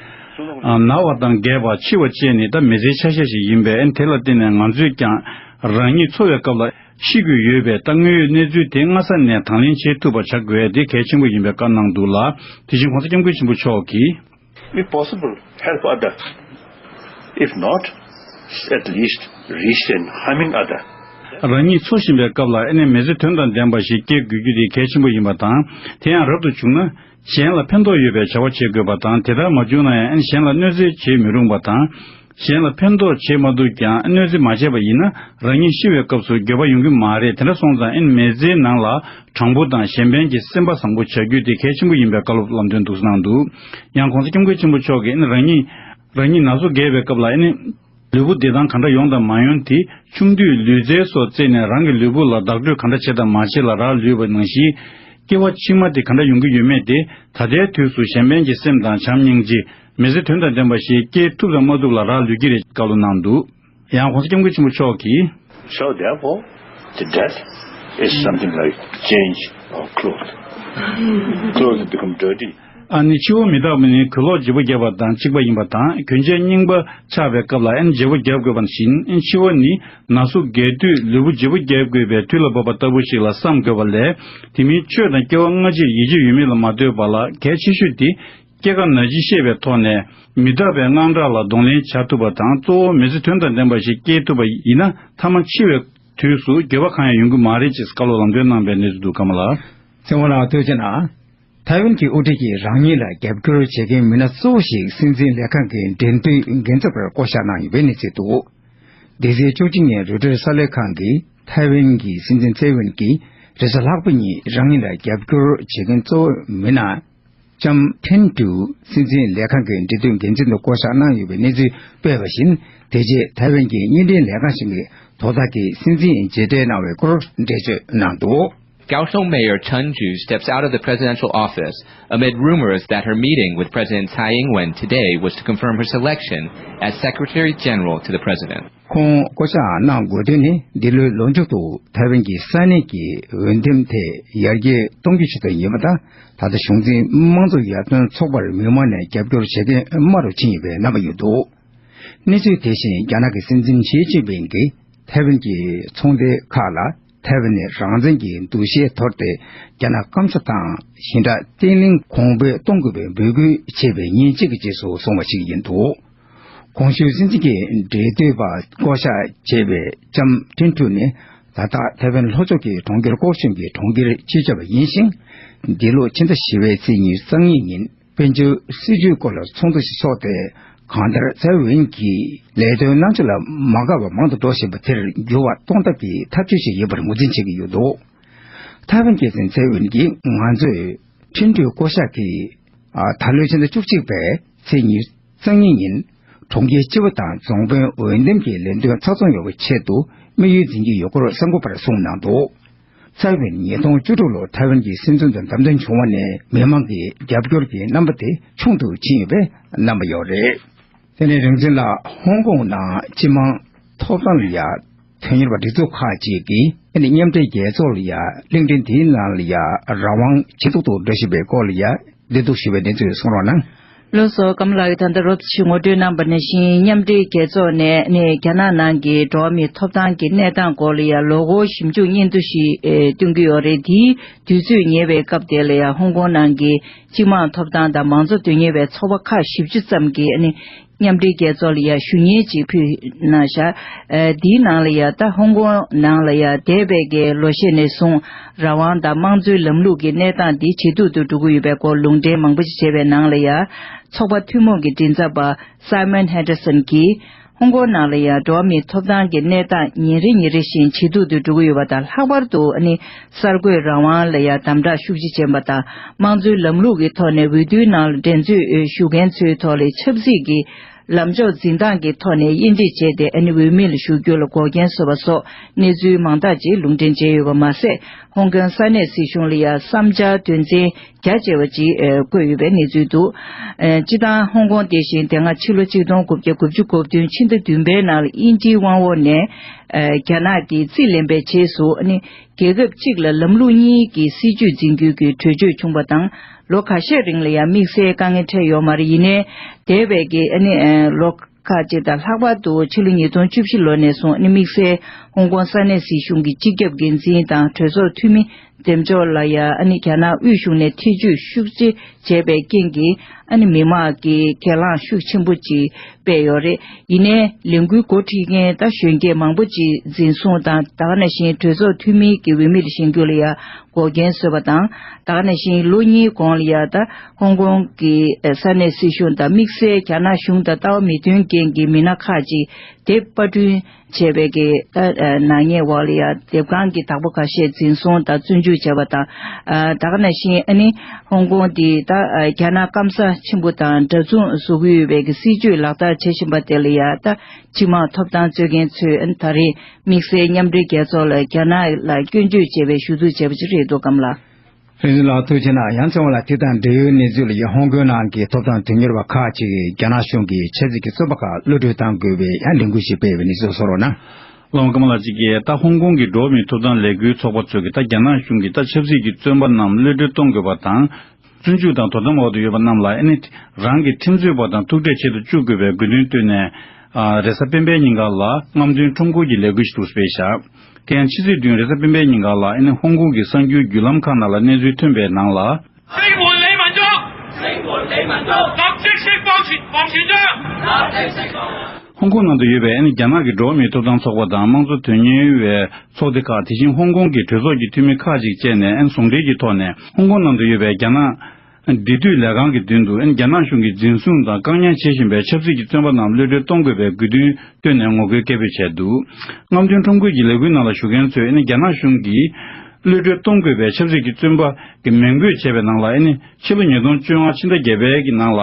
ཨ་ན་བ་དང་རྒས་པ། འཆི་བ་བཅས་ནི་ད་མི་ཚེའི་ཆ་ཤས་ཤིག་ཡིན་པས། ཨ་ནི་དེ་ལ་བརྟེན་ནས་ང་ཚོས་ཀྱང་རང་ཉིད་འཚོ་བའི་སྐབས་ལ་ཤི་དགོས་ཡོད་པའི་ད་དངོས་ཡོད་གནས་ཚུལ་དེ་སྔ་ས་ནས་དང་ལེན་བྱེད་ཐུབ་པ་བྱ་དགོས་དེ་གལ་ཆེན་པོ་ཡིན་པའི་བཀའ་གནང་འདུག་ལ། དེ་བཞིན་༧གོང་ས་༧སྐྱབས་མགོན་ཆེན་པོ་མཆོག་གིས། If possible, help other. If not, at least restrain harming other. རང་ཉིད་འཚོ་བཞིན་པའི་སྐབས་ལ་ཨ་ནི་མི་ཚེ་དོན་དང་ལྡན་པ་ཞིག་སྐྱེལ་དགོས་རྒྱུ་དེ་གལ་ཆེན་པོ་ཡིན་པ་དང་། དེ་ཡང་རབ་ཏུ་བྱུང་ན་གཞན་ལ་ཕན་ཐོགས་ཡོད་པའི་བྱ་བ་བྱེད་དགོས་པ་དང་། དེ་ལྟར་མ་བྱུང་ན་ཡང་ཨ་ནི་གཞན་ལ་གནོད་འཚེ་བྱེད་མི་རུང་བ་དང་། གཞན་ལ་ཕན་ཐོགས་བྱེད་མ་ཐུབ་ཀྱང་གནོད་འཚེ་མ་བྱས་པ་ཡིན་ན་རང་ཉིད་ཤི་བའི་སྐབས་སུ་འགྱོད་པ་ཡོང་གི་མ་རེད། དེ་འདྲ་སོང་ཙང་ཨ་ནི་མི་ཚེའི་ནང་ལ་དྲང་པོ་དང་གཞན་ཕན་གྱི་སེམས་པ་བཟང་པོ་བྱ་རྒྱུ་དེ་གལ་ཆེན་པོ་ཡིན་པའི་བཀའ་སློབ་ལམ་སྟོན་འདུག་གནང་འདུག་ཡང་༧གོང་ས་༧སྐྱབས་མགོན་ཆེན་པོ་མཆོག་གིས་ཨ་ནི་རང་ཉིད་རང་ཉིད་ན་ཟུག་རྒས་པའི་སྐབས་ལ་ཨ་ནི་ལུས་པོ་བདེ་ཐང་ག་འདྲ་ཡོང་དང་མ་ཡོང་དེ་ཆུང་དུས་ལུས་རྩལ་སོགས་རྩེད་ནས་རང་གི་ལུས་པོ་ལ་བདག་སྤྲོད་ག་འདྲ་བྱེད་དང་མ་བྱེད་ལ་རག་ལུས་པ་ནང་བཞིན། སྐྱེ་བ་ཕྱི་མ་དེ་ག་འདྲ་ཡོང་གི་ཡོད་མེད་དེ་ད་ལྟའི་དུས་སུ་གཞན་ཕན་གྱི་སེམས་དང་བྱམས་སྙིང་རྗེ། མི་ཚེ་དོན་དང་ལྡན་པ་ཞིག་སྐྱེལ་ཐུབ་དང་མ་ཐུབ་ལ་རག་ལུས་ཀྱི་རེད། བཀའ་སློབ་གནང་འདུག་ཡང་༧གོང་ས་༧སྐྱབས་མགོན་ཆེན་པོ་མཆོག་གིས། So therefore, the death is something like change of clothes. Clothes become dirty. ཨ་ནི་འཆི་བ་མི་རྟག་པ་ནི་གོས་ལོག་བརྗེ་པོ་བརྒྱབ་པ་དང་གཅིག་པ་ཡིན་པ་དང་། གོན་ཆས་རྙིང་པ་ཆགས་པའི་སྐབས་ལ་ཨ་ནི་བརྗེ་པོ་བརྒྱབ་དགོས་པ་བཞིན། འཆི་བ་ནི་ན་ཟུག་རྒས་དུས་ལུས་པོ་བརྗེ་པོ་བརྒྱབ་དགོས་པའི་དུས་ལ་བབ་པ་ལྟ་བུ་ཞིག་ལ་བསམ་དགོས་པ་ལས། དེ་མིན་ཆོས་དང་སྐྱེ་བ་སྔ་ཕྱིར་ཡིད་ཆེས་ཡོད་མེད་ལ་མ་ལྟོས་པ་ལ། གལ་ཆེ་ཤོས་དེ་སྐྱེ་རྒ་ན་འཆི་ཤེས་པའི་ཐོག་ནས་མི་རྟག་པའི་དངངས་སྐྲག་ལ་གདོང་ལེན་བྱ་ཐུབ་པ་དང་། གཙོ་བོ་མི་ཚེ་དོན་དང་ལྡན་པ་ཞིག་སྐྱེལ་ཐུབ་པ་ཡིན་ན་མཐའ་མ་འཆི་བའི་དུས་སུ་འགྱོད་པ་གང་ཡང་ཡོང་གི་མ་རེད་ཅེས་བཀའ་སློབ་ལམ་སྟོན་གནང་པའི་གནས་ཚུལ་འདུག་ཀརྨ་ལགས། ཚེ་དབང་ལགས་ཐུགས་རྗེ་གནང་། ཐའེ་ཝན་གྱི་དབུ་ཁྲིད་ཀྱིས་རང་ཉིད་ལ་རྒྱབ་སྐྱོར་བྱེད་མཁན་མི་སྣ་གཙོ་བོ་ཞིག་སྲིད་འཛིན་ལས་ཁང་གི་འབྲེལ་མཐུད་འགན་འཛིན་པར་བསྐོ་བཞག་གནང་ཡོད་པའི་གནས་ཚུལ་འདུག་འདི་ཚེས་བཅུ་གཅིག་ཉིན་རོའི་ཊར་གསར་ལས་ཁང་གིས་ཐའེ་ཝན་གྱི་སྲིད་འཛིན་ཚེ་ཝེན་གྱིས་རེས་གཟའ་ལྷག་པ་ཉིན་རང་ཉིད་ལ་རྒྱབ་སྐྱོར་བྱེད་མཁན་གཙོ་བོའི་མི་སྣ་ལྕམ་ཐེན་ཀྲུའུ་སྲིད་འཛིན་ལས་ཁང་གི་འབྲེལ་མཐུད་འགན་འཛིན་དུ་བསྐོ་བཞག་གནང་ཡོད་པའི་གནས་ཚུལ་སྤེལ་བ་བཞིན། དེ་རྗེས་ཐའེ་ཝན་གྱི་བརྙན་འཕྲིན་ལས་ཁང་ཞིག་གིས་དོ་བདག་གིས་སྲིད་འཛིན་མཇལ་འཕྲད་གནང་བའི་སྐོར་འགྲེལ་བརྗོད་གནང་འདུག Kaohsiung Mayor Chen Ju steps out of the presidential office amid rumors that her meeting with President Tsai Ing-wen today was to confirm her selection as Secretary General to the president. ཁོང་བསྐོ་གཞག་གནང་དགོས་དོན་ནི། འདི་ལོའི་ལོ་མཇུག་ཏུ་ཐའེ་ཝན་གྱི་ས་གནས་ཀྱི་འོས་འདེམས་དེ་ཡར་རྒྱས་གཏོང་རྒྱུའི་ཆེད་དུ་ཡིན་པ་དང་། ད་ལྟ་གཞུང་འཛིན་དམངས་གཙོ་ཡར་ཐོན་ཚོགས་པར་མི་མང་ནས་རྒྱབ་སྐྱོར་བྱེད་མཁན་དམའ་རུ་ཕྱིན་ཡོད་པའི་རྣམ་པ་ཡོད་འདུག། གནས་ཚུལ་དེ་བཞིན་རྒྱ་ནག་གི་སྲིད་འཛིན་ཞི་ཅིན་ཕིང་གིས་ཐའེ་ཝན་གྱི་ཚོང་སྡེ་ཁག་ལ། ཐའེ་ཝན་ནི་རང་བཙན་གྱི་འདུ་ཤེས་དོར་ཏེ། རྒྱ་ནག་སྐམ་ས་དང་ཞིང་བྲག་བརྟན་ལྷིང་གོང་འཕེལ་གཏོང་དགོས་པའི་འབོད་སྐུལ་བྱས་པའི་ཉིན་གཅིག་གི་རྗེས་སུ་སོང་བ་ཞིག་ཡིན་འདུག། གོང་ཞུས་སྲིད་འཛིན་གྱི་འབྲེལ་མཐུད་པ་བསྐོ་གཞག་བྱས་པའི་ལྕམ་ཁྲིན་ཀྲུའུ་ནི། ད་ལྟ་ཐའེ་ཝན་ལྷོ་ཕྱོགས་ཀྱི་གྲོང་ཁྱེར་ཀོ་ཤུན་གྱི་གྲོང་ཁྱེར་སྤྱི་ཁྱབ་ཡིན་ཞིང་། འདི་ལོ་ཕྱི་ཟླ་བཞི་པའི་ཚེས་ཉི་ཤུ་རྩ་གཉིས་ཉིན། དཔལ་འབྱོར་སྲིད་ཇུས་སྐོར་ལ་ཚོགས་འདུ་ཞིག་འཚོགས་ཏེ། གང་ལྟར་ཐའེ་ཝན་གྱི་ལས་དོན་གནང་ཕྱོགས་ལ་མ་དགའ་བ་མང་དུ་འགྲོ་བཞིན་པ་དེར་འགྱུར་བ་གཏོང་ཐབས་ཀྱི་ཐབས་ཇུས་ཤིག་ཡིན་པར་ངོས་འཛིན་བྱེད་ཀྱི་ཡོད་འདུག། ཐའེ་ཝན་གྱི་སྲིད་འཛིན་ཚའེ་ཝིན་གྱིས། ང་ཚོས་ཁྲིན་ཀྲུའུ་བསྐོ་གཞག་གིས། ཨ། ད་ལོའི་ཕྱི་ཟླ་བཅུ་གཅིག་པའི་ཚེས་ཉི་ཤུ་རྩ་གཉིས་ཉིན། གྲོང་ཁྱེར་སྤྱི་བ་དང་རྫོང་དཔོན་འོས་འདེམས་ཀྱི་ལས་དོན་ཚགས་ཚུད་ཡོང་བའི་ཆེད་དུ་དམིགས་ཡུལ་འཛིན་གྱི་ཡོད་སྐོར་གསར་འགོད་པར་གསུངས་གནང་འདུག། ཚའེ་ཝིན་ཉིས་སྟོང་བཅུ་དྲུག་ལོར་ཐའེ་ཝན་གྱི་སྲིད་འཛིན་དུ་བདམས་ཐོན་བྱུང་བ་ནས། མི་མང་གི་རྒྱབ་སྐྱོར་གྱི་རྣམ་པ་དེ་ཆུང་དུ་ཕྱིན་ཡོད་པའི་རྣམ་པ་ཡོད་རེད། དེ་ནས་རིག་འཛིན་ལགས། ཧོང་ཀོང་ནང་སྤྱི་དམངས་ཐོབ་ཐང་ལ་ཡ་དོན་གཉེར་བ་སྒྲིག་འཛུགས་ཁག་ཅིག་གིས། ཨ་ནི་མཉམ་འབྲེལ་རྒྱལ་ཚོགས་ལ་ཡ་གླིང་ཕྲན་དེའི་ནང་ལ་ཡ་རང་དབང་ཇེ་སྡུག་ཏུ་འགྲོ་བཞིན་པའི་སྐོར་ལ་ཡ་འབྲེལ་གཏུག་ཞུས་པའི་གནས་ཚུལ་གསུང་རོགས་གནང་། ལགས་སོ། ཀམ་ལགས་ཀྱིས་ད་ལྟ་རོབ་ཙམ་ཞིག་ངོ་སྤྲོད་གནང་པ་ནང་བཞིན། མཉམ་འབྲེལ་རྒྱལ་ཚོགས་ནས་ནི་རྒྱ་ནག་ནང་གི་འགྲོ་བ་མིའི་ཐོབ་ཐང་གི་གནས་སྟངས་སྐོར་ལ་ཡ་ལོ་འཁོར་ཞིབ་འཇུག་སྙན་ཐོ་ཞིག་ཨེ་སྟོན་གྱི་ཡོད་རེད། དེའི་དུས་ཚོད་ཉེ་བའི་སྐབས་དེ་ལ་ཡ་ཧོང་ཀོང་ནང་གི་སྤྱི་དམངས་ཐོབ་ཐང་དང་མང་གཙོ་དོན་གཉེར་བའི་ཚོགས་པ་ཁག་བཞི་བཅུ་ཙམ་གྱིས་ཨ་ནི་མཉམ་འབྲེལ་རྒྱལ་ཚོགས་ལ་ཡ་ཞུ་སྙན་ཅིག་ཕུལ་གནང་ཤག། ཨ། འདིའི་ནང་ལ་ཡ་ད་ཧོང་ཀོང་ནང་ལ་ཡ་འདས་པའི་གི་ལོ་ཤས་ནས་བཟུང་རང་དབང་དང་དམངས་གཙོའི་ལམ་ལུགས་ཀྱི་གནས་སྟངས་འདི་ཇེ་སྡུག་ཏུ་འགྲོ་གི་ཡོད་པའི་སྐོར་ལུང་འདྲེན་མང་པོ་ཞིག་བྱས་པའི་ནང་ལ་ཡ། ཚོགས་པ་ཐུན་མོང་གི་མགྲིན་ཚབ་པ་Simon Henderson་གྱིས། ཧོང་ཀོང་ནང་ལ་ཡ་འགྲོ་བ་མིའི་ཐོབ་ཐང་གི་གནས་སྟངས་ཉིན་རེ་ཉིན་རེ་བཞིན་ཇེ་སྡུག་ཏུ་འགྲོ་གི་ཡོད་པ་དང་། ལྷག་པར་དུ་ཨ་ནི་གསར་འགོད་རང་དབང་ལ་ཡ་དམ་དྲག་ཤུགས་ཆེ་བྱས་པ་དང་། དམངས་གཙོའི་ལམ་ལུགས་ཀྱི་ཐོག་ནས་འོས་བསྡུའི་ནང་ལ་འགྲན་རྩོད་ཞུ་མཁན་ཚོའི་ཐོག་ལ་ཆབ་སྲིད་ཀྱི་ལམ་ཕྱོགས་འཛིན་སྟངས་ཀྱི་ཐོག་ནས་དབྱེ་འབྱེད་བྱས་ཏེ། ཨ་ནི་འོས་མི་ལ་ཞུགས་རྒྱུ་ལ་འགོག་རྐྱེན་བཟོས་པ་སོགས་གནས་ཚུལ་མང་དག་ཅིག་ལུང་འདྲེན་བྱས་ཡོད་པ་མ་ཟད། ཧོང་ཀོང་ས་གནས་སྲིད་གཞུང་ལ་ཡང་བསམ་འཆར་དོན་ཚན་རྒྱ་ཆེ་བ་ཅིག་ཨེ་བཀོད་ཡོད་པའི་གནས་ཚུལ་འདུག། ཨེ། སྤྱི་བཏང་ཧོང་ཀོང་དེ་བཞིན་དེ་སྔ་ཕྱི་ལོ་ཆིག་སྟོང་དགུ་བརྒྱ་དགུ་བཅུ་གོ་བདུན་ཕྱི་ཟླ་བདུན་པའི་ནང་ལ་དབྱིན་ཇིའི་དབང་འོག་ནས་ཨེ་རྒྱ་ནག་གིས་རྩིས་ལེན་པའི་རྗེས་སུ། ཨ་ནི་རྒྱལ་ཁབ་གཅིག་ལ་ལམ་ལུགས་གཉིས་ཀྱི་སྲིད་ཇུས་འཛིན་རྒྱུ་གི་གྲོས་ཆོད་བྱུང་བ་དང་། ལོ་ཁ་ཤས་རིང་ལ་ཡང་དམིགས་བསལ་དཀའ་ངལ་འཕྲད་ཡོད་མ་རེད། ཡིན་ནའི་འདས་པའི་གི་ཨ་ནི་ཨེ་ལོ་ཁག་ཅིག་དང་། ལྷག་པར་དུ་ཕྱི་ལོ་ཉིས་སྟོང་བཅུ་བཞི་ལོ་ནས་བཟུང་། ཨ་ནི་དམིགས་བསལ་ཧོང་ཀོང་ས་གནས་སྲིད་གཞུང་གི་སྤྱི་ཁྱབ་འགན་འཛིན་དང་གྲོས་ཚོགས་འཐུས་མི་འདེམས་ཕྱོགས་ལ་ཡང་། ཨ་ནི་རྒྱ་ནག་དབུས་གཞུང་ནས་ཐེ་ཇུས་ཤུགས་ཆེ་བྱས་པའི་རྐྱེན་གྱིས། ཨ་ནི་མི་མང་གིས་གྱེན་ལངས་ཤུགས་ཆེན་པོ་ཅིག་སྤེལ་ཡོད་རེད། ཡིན་ནའི་ལས་འགུལ་འགོ་ཁྲིད་མཁན་ད་གཞོན་སྐྱེས་མང་པོ་ཅིག་འཛིན་བཟུང་དང་། ད་ག་ནང་བཞིན་གྲོས་ཚོགས་འཐུས་མི་གི་འོས་མི་ལ་བཞེངས་རྒྱུ་ལ་ཡང་འགོག་རྐྱེན་བཟོས་པ་དང་། ད་ག་ནང་བཞིན་ལོ་གཉིས་གོང་ལ་ཡ་ད་ཧོང་ཀོང་གི་ས་གནས་སྲིད་གཞུང་དང་། དམིགས་བསལ་རྒྱ་ནག་གཞུང་དང་ལྟ་བ་མི་མཐུན་རྐྱེན་གྱིས་མི་སྣ་ཁག་ཅིག་དེབ་པར་སྐྲུན་བྱས་པའི་གི་ད་ནག་ཉེས་འོག་ལ་ཡ་དེབ་ཁང་གི་བདག་པོ་ཁ་ཤས་འཛིན་བཟུང་དང་བཙོན་འཇུག་བྱས་པ་དང་། ད་ག་ནང་བཞིན་ཨ་ནི་ཧོང་ཀོང་དེ་ད་རྒྱ་ནག་སྐམ་ས་ཆེན་པོ་དང་འདྲ་མཚུངས་བཟོ་གི་ཡོད་པའི་གི་སྲིད་ཇུས་ལག་བསྟར་བྱེད་བཞིན་པ་དེ་ལ་ཡ་ད་སྤྱི་དམངས་ཐོབ་ཐང་རྩོད་མཁན་ཚོས་ཨ་ནི་ད་རེས། དམིགས་བསལ་མཉམ་འབྲེལ་རྒྱལ་ཚོགས་ལ་རྒྱ་ནག་ལ་སྐྱོན་བརྗོད་བྱས་པའི་ཞུ་གཏུག་བྱས་པ་ཅིག་རེད་འདུག། ཀམ་ལགས། རིག་འཛིན་ལགས་ཐུགས་རྗེ་གནང་། ཡང་ཚེ་དབང་ལགས་དེ་དང་འབྲེལ་ཡོད་གནས་ཚུལ་ལ་ཡ། ཧོང་ཀོང་ནང་གི་ཐོབ་ཐང་དོན་གཉེར་བ་ཁག་ཅིག་གིས་རྒྱ་ནག་གཞུང་གིས་ཆབ་སྲིད་ཀྱི་བཙོན་པ་ཁག་གློད་གྲོལ་གཏང་དགོས་པའི་ཡང་ལས་འགུལ་ཞིག་སྤེལ་བའི་གནས་ཚུལ་གསུང་རོགས་གནང་། ལགས་འོང་། ཀམ་ལགས་གཅིག་གིས་ད་ཧོང་ཀོང་གི་འགྲོ་བ་མིའི་ཐོབ་ཐང་ལས་འགུལ་ཚོགས་པ་ཚོས་ཀྱིས་ད་རྒྱ་ནག་གཞུང་གིས་ད་ཆབ་སྲིད་ཀྱི་བཙོན་པ་རྣམས་གློད་གྲོལ་གཏོང་དགོས་པ་དང་། བཙོན་འཇུག་དང་དོ་དམ་འོག་ཏུ་ཡོད་པ་རྣམས་ལ་ཨ་ནི་རང་གི་ཁྲིམས་རྩོད་པ་དང་ཐུག་འཕྲད་བྱེད་དུ་བཅུག་དགོས་པའི་དགོས་འདུན་བཏོན་ནས། ཨ། རེས་གཟའ་སྤེན་པའི་ཉིན་ཀ་ལ་རྔམ་སྟོན་ཁྲོམ་སྐོར་གྱི་ལས་འགུལ་ཞིག་ཏུ་སྤེལ་བཞག། དེ་ཡང་ཕྱི་ཚེས་བདུན་རེས་གཟའ་སྤེན་པའི་ཉིན་ཀ་ལ་ཨ་ནི་ཧོང་ཀོང་གི་གསར་འགྱུར་བརྒྱུད་ལམ་ཁག་ནང་ལ་གནས་ཚུལ་ཐོན་པའི་ནང་ལ། ཧོང་ཀོང་ནང་དུ་ཡོད་པའི་ཨ་ནི་རྒྱ་ནག་གི་འགྲོ་བ་མིའི་ཐོབ་ཐང་ཚོགས་པ་དང་དམངས་གཙོ་དོན་གཉེར་བའི་ཚོགས་སྡེ་ཁག། དེ་བཞིན་ཧོང་ཀོང་གི་གྲོས་ཚོགས་ཀྱི་འཐུས་མི་ཁག་ཅིག་བཅས་ནས་ཨ་ནི་ཟུང་འབྲེལ་གྱི་ཐོག་ནས་ཧོང་ཀོང་ནང་དུ་ཡོད་པའི་རྒྱ་ནག་འབྲེལ་མཐུད་ལས་ཁང་གི་མདུན་དུ་ཨ་ནི་རྒྱ་ནག་གཞུང་གིས་འཛིན་བཟུང་དང་བཀག་ཉར་བྱེད་བཞིན་པའི་ཆབ་སྲིད་ཀྱི་བཙོན་པ་རྣམས་གློད་གྲོལ་གཏོང་དགོས་པའི་དགོས་འདུན་བཏོན་ནས་ངོ་རྒོལ་སྐད་འབོད་བྱས་འདུག། རྔམ་སྟོན་ཁྲོམ་སྐོར་གྱི་ལས་འགུལ་ནང་ལ་ཞུགས་མཁན་ཚོས་ཨ་ནི་རྒྱ་ནག་གཞུང་གིས་གློད་གྲོལ་གཏོང་དགོས་པའི་ཆབ་སྲིད་ཀྱི་བཙོན་པ་གི་མིང་འབོད་བྱས་པའི་ནང་ལ། ཨ་ནི་ཕྱི་ལོ་ཉིས་སྟོང་བཅོ་ལྔ་ཕྱི་ཟླ་བརྒྱད་པའི་གི་ནང་ལ་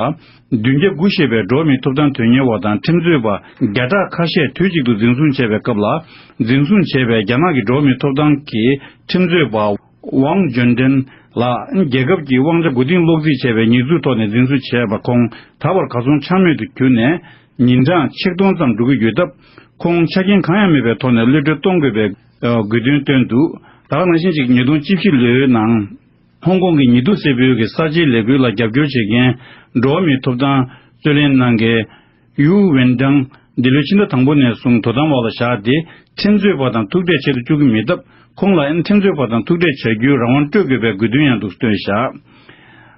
བདུན་བརྒྱ་དགུ་བཞེས་པའི་འགྲོ་བ་མིའི་ཐོབ་ཐང་དོན་གཉེར་བ་དང་ཁྲིམས་རྩོད་པ་བརྒྱ་ཕྲག་ཁ་ཤས་དུས་གཅིག་ཏུ་འཛིན་བཟུང་བྱས་པའི་སྐབས་ལ། འཛིན་བཟུང་བྱས་པའི་རྒྱ་ནག་གི་འགྲོ་བ་མིའི་ཐོབ་ཐང་གི་ཁྲིམས་རྩོད་པ་ཝང་ཇོན་ཏན་ལགས་རྒྱལ་ཁབ་ཀྱི་དབང་ཆ་མགོ་རྟིང་སློག་རྩིས་བྱས་པའི་ཉེས་འཛུགས་ཐོག་ནས་འཛིན་བཟུང་བྱས་པ། ཁོང་ད་བར་གར་སོང་ཆ་མེད་དུ་གྱུར་ནས། ཉིན་གྲངས་ཆིག་སྟོང་ཙམ་འགྲོ་གི་ཡོད་སྟབས། ཁོང་ཆ་རྐྱེན་གང་ཡང་མེད་པའི་ཐོག་ནས་གློད་གྲོལ་གཏོང་དགོས་པའི་དགོས་འདུན་བཏོན་འདུག་ད་ག་ནང་བཞིན་ཅིག་ཉིས་སྟོང་བཅུ་བཞི་ལོའི་ནང་། ཧོང་ཀོང་གི་ཉེ་དུ་གསལ་པོའི་གི་གསར་བརྗེའི་ལས་འགུལ་ལ་རྒྱབ་སྐྱོར་བྱེད་མཁན་འགྲོ་བ་མིའི་ཐོབ་ཐང་རྩོད་ལེན་གནང་མཁན་ཡུའུ་ཝེན་ཀྲང་འདི་ལོའི་ཕྱི་ཟླ་དང་པོ་ནས་བཟུང་དོ་དམ་འོག་ལ་བཞག་སྟེ། ཁྲིམས་རྩོད་པ་དང་ཐུག་འཕྲད་བྱེད་དུ་བཅུག་གི་མེད་སྟབས། ཁོང་ལ་ཨེ་ནི་ཁྲིམས་རྩོད་པ་དང་ཐུག་འཕྲད་བྱ་རྒྱུའི་རང་དབང་སྤྲོད་དགོས་པའི་དགོས་འདུན་ཡང་འདུག་བཏོན་བཞག་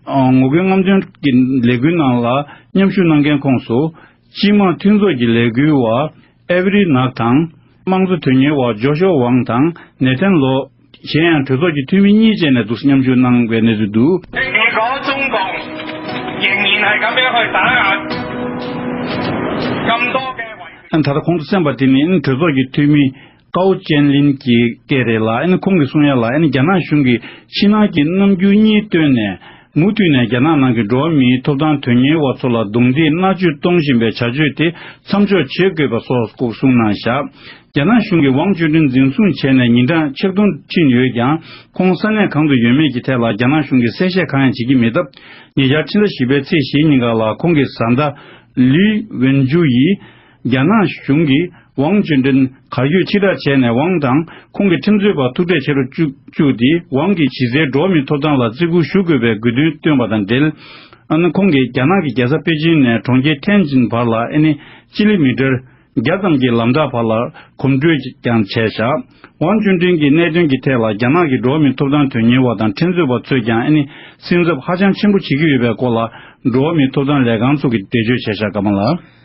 ཨ། ངོ་རྒོལ་རྔམ་སྟོན་གྱི་ལས་འགུལ་ནང་ལ་མཉམ་ཞུགས་གནང་མཁན་ཁོངས་སུ། སྤྱི་དམངས་མཐུན་ཚོགས་ཀྱི་ལས་འགུལ་བ་ཨེ་ཝི་རི་ནག་དང་། དམངས་གཙོ་དོན་གཉེར་བ་ཇོ་ཤོ་ཝང་དང་ནེ་ཐན་ལོ། གཞན་ཡང་གྲོས་ཚོགས་ཀྱི་འཐུས་མི་གཉིས་བཅས་ནས་འདུག་མཉམ་ཞུགས་གནང་བའི་གནས་ཚུལ་འདུག 你搞中共，仍然係咁樣去打壓咁多嘅維權。 ད་ལྟ་གོང་དུ་གསན་པ་དེ་ནི་གྲོས་ཚོགས་ཀྱི་འཐུས་མི་ཀའོ་ཅན་ལིན་གྱི་སྐད་རེད་ལ། ཁོང་གིས་གསུང་ཡ་ལ། རྒྱ་ནག་གཞུང་གིས་ཕྱི་ནང་གི་རྣམ་འགྱུར་གཉིས་བཏོན་ནས། མུ་མཐུད་ནས་རྒྱ་ནག་ནང་གི་འགྲོ་བ་མིའི་ཐོབ་ཐང་དོན་གཉེར་བ་ཚོ་ལ་རྡུང་རྡེག་མནར་གཅོད་གཏོང་བཞིན་པའི་བྱ་སྤྱོད་དེ་མཚམས་འཇོག་བྱེད་དགོས་པ་སོགས་སྐོར་གསུངས་གནང་བཞག་རྒྱ་ནག་གཞུང་གིས་ཝང་ཅུན་ཀྲེང་འཛིན་བཟུང་བྱས་ནས་ཉིན་གྲངས་ཆིག་སྟོང་ཕྱིན་ཡོད་ཀྱང་། ཁོང་ས་གནས་གང་དུ་ཡོད་མེད་ཀྱི་ཐད་ལ་རྒྱ་ནག་གཞུང་གིས་གསལ་བཤད་གང་ཡང་བྱེད་ཀྱི་མེད་སྟབས། ཉེ་ཆར་ཕྱི་ཟླ་བཞི་པའི་ཚེས་བཞི་ཉིན་ཀ་ལ་ཁོང་གི་བཟའ་ཟླ་ལི་ཝེན་ཇུ་ཡིས། རྒྱ་ནག་གཞུང་གིས་ཝང་ཅུན་ཀྲེང་གར་སྐྱོད་ཕྱིར་བསྒྲགས་བྱས་ནས། ཝང་དང་ཁོང་གི་ཁྲིམས་རྩོད་པ་ཐུག་འཕྲད་བྱེད་རུ་བཅུག་བཅུག་སྟེ། ཝང་གིས་གཞི་རྩའི་འགྲོ་བ་མིའི་ཐོབ་ཐང་ལ་བརྩི་བཀུར་ཞུ་དགོས་པའི་དགོས་འདུན་བཏོན་པ་དང་འབྲེལ། ཨ་ནི་ཁོང་གིས་རྒྱ་ནག་གི་རྒྱལ་ས་པེ་ཅིན་ནས་གྲོང་ཁྱེར་ཐེན་ཅིན་བར་ལ་ཨ་ནི་སྤྱི་ལེ་མི་ཊར་བརྒྱ་ཙམ་གྱི་ལམ་ཐག་བར་ལ་གོམ་བགྲོད་ཀྱང་བྱས་བཞག་ཝང་ཅུན་ཀྲེང་གི་གནད་དོན་གྱི་ཐད་ལ་རྒྱ་ནག་གི་འགྲོ་བ་མིའི་ཐོབ་ཐང་དོན་གཉེར་བ་དང་ཁྲིམས་རྩོད་པ་ཚོས་ཀྱང་ཨ་ནི་སེམས་འཚབ་ཧ་ཅང་ཆེན་པོ་བྱེད་ཀྱི་ཡོད་པའི་སྐོར་ལ་འགྲོ་བ་མིའི་ཐོབ་ཐང་ལས་ཁང་ཚོ་གིས་འགྲེལ་བརྗོད་བྱས་བཞག་ཀརྨ་ལགས།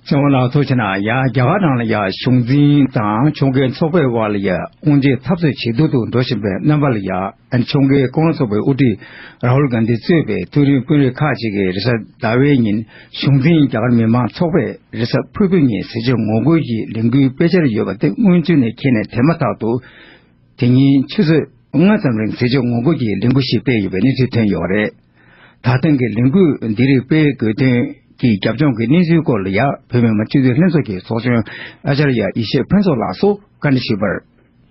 ཚེ་དབང་ལགས་ཐུགས་རྗེ་གནང་། ཡ། རྒྱ་གར་ནང་ལ་ཡ་གཞུང་འཛིན་དང་ཁྱོད་རྒན་ཚོགས་པའི་དབར་ལ་ཡ་དབུ་འབྱེད་འཐབ་རྩོད་ཇེ་སྡུག་ཏུ་འགྲོ་བཞིན་པའི་རྣམ་པ་ལ་ཡ། ཁྱོད་རྒན་ཀོང་ལོ་ཚོགས་པའི་དབུ་ཁྲིད་རཱ་ཧུལ་གྷན་དྷི་གཙོས་པའི་མཐོ་རིམ་དཔོན་རིགས་ཁག་ཅིག་གིས་རེས་གཟའ་ཟླ་བའི་ཉིན་གཞུང་འཛིན་རྒྱ་གར་མི་མང་ཚོགས་པས་རེས་གཟའ་ཕུར་བུའི་ཉིན་ཟས་བཅད་ངོ་རྒོལ་གྱི་ལས་འགུལ་སྤེལ་འཆར་ཡོད་པ་དེ་སྔོན་ཚུད་ནས་འཁྱེར་ནས་དེ་མ་ཐག་ཏུ། དེ་ཉིན་ཆུ་ཚོད་ལྔ་ཙམ་རིང་ཟས་བཅད་ངོ་རྒོལ་གྱི་ལས་འགུལ་ཞིག་སྤེལ་ཡོད་པའི་གནས་ཚུལ་ཐོན་ཡོད་པ་རེད། ད་ཐེངས་ཀྱི་ལས་འགུལ་འདི་རིགས་སྤེལ་དགོས་དོན་གྱི་རྒྱབ་ལྗོངས་ཀྱི་གནས་ཚུལ་སྐོར་ལ་ཡ། བོད་མི་མང་སྤྱི་འཐུས་ལྷན་ཚོགས་ཀྱི་ཚོགས་གཞོན་ཨ་ཅར་ཡ་ཡེ་ཤེས་ཕུན་ཚོགས་ལགས་སུ་བཀའ་འདྲི་ཞུས་པར།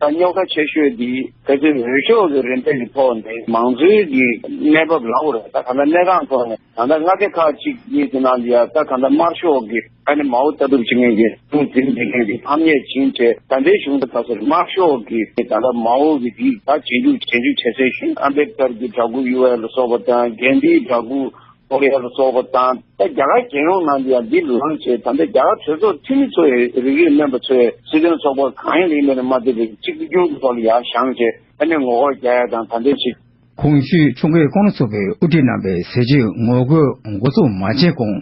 ད་རྙོག་དྲ་ཆེ་ཤོས་འདི་ཕལ་ཆེར་འོས་ཤོག་གི་རིམ་པའི་ཐོག་ནས་མང་གཙོའི་གི་གནས་བབ་ལབ་དགོས་རེད། ད་གང་ལྟར་གནས་སྟངས་ཐོག་ནས་ད་ལྟ་མངའ་སྡེ་ཁག་ཅིག་གཉིས་ཀྱི་ནང་ལ་ཡ། ད་གང་ལྟར་དམར་ཤོག་གི་ཨ་ནི་མའོ་ལྟ་གྲུབ་བྱེད་མཁན་གྱི་གཞུང་འཛིན་བསྡད་མཁན་གྱི་ཕམ་ཉེས་ཕྱིན་བྱས། ད་ལྟའི་གཞུང་དེ་ག་ཚོད་དམར་ཤོག་གི་ད་ལྟ་མའོ་གི་དེ་ད་རྗེས་འཇུག་རྗེས་འཇུག་བྱེད་སའི་གཞུང་། ཨམ་བེད་ཀར་གྱི་བྲག་ཕུག་ཡུལ་ལ་སོགས་པ་དང་། གྷན་དྷིའི་བྲག་ཕུག་ཀོ་རི་ཡ་ལ་སོགས་པ་དང་། ད་རྒྱ་གར་རྒྱལ་ཡོངས་ནང་ལ་ཡང་འདི་ལངས་བྱས། ད་ལྟ་རྒྱ་གར་གྲོས་ཚོགས་འཐུས་མི་ཚོ་ཡི་རིགས་རུས་སྨན་པ་ཚོས་སྲིད་དོན་ཚོགས་པ་གང་ཡིན་ལ་ཡིན་པ་ནས་མ་བརྩིས་པའི་གཅིག་གྱུར་གྱི་ཐོག་ལ་ཡར་བཞེངས་བྱས། ཨ་ནི་ངོ་རྒོལ་རྒྱག་ཡ་དང་། ད་ལྟའི་ཆེད། གོང་ཞུས་ཁྱུང་དགེ་ཀོང་ལོ་ཚོགས་པའི་དབུ་ཁྲིད་རྣམ་པས་ཟས་བཅད་ངོ་རྒོལ་འགོ་འཛུགས་མ་བྱས་གོང་།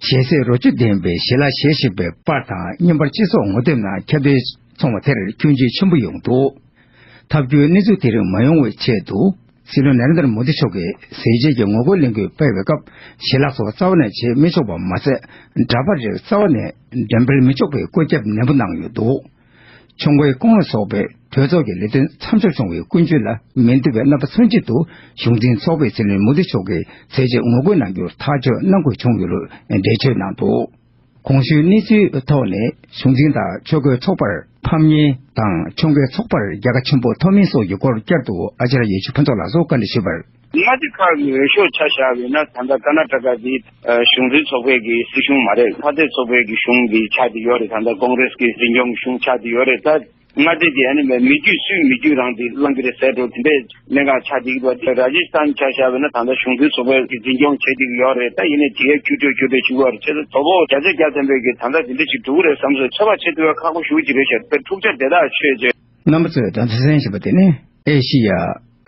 ཞལ་ཟས་རོ་བཅུད་ལྡན་པའི་ཞལ་ལག་བཞེས་བཞིན་པའི་པར་དང་། བརྙན་པར་སྤྱི་ཚོགས་ངོ་དེབ་ནང་ཁྱབ་གདལ་སོང་བ་དེར་སྐྱོན་བརྗོད་ཆེན་པོ་ཡོང་འདུག་ཐབས་སྐྱོའི་གནས་ཚུལ་དེ་རིགས་མ་ཡོང་བའི་ཆེད་དུ། སྲིད་བློན་ནཱ་རེན་དར་མོ་དི་མཆོག་གིས་ཟས་བཅད་ཀྱི་ངོ་རྒོལ་ལས་འགུལ་སྤེལ་བའི་སྐབས། ཞལ་ལག་སོགས་རྩ་བ་ནས་བྱེད་མི་ཆོག་པ་མ་ཟད། འདྲ་པར་རིགས་རྩ་བ་ནས་འགྲེམས་སྤེལ་མི་ཆོག་པའི་བཀོད་ཁྱབ་ནན་པོ་གནང་ཡོད་འདུག་ཁྱུང་དགེ་ཀོང་ལོ་ཚོགས་པའི་གྲོས་ཚོགས་ཀྱི་ལས་དོན་མཚམས་འཇོག་བྱུང་བའི་ཀུན་སྤྱོད་ལ་མི་འདོད་པའི་རྣམ་པ་མཚོན་ཆེད་དུ། གཞུང་འཛིན་ཚོགས་པའི་སྲིད་བློན་མོ་དི་མཆོག་གིས་ཟས་བཅད་ངོ་རྒོལ་གནང་རྒྱུར་ཐག་གཅོད་གནང་དགོས་བྱུང་ཡོད་ལུགས་འགྲེལ་བརྗོད་གནང་འདུག་གོང་ཞུས་གནས་ཚུལ་ཐོག་ནས་གཞུང་འཛིན་དང་ཆོས་གོས་ཚོགས་པར་ཕམ་ཉེས་དང་། ཆོས་གོས་ཚོགས་པར་རྒྱལ་ཁ་ཆེན་པོ་ཐོབ་མིན་སོགས་ཀྱི་སྐོར་བསྐྱར་དུ་ཨ་ཅར་ཡེ་ཤེས་ཕུན་ཚོགས་ལགས་སུ་བཀའ་འདྲི་ཞུས་པར། མངའ་སྡེ་ཁག་གི་འོས་ཤོག་ཆ་བཞག་པ་ཡིན་ན། ད་ལྟ་ཀར་ནཱ་ཊ་ཀ་འདི་གཞུང་འཛིན་ཚོགས་པའི་གི་སྲིད་གཞུང་མ་རེད། མངའ་སྡེ་ཚོགས་པའི་གི་གཞུང་གི་ཆགས་བསྡད་ཡོད་རེད། ད་ལྟ་ཀོང་རེས་ཀྱི་འཛིན་སྐྱོང་གི་གཞུང་ཆགས་བསྡད་ཡོད་རེད། ད་མངའ་སྡེ་དེ་ཨ་ནི་མི་རྒྱུད་སུས་མི་རྒྱུད་རང་དེ་བླང་གི་རེད་ཟེར་འགྲོ། དེ་འདྲའི་གནད་འགག་ཆགས་བསྡད་ཀྱི་འདུག་དེ་ར་ཇི་སི་ཐན་ཆ་བཞག་པ་ཡིན་ན། ད་ལྟ་གཞུང་འཛིན་ཚོགས་པའི་གི་འཛིན་སྐྱོང་བྱེད་བསྡད་ཀྱི་ཡོད་རེད། ད་ཡིན་ནའི་དེ་ཡ་ཁྱུ་སྤྲོད་ཁྱུ་སྤྲོད་བྱེད་ཀྱི་ཡོད་རེད། བྱས་ཙང་དོ་ཕོག་བརྒྱ་ཆ་བརྒྱ་ཐམ་པའི་གི་ད་ལྟ་དེ་འདྲ་ཞིག་འགྲོ་གི་རེད་བསམ་སོང་། ཚོད་དཔག་བྱེད་ཐུབ་ཡ་ཁག་པོ་ཞེ་པོ་ཅིག་རེད་ཤག་དཔེ་འཁྲུག་ཆ་དེ་དག་ཆོད་རྗེས། རྣམ་པ་ཚོས་ད་ལྟ་གསན་བཞིན་པ་དེ་ནི་ཨེ་ཤི་ཡ་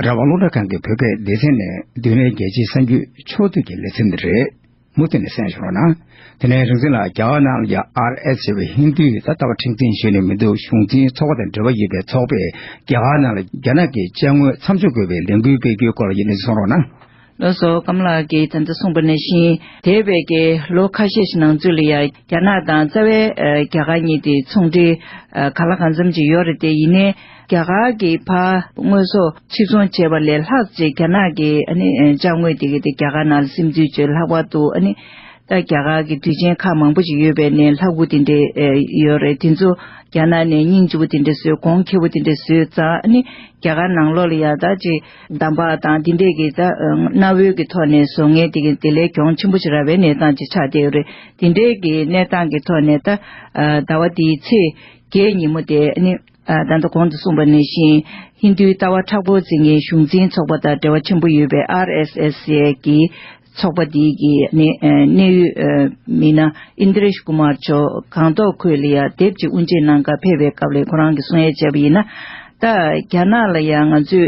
རང་དབང་རླུང་འཕྲིན་ཁང་གི་བོད་སྐད་སྡེ་ཚན་ནས་བསྡུས་གནས་རྒྱལ་སྤྱིའི་གསར་འགྱུར་ཕྱོགས་བསྡུས་ཀྱི་ལེ་ཚན་རེད། མུ་མཐུད་ནས་གསན་བཞུགས་རོགས་གནང་། དེ་ནས་རིག་འཛིན་ལགས། རྒྱ་གར་ནང་ལ་ཡ་ཨར་ཨེས་ཞེས་པའི་ཧིན་རྡུའི་ད་ལྟ་བ་འཁྲུག་འཛིང་ཞུས་ནས་མི་འདུག་གཞུང་འཛིན་ཚོགས་པ་དང་འབྲེལ་བ་ཡོད་པའི་ཚོགས་པས་རྒྱ་གར་ནང་ལ་རྒྱ་ནག་གི་དཔྱ་དངུལ་མཚམས་འཇོག་དགོས་པའི་ལས་འགུལ་སྤེལ་རྒྱུའི་སྐོར་ལ་ཡིན་ནས་གསུང་རོགས་གནང་། ལགས་སོ། ཀརྨ་ལགས་ཀྱིས་ད་ལྟ་གསུངས་པ་ནང་བཞིན། འདས་པའི་གི་ལོ་ཁ་ཤས་ཤིག་ནང་ཚུད་ལ་ཡ། རྒྱ་ནག་དང་རྩ་བའི་ཨ་རྒྱ་གར་གཉིས་དེ་ཚོང་འབྲེལ་ཨ་གང་ལ་གང་འཚམ་ཅིག་ཡོད་རེད་དེ། ཡིན་ནའི་རྒྱ་གར་གྱི་ཕར་དངོས་ཟོག་ཕྱིར་ཚོང་བྱས་པ་ལས་ལྷག་ཅིག་རྒྱ་ནག་གི་ཨ་ནི་ཨ་དཔྱ་དངུལ་དེ་གི་དེ་རྒྱ་གར་ནང་ལ་སིམ་འཛུལ་བྱས། ལྷག་པར་དུ་ཨ་ནི་ ད་རྒྱ་གར་གྱི་དུས་ཆེན་ཁག་མང་པོ་ཞིག་ཡོད་པའི་ནས་ལྷ་སྐུ་དེ་འདྲས་ཨེ་ཡོད་རེད། དེ་ཚོ་རྒྱ་ནག་ནས་སྙིང་རྗེ་པོ་དེ་འདྲས་བཟོས། གོང་ཁེ་པོ་དེ་འདྲས་བཟོས་ཙང་ཨ་ནི་རྒྱ་གར་ནང་ལོགས་ལ་ཡ་ད་ཅིག་འདམ་བག་དང་དེ་འདྲས་ཀྱི་ད་ཨ་གནའ་བོའི་གི་ཐོག་ནས་བཟོ་མཁན་དེ་གི་དེ་ལས་གྱོང་ཆེན་པོ་ཞིག་རག་པའི་གནས་སྟངས་ཅིག་ཆགས་བསྡད་ཡོད་རེད། དེ་འདྲས་ཀྱི་གནས་སྟངས་ཀྱི་ཐོག་ནས་ད་ཨ་ཟླ་བ་འདིའི་ཚེས་བརྒྱད་ཉིན་མོ་དེ་ཨ་ནི་ཨ་ད་ལྟ་གོང་དུ་གསུངས་པ་ནང་བཞིན་ཧིན་རྡུའི་ལྟ་བ་མཁྲེགས་པོ་འཛིན་མཁན་གཞུང་འཛིན་ཚོགས་པ་དང་འབྲེལ་བ་ཆེན་པོ་ཡོད་པའི་ཨར་ཨེས་ཨེས་ཟེར་གྱི་ཚོགས་པ་འདི་གི་ནི་ཨ་གནད་ཡོད་ཨ་མི་སྣ་ཨིན་དྲེཤ་ཀུ་མར་མཆོག་སྒང་ཏོག་ཁུལ་ལ་ཡ་དེབ་ཅིག་དབུ་འབྱེད་གནང་གར་ཕེབས་པའི་སྐབས་ལ་ཁོ་རང་གིས་གསུང་ཡ་བྱས་པ་ཡིན་ན། ད་རྒྱ་ནག་ལ་ཡ་ང་ཚོས་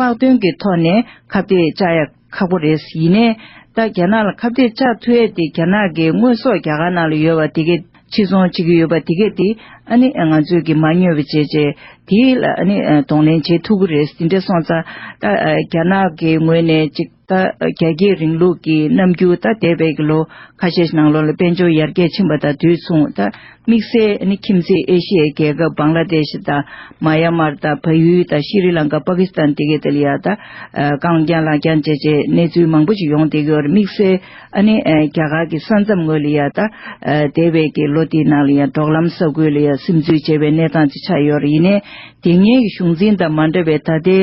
ཨ་དམག་དོན་གྱི་ཐོག་ནས་ཁ་གཏད་བཅག་ཡ་ཁག་པོ་རེད། ཡིན་ནའི་ད་རྒྱ་ནག་ལ་ཁ་གཏད་བཅག་ཐུབ་ཡས་དེ་རྒྱ་ནག་གི་དངོས་ཟོག་རྒྱ་གར་ནང་ལ་ཡོད་པ་དེ་གས་ཕྱིར་ཚོང་བྱེད་ཀྱི་ཡོད་པ་དེ་གས་དེ་ཨ་ནི་ང་ཚོས་ཀྱི་མ་ཉོས་པ་བྱས་བྱས་དེ་ལ་ཨ་ནི་གདོང་ལེན་བྱེད་ཐུབ་ཀྱི་རེད། དེ་འདྲ་སོང་ཙང་ད་རྒྱ་ནག་གི་ངོས་ནས་ཅིག་ད་རྒྱ་སྐྱེད་རིང་ལུགས་ཀྱི་རྣམ་འགྱུར་ད་འདས་པའི་གི་ལོ་ཁ་ཤས་ནང་ལོགས་ལ་དཔལ་འབྱོར་ཡར་རྒྱས་ཕྱིན་པ་དང་དུས་མཚུངས་ད་དམིགས་བསལ་ཨ་ནི་ཁྱིམ་མཚེས་ཨེ་ཤི་ཡའི་རྒྱལ་ཁབ་བང་ལ་དེ་ཤི་དང་མ་ཡ་མར་དང་བལ་ཡུལ་དང་ཤི་རི་ལང་ཀ་པ་ཀི་སི་ཐན་དེ་གའི་དེ་ལ་ཡ་ད་རྐང་རྐྱང་ལག་རྐྱང་བྱས་བྱས་གནས་ཚུལ་མང་པོ་ཞིག་ཡོང་བསྡད་ཀྱི་ཡོད་རེད། དམིགས་བསལ་ཨ་ནི་རྒྱ་གར་གྱི་ས་མཚམས་ངོས་ལ་ཡ་ད་འདས་པའི་གི་ལོ་དེའི་ནང་ལ་ཡ་འབྲོག་ལམ་ས་ཁུལ་ལ་ཡ་སིམ་འཛུལ་བྱས་པའི་གནས་སྟངས་ཅིག་ཆགས་ཡོད་རེད། ཡིན་ནའི་དེ་སྔའི་གི་གཞུང་འཛིན་དང་མ་འདྲ་བའི་ད་ལྟའི་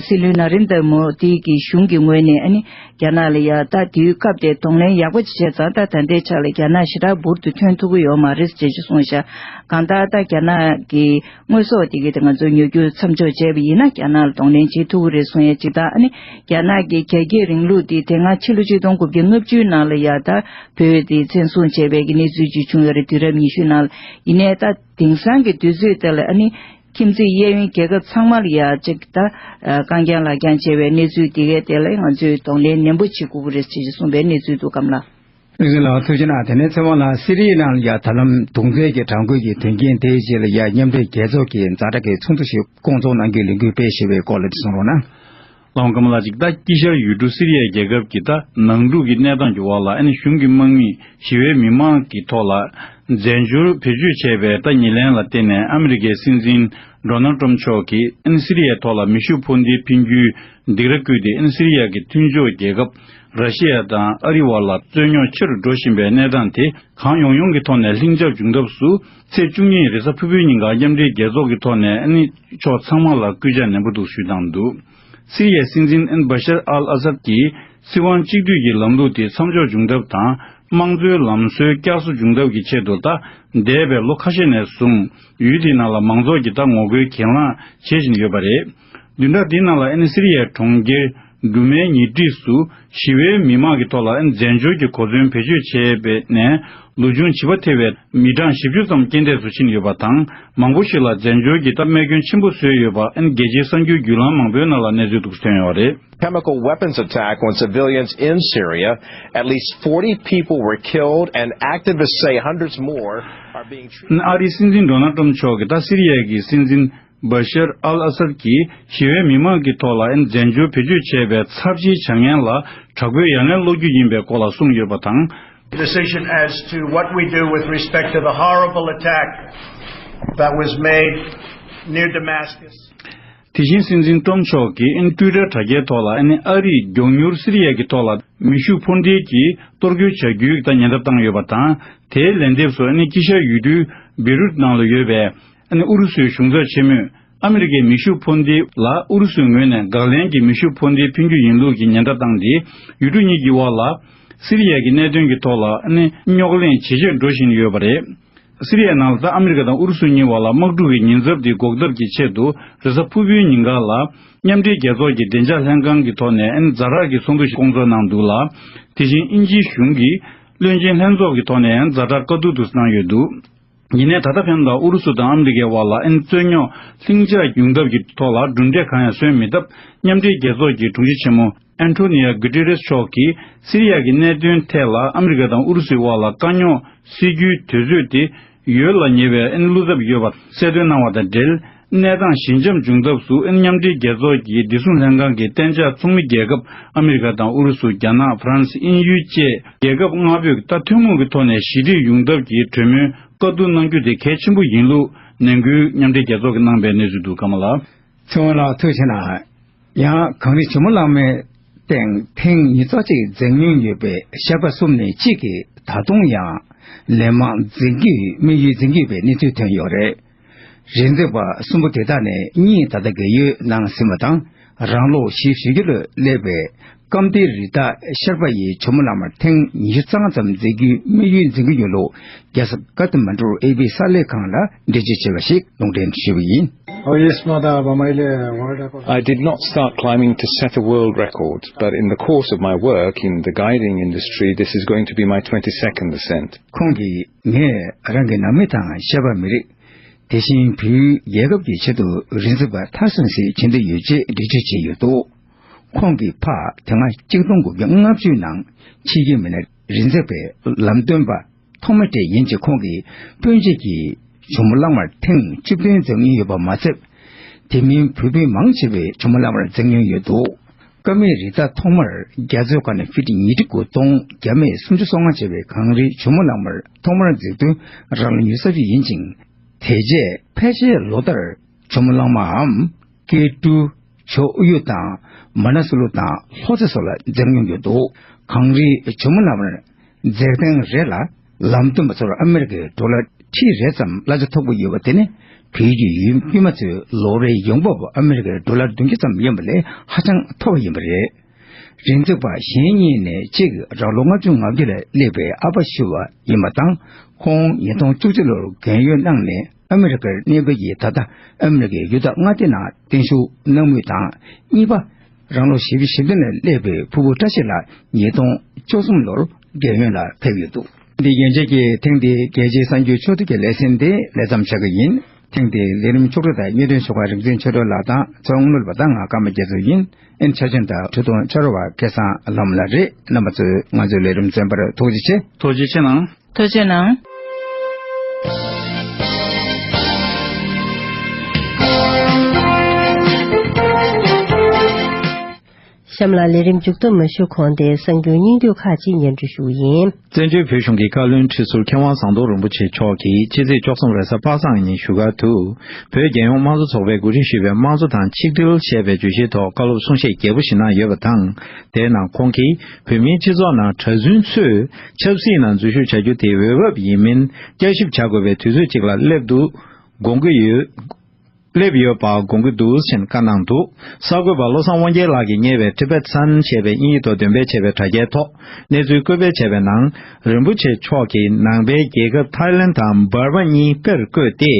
སྲིད་བློན་ན་རེན་དར་མོ་དི་གི་གཞུང་གི་ངོས་ནས་ཨ་ནི་རྒྱ་ནག་ལ་ཡ་ད་དུས་སྐབས་དེ་གདོང་ལེན་ཡག་པོ་ཅིག་བྱས་ཙང་ད་ད་ལྟའི་ཆ་ལ་རྒྱ་ནག་ཞེ་དྲག་འབུར་དུ་ཐོན་ཐུབ་ཀྱི་ཡོད་མ་རེད་ཅེས་ཅིག་གསུངས་ཤག་གང་ལྟར་ད་རྒྱ་ནག་གི་དངོས་ཟོག་དེ་གའི་དེ་ང་ཚོ་ཉོ་རྒྱུ་མཚམས་འཇོག་བྱས་པ་ཡིན་ན་རྒྱ་ནག་ལ་གདོང་ལེན་བྱེད་ཐུབ་ཀྱི་རེད་གསུང་ཡ་གཅིག་དང་། ཨ་ནི་རྒྱ་ནག་གི་རྒྱ་སྐྱེད་རིང་ལུགས་དེ་དེ་སྔ་ཕྱི་ལོ་ཆིག་སྟོང་དགུ་བརྒྱ་ལྔ་བཅུའི་ནང་ལ་ཡ་ད་བོད་དེ་བཙན་བཟུང་བྱས་པའི་གི་གནས་ཚུལ་ཅིག་བྱུང་ཡོད་རེད། དུས་རབས་ཉི་ཤུའི་ནང་ལ། ཡིན་ནའི་ད་དེང་སང་གི་དུས་ཚོད་དེ་ལ་ཨ་ནི་ཁྱིམ་མཚེས་གཡས་གཡོན་རྒྱལ་ཁབ་ཚང་མ་ལ་ཡ་གཅིག་ད་རྐང་རྐྱང་ལག་རྐྱང་བྱས་པའི་གནས་ཚུལ་དེ་གའི་དེ་ལ་ང་ཚོས་གདོང་ལེན་ནན་པོ་བྱེད་དགོས་ཀྱི་རེད་ཅེས་གསུངས་པའི་གནས་ཚུལ་འདུག་སྐམ་ལགས། བློན་ཆེན་ལགས་ཐུགས་རྗེ་གནང་། དེ་ནས་ཚེ་དབང་ལགས། སི་རི་ཡའི་ནང་ལ་ཡ་ད་ལམ་རྡུང་རྡེག་གི་གྲངས་འབོར་གྱི་དོན་རྐྱེན་དེའི་རྗེས་ལ་ཡ་མཉམ་འབྲེལ་རྒྱལ་ཚོགས་ཀྱི་ཛ་དྲག་གི་ཚོགས་འདུ་ཞིག་བསྐོང་ཚོགས་གནང་རྒྱུའི་ལས་འགུལ་སྤེལ་བཞིན་པའི་སྐོར་ལ་དེ་གསུང་རོགས་གནང་། ལགས་སོ་སྐམ་ལགས། ཅིག་ད་དཀྱིལ་ཤར་ཡུལ་གྲུ་སི་རི་ཡ་རྒྱལ་ཁབ་ཀྱི་ད་ནང་འཁྲུག་གི་གནས་སྟངས་ཀྱི་འོག་ལ་ཨ་ནི་གཞུང་གི་དམག་མིས་ཞི་བའི་མི་མང་གི་ཐོག་ལ་རྫས་འགྱུར་བེད་སྤྱོད་བྱས་པའི་ད་ཉེར་ལེན་ལ་བརྟེན་ནས་ཨ་མི་རི་ཀའི་སྲིད་འཛིན་ཌོ་ནལ་ཊམ་མཆོག་གིས་ཨ་ནི་སི་རི་ཡའི་ཐོག་ལ་མེ་ཤུགས་འཕུར་མདེལ་འཕེན་རྒྱུའི་སྡིགས་ར་བསྐུལ་ཏེ་ཨ་ནི་སི་རི་ཡ་གི་མཐུན་ཕྱོགས་རྒྱལ་ཁབ་ར་ཤི་ཡ་དང་ཨ་རི་བར་ལ་རྩོད་རྙོག་ཆེ་རུ་འགྲོ་བཞིན་པའི་གནས་སྟངས་དེ་གང་ཡོང་ཡོང་གི་ཐོག་ནས་ལྷིང་འཇགས་འབྱུང་ཐབས་སུ་ཚེས་བཅུ་གཉིས་རེས་གཟའ་ཕུར་བུའི་ཉིན་ཀ་མཉམ་འབྲེལ་རྒྱལ་ཚོགས་ཀྱི་ཐོག་ནས་ཨ་ནི་ཕྱོགས་ཚང་མ་ལ་སྐུལ་ལྕག་ནན་པོ་འདུག་ཞུས་གནང་འདུག་སི་རི་ཡའི་སྲིད་འཛིན་ཨན་བ་ཤར་ཨལ་ཨ་སད་ཀྱིས་སྲིད་དབང་གཅིག་སྡུད་ཀྱི་ལམ་ལུགས་དེ་མཚམས་འཇོག་འབྱུང་ཐབས་དང་། དམངས་གཙོའི་ལམ་སྲོལ་བསྐྱར་གསོ་འབྱུང་ཐབས་ཀྱི་ཆེད་དུ་ད་འདས་པའི་ལོ་ཁ་ཤས་ནས་བཟུང་ཡུལ་དེའི་ནང་ལ་མང་ཚོགས་ཀྱིས་ད་ངོ་རྒོལ་གྱེན་ལངས་བྱེད་བཞིན་ཡོད་པ་རེད། བདུན་ཕྲག་འདིའི་ནང་ལ་ཨ་ནི་སི་རི་ཡའི་གྲོང་ཁྱེར་འབྲུག་མའི་ཉེ་འཁྲིས་སུ་ཞི་བའི་མི་མང་གི་ཐོག་ལ་ཨ་ནི་རྫས་འགྱུར་གྱི་གོ་མཚོན་བེད་སྤྱོད་བྱས་པ་ནས་ལོ་ཆུང་བྱིས་པ་ཐེ་བའི་མི་གྲངས་བཞི་བཅུ་ཙམ་རྐྱེན་འདས་སུ་ཕྱིན་ཡོད་པ་དང་། མང་པོ་ཞིག་ལ་རྫས་འགྱུར་གྱི་ད་རྨས་སྐྱོན་ཆེན་པོ་བཟོས་ཡོད་པ་ཨ་ནི་རྒྱལ་སྤྱིའི་གསར་འགྱུར་བརྒྱུད་ལམ་མང་པོའི་ནང་ལ་གནས་ཚུལ་འདུག་སྟོན་ཡོད་པ་རེད། Chemical weapons attack on civilians in Syria. At least forty people were killed, and activists say hundreds more are being treated. ཨ་རིའི་སྲིད་འཛིན་ཌོ་ནལ་ཊམ་མཆོག་གིས་ད་སི་རི་ཡ་གི་སྲིད་འཛིན་བ་ཤར་ཨལ་ཨ་སད་ཀྱིས་ཞི་བའི་མི་མང་གི་ཐོག་ལ་རྫས་འགྱུར་བེད་སྤྱོད་བྱས་པའི་ཚབས་ཆེའི་བྱ་ངན་ལ་དྲག་པོའི་ཡ་ངན་སློག་རྒྱུ་ཡིན་པའི་སྐོར་ལ་གསུངས་ཡོད་པ་དང་། Decision as to what we do with respect to the horrible attack that was made near Damascus. དེ་བཞིན་སྲིད་འཛིན་ཊམ་མཆོག་གིས་ཨིན་ཊུའི་ཊར་དྲ་རྒྱའི་ཐོག་ལ་ཨ་ནི་ཨ་རིས་མགྱོགས་མྱུར་སི་རི་ཡ་གི་ཐོག་ལ་མེ་ཤུགས་འཕུར་མདེལ་གྱིས་གཏོར་རྒོལ་བྱ་རྒྱུའི་ད་ཉེན་བརྡ་བཏང་ཡོད་པ་དང་། དེའི་ལན་འདེབས་སུ་ཨ་ནི་དཀྱིལ་ཤར་ཡུལ་གྲུའི་བེ་རུད་ནང་ལ་ཡོད་པའི་ཨ་ནི་ཨུ་རུ་སུའི་གཞུང་ཚབ་ཆེན་མོས་ཨ་མི་རི་ཀའི་མེ་ཤུགས་འཕུར་མདེལ་ལ་ཨུ་རུ་སུའི་ངོས་ནས་འགག་ལན་གྱི་མེ་ཤུགས་འཕུར་མདེལ་འཕེན་རྒྱུ་ཡིན་ལུགས་ཀྱི་ཉེན་བརྡ་བཏང་སྟེ། ཡུལ་གྲུ་གཉིས་ཀྱི་དབར་ལ་སི་རི་ཡ་གི་གནད་དོན་གྱི་ཐོག་ལ་ཨ་ནི་རྙོག་གླེང་ཇེ་ཆེར་འགྲོ་བཞིན་ཡོད་པ་རེད། སི་རི་ཡའི་ནང་ལ་ད་ཨ་མི་རི་ཀ་དང་ཨུ་རུ་སུ་གཉིས་བར་ལ་དམག་འཁྲུག་གི་ཉེན་ཚབས་དེ་འགོག་ཐབས་ཀྱི་ཆེད་དུ་རེས་གཟའ་ཕུར་བུའི་ཉིན་ཀ་ལ་མཉམ་འབྲེལ་རྒྱལ་ཚོགས་ཀྱི་བདེ་འཇགས་ལྷན་ཁང་གི་ཐོག་ནས་ཛ་དྲག་གི་ཚོགས་འདུ་ཞིག་བསྐོང་ཚོགས་གནང་འདུག་ལ། དེ་བཞིན་དབྱིན་ཇིའི་གཞུང་གིས་བློན་ཆེན་ལྷན་ཚོགས་ཀྱི་ཐོག་ནས་ཛ་དྲག་བཀའ་བསྡུར་དུ་གནང་ཡོད་འདུག་ཡིན་ནའི་ད་ལྟ་ཕན་ལ་ཨུ་རུ་སུ་དང་ཨ་མི་རི་ཀའི་དབར་ལ་ཨ་ནི་རྩོད་རྙོག་ལྷིང་འཇགས་ཡོང་ཐབས་ཀྱི་ཐོག་ལ་གྲུབ་འབྲས་གང་ཡང་སོན་མེད་སྟབས། མཉམ་འབྲེལ་རྒྱལ་ཚོགས་ཀྱི་དྲུང་ཆེ་ཆེན་མོ་ཨན་ཐོ་ནི་ཡ་གུ་ཏེ་རེས་མཆོག་གིས་སི་རི་ཡ་གི་གནད་དོན་ཐད་ལ་ཨ་མི་རི་ཀ་དང་ཨུ་རུ་སུའི་དབར་ལ་དཀའ་རྙོག་སེལ་རྒྱུའི་དུས་ཚོད་དེ་ཡོལ་ལ་ཉེ་བའི་ཨ་ནི་བློ་འཚབ་ཡོད་པ་གསལ་སྟོན་གནང་བ་དང་འབྲེལ། གནས་སྟངས་ཞི་འཇམ་འབྱུང་ཐབས་སུ་ཨ་ནི་མཉམ་འབྲེལ་རྒྱལ་ཚོགས་ཀྱི་བདེ་སྲུང་ལྷན་ཁང་གི་གཏན་འཇགས་ཚོགས་མི་རྒྱལ་ཁབ་ཨ་མི་རི་ཀ་དང་ཨུ་རུ་སུ། རྒྱ་ནག་ཧྥ་རན་སི། དབྱིན་ཡུལ་བཅས་རྒྱལ་ཁབ་ལྔ་པོས་ད་ཐུན་མོང་གི་ཐོག་ནས་ཞི་འགྲིག་ཡོང་ཐབས་ཀྱི་གྲོས་མོལ་བཀའ་བསྡུར་གནང་རྒྱུ་དེ་གལ་ཆེན་པོ་ཡིན་ལུགས་ནན་སྐུལ་མཉམ་འབྲེལ་རྒྱལ་ཚོགས་ཀྱིས་གནང་པའི་གནས་ཚུལ་འདུག་སྐམ་ལགས། ཚེ་དབང་ལགས་ཐུགས་རྗེ་གནང་། ཡང་གངས་རི་ཇོ་མོ་གླང་མའི་ སྟེང་ཐེངས་ཉི་ཤུ་རྩ་གཅིག་འཛེགས་མྱོང་ཡོད་པའི་ཤར་པ་གསུམ་ནས་གཅིག་གིས་ད་དུང་ཡང་ལན་མང་འཛིན་གྱི་དམིགས་ཡུལ་འཛིན་གྱི་ཡོད་པའི་གནས་ཚུལ་ཐོན་ཡོད་རེད། རིག་འཛིན་པ་གསུམ་པོ་དེ་དག་ནས་གཉིས་ད་ལྟ་རྒས་ཡོལ་གནང་ཟིན་པ་དང་། རང་ལོ་བཞི་བཅུ་ཞེ་བརྒྱད་ལ་སླེབས་པའི་སྐམ་ཏིའི་རི་དྭགས་ཤར་པ་ཡི་ཇོ་མོ་གླང་མར་ཐེངས་ཉི་ཤུ་རྩ་ལྔ་ཙམ་འཛེགས་རྒྱུའི་དམིགས་ཡུལ་འཛིན་གྱི་ཡོད་ལུགས། རྒྱལ་ས་ཀ་ཐ་མན་ཌུར་ཨེ་བྷི་གསར་ལས་ཁང་ལ་འགྲེལ་བརྗོད་བྱས་པ་ཞིག་ལུང་འདྲེན་ཞུས་པ་ཡིན། Oh, yes, Madam, I made a world record. I did not start climbing to set a world record, but in the course of my work in the guiding industry, this is going to be my twenty-second ascent. ཁོང་གིས། ངས་རང་གི་ནང་མི་དང་ཤར་པ་མི་རིགས། དེ་བཞིན་བོད་རྒྱལ་ཁབ་ཀྱི་ཆེད་དུ་རིག་འཛིན་པ་མཐར་སོན་ཞིག་བྱེད་འདོད་ཡོད་ཅེས་འགྲེལ་བརྗོད་བྱས་ཡོད་འདུག་ཁོང་གིས་ཕར་དེ་སྔ་ཆིག་སྟོང་དགུ་བརྒྱ་ལྔ་བཅུ་ནང་ཕྱི་རྒྱལ་མི་སྣ་རིག་འཛིན་པའི་ལམ་སྟོན་པ་ཐོག་མ་དེ་ཡིན་ཅེས། ཁོང་གིས་སྤུན་མཆེད་ཀྱི་ཇོ་མོ་གླང་མར་ཐེངས་བཅུ་བདུན་འཛེགས་མྱོང་ཡོད་པ་མ་ཚད། དེ་མིན་བོད་སྤུན་མང་ཆེ་བས་ཇོ་མོ་གླང་མར་འཛེགས་མྱོང་ཡོད་འདུག་སྐམ་མིའི་རི་དྭགས་ཐོག་མར་རྒྱ་མཚོའི་ཁ་ནས་ཕི་ཊི་ཉིས་ཁྲི་དགུ་སྟོང་བརྒྱ་མེད་སུམ་ཅུ་སོ་ལྔ་བྱས་པའི་གངས་རིའི་ཇོ་མོ་གླང་མར་ཐོག་མར་འཛེགས་དུས་རང་ལ་ཉི་ཤུ་རྩ་བཞི་ཡིན་ཅིང་། དེ་རྗེས་ཕལ་ཆེར་ལོ་ལྟར་ཇོ་མོ་གླང་མའམ་ཀེ་ཏྲུ། ཇོ་ཨུ་ཡུ་དང་མ་ན་སུ་ལུ་དང་ལྷོ་རྩེ་སོགས་ལ་འཛེགས་མྱོང་ཡོད་འདུག་གངས་རིའི་ཇོ་མོ་གླང་མར་འཛེགས་སྟངས་རེ་ལ་ལམ་སྟོན་པ་ཚོར་ཨ་མེ་རི་ཀའི་ཌོ་ལར་ཁྲི་རེ་ཙམ་གླ་ཆ་ཐོབ་ཀྱི་ཡོད་པ་དེ་ནི་བོད་ཀྱི་ཡུལ་དཀྱུས་མ་ཚོའི་ལོ་རེའི་ཡོང་འབབ་ཨ་མེ་རི་ཀའི་ཌོ་ལར་བདུན་ཅུ་ཙམ་ཡིན་པ་ལས་ཧ་ཅང་མཐོ་བ་ཡིན་པ་རེད། རིག་འཛིན་པ་གཞན་གཉིས་ནས་གཅིག་རང་ལོ་ལྔ་བཅུ་ང་བརྒྱད་ལ་སླེབས་པའི་ཨ་ཕ་ཞུ་བ་ཡིན་པ་དང་། ཁོང་ཉིས་སྟོང་བཅུ་གཅིག་ལོར་རྒས་ཡོལ་གནང་ནས་ཨ་མེ་རི་ཀར་གནས་སྤོས་ཀྱིས། ད་ལྟ་ཨ་མེ་རི་ཀའི་ཡུལ་ཐག་མངའ་སྡེ་ནང་བརྟན་བཞུགས་གནང་མུས་དང་། གཉིས་པ། རང་ལོ་བཞི་བཅུ་ཞེ་བདུན་ལ་སླེབས་པའི་ཕུ་བོ་བཀྲ་ཤིས་ལགས་ཉིས་སྟོང་བཅུ་གསུམ་ལོར་རྒས་ཡོལ་ལ་ཕེབས་ཡོད་འདུག་འདི་ཡན་ཆད་ཀྱིས་ཐེངས་འདིའི་རྒྱལ་སྤྱིའི་གསར་འགྱུར་ཕྱོགས་བསྡུས་ཀྱི་ལེ་ཚན་འདི་ལེགས་མཚམས་བཞག་གི་ཡིན། ཐེངས་འདིའི་ལས་རིམ་ཕྱོགས་སྒྲིག་དང་སྙན་སྒྲོན་ཞུ་མཁན་རིག་འཛིན་ཆོས་སྒྲོན་ལགས་དང་ཚེ་དབང་ནོར་བུ་དང་ང་ཀརྨ་རྒྱ་མཚོ་ཡིན། ཨེན་ཆ་ཅན་དང་ཐུབ་བསྟན་ཕྱག་རོགས་པ་སྐལ་བཟང་ལྷ་མོ་ལགས་རེད། རྣམ་པ་ཚོས་ང་ཚོའི་ལས་རིམ་གསན་པར་ཐུགས་རྗེ་ཆེ། ཐུགས་རྗེ་ཆེ་གནང་། ཐུགས་རྗེ་གནང་། གཤམ་ལ་ལས་རིམ་མཇུག་བསྡོམས་མ་ཞུ་གོང་དེ་གསར་འགྱུར་སྙིང་བསྡུས་ཁག་ཅིག་སྙན་སྒྲོན་ཞུ་གི་ཡིན། བཙན་བྱོལ་བོད་གཞུང་གི་བཀའ་བློན་ཁྲི་ཟུར་མཁས་དབང་ཟམ་གདོང་རིན་པོ་ཆེ་མཆོག་གིས་ཕྱི་ཚེས་བཅུ་གསུམ་རེས་གཟའ་པ་སངས་ཉིན་བཞུགས་སྒར་དུ། བོད་རྒྱལ་ཡོངས་དམངས་གཙོ་ཚོགས་པས་འགོ་ཁྲིད་ཞུས་པའི་དམངས་གཙོ་དང་ཆིག་སྒྲིལ་ཞེས་པའི་བརྗོད་གཞིའི་ཐོག་བཀའ་སློབ་གསུང་བཤད་རྒྱས་པོ་ཞིག་གནང་ཡོད་པ་དང་། དེའི་ནང་ཁོང་གིས་བོད་མིའི་སྤྱི་ཚོགས་ནང་གྲྭ་བཙུན་ཚོས་ཆབ་སྲིད་ནང་འཛུལ་ཞུགས་བྱ་རྒྱུ་དེ་འོས་འབབ་ཡིན་མིན་བསྐྱར་ཞིབ་བྱ་དགོས་པའི་དུས་ཚོད་ཅིག་ལ་སླེབས་འདུག་དགོངས་ཀྱི་ཡོད། སླེབས་ཡོད་པ་དགོངས་ཀྱི་འདུག་ཅེས་བཀའ་གནང་འདུག་གསར་འགོད་པ་བློ་བཟང་དབང་རྒྱལ་ལགས་ཀྱིས་གཉེར་བའི་Tibet Sun ཞེས་པའི་དབྱིན་ཡིག་ཐོག་འདོན་སྤེལ་བྱས་པའི་དྲ་རྒྱའི་ཐོག་གནས་ཚུལ་བཀོད་སྤེལ་བྱས་པའི་ནང་། རིན་པོ་ཆེ་མཆོག་གིས་ནང་པའི་རྒྱལ་ཁབ་ཐའི་ལན་དང་འབར་མ་གཉིས་དཔེར་བཀོད་དེ།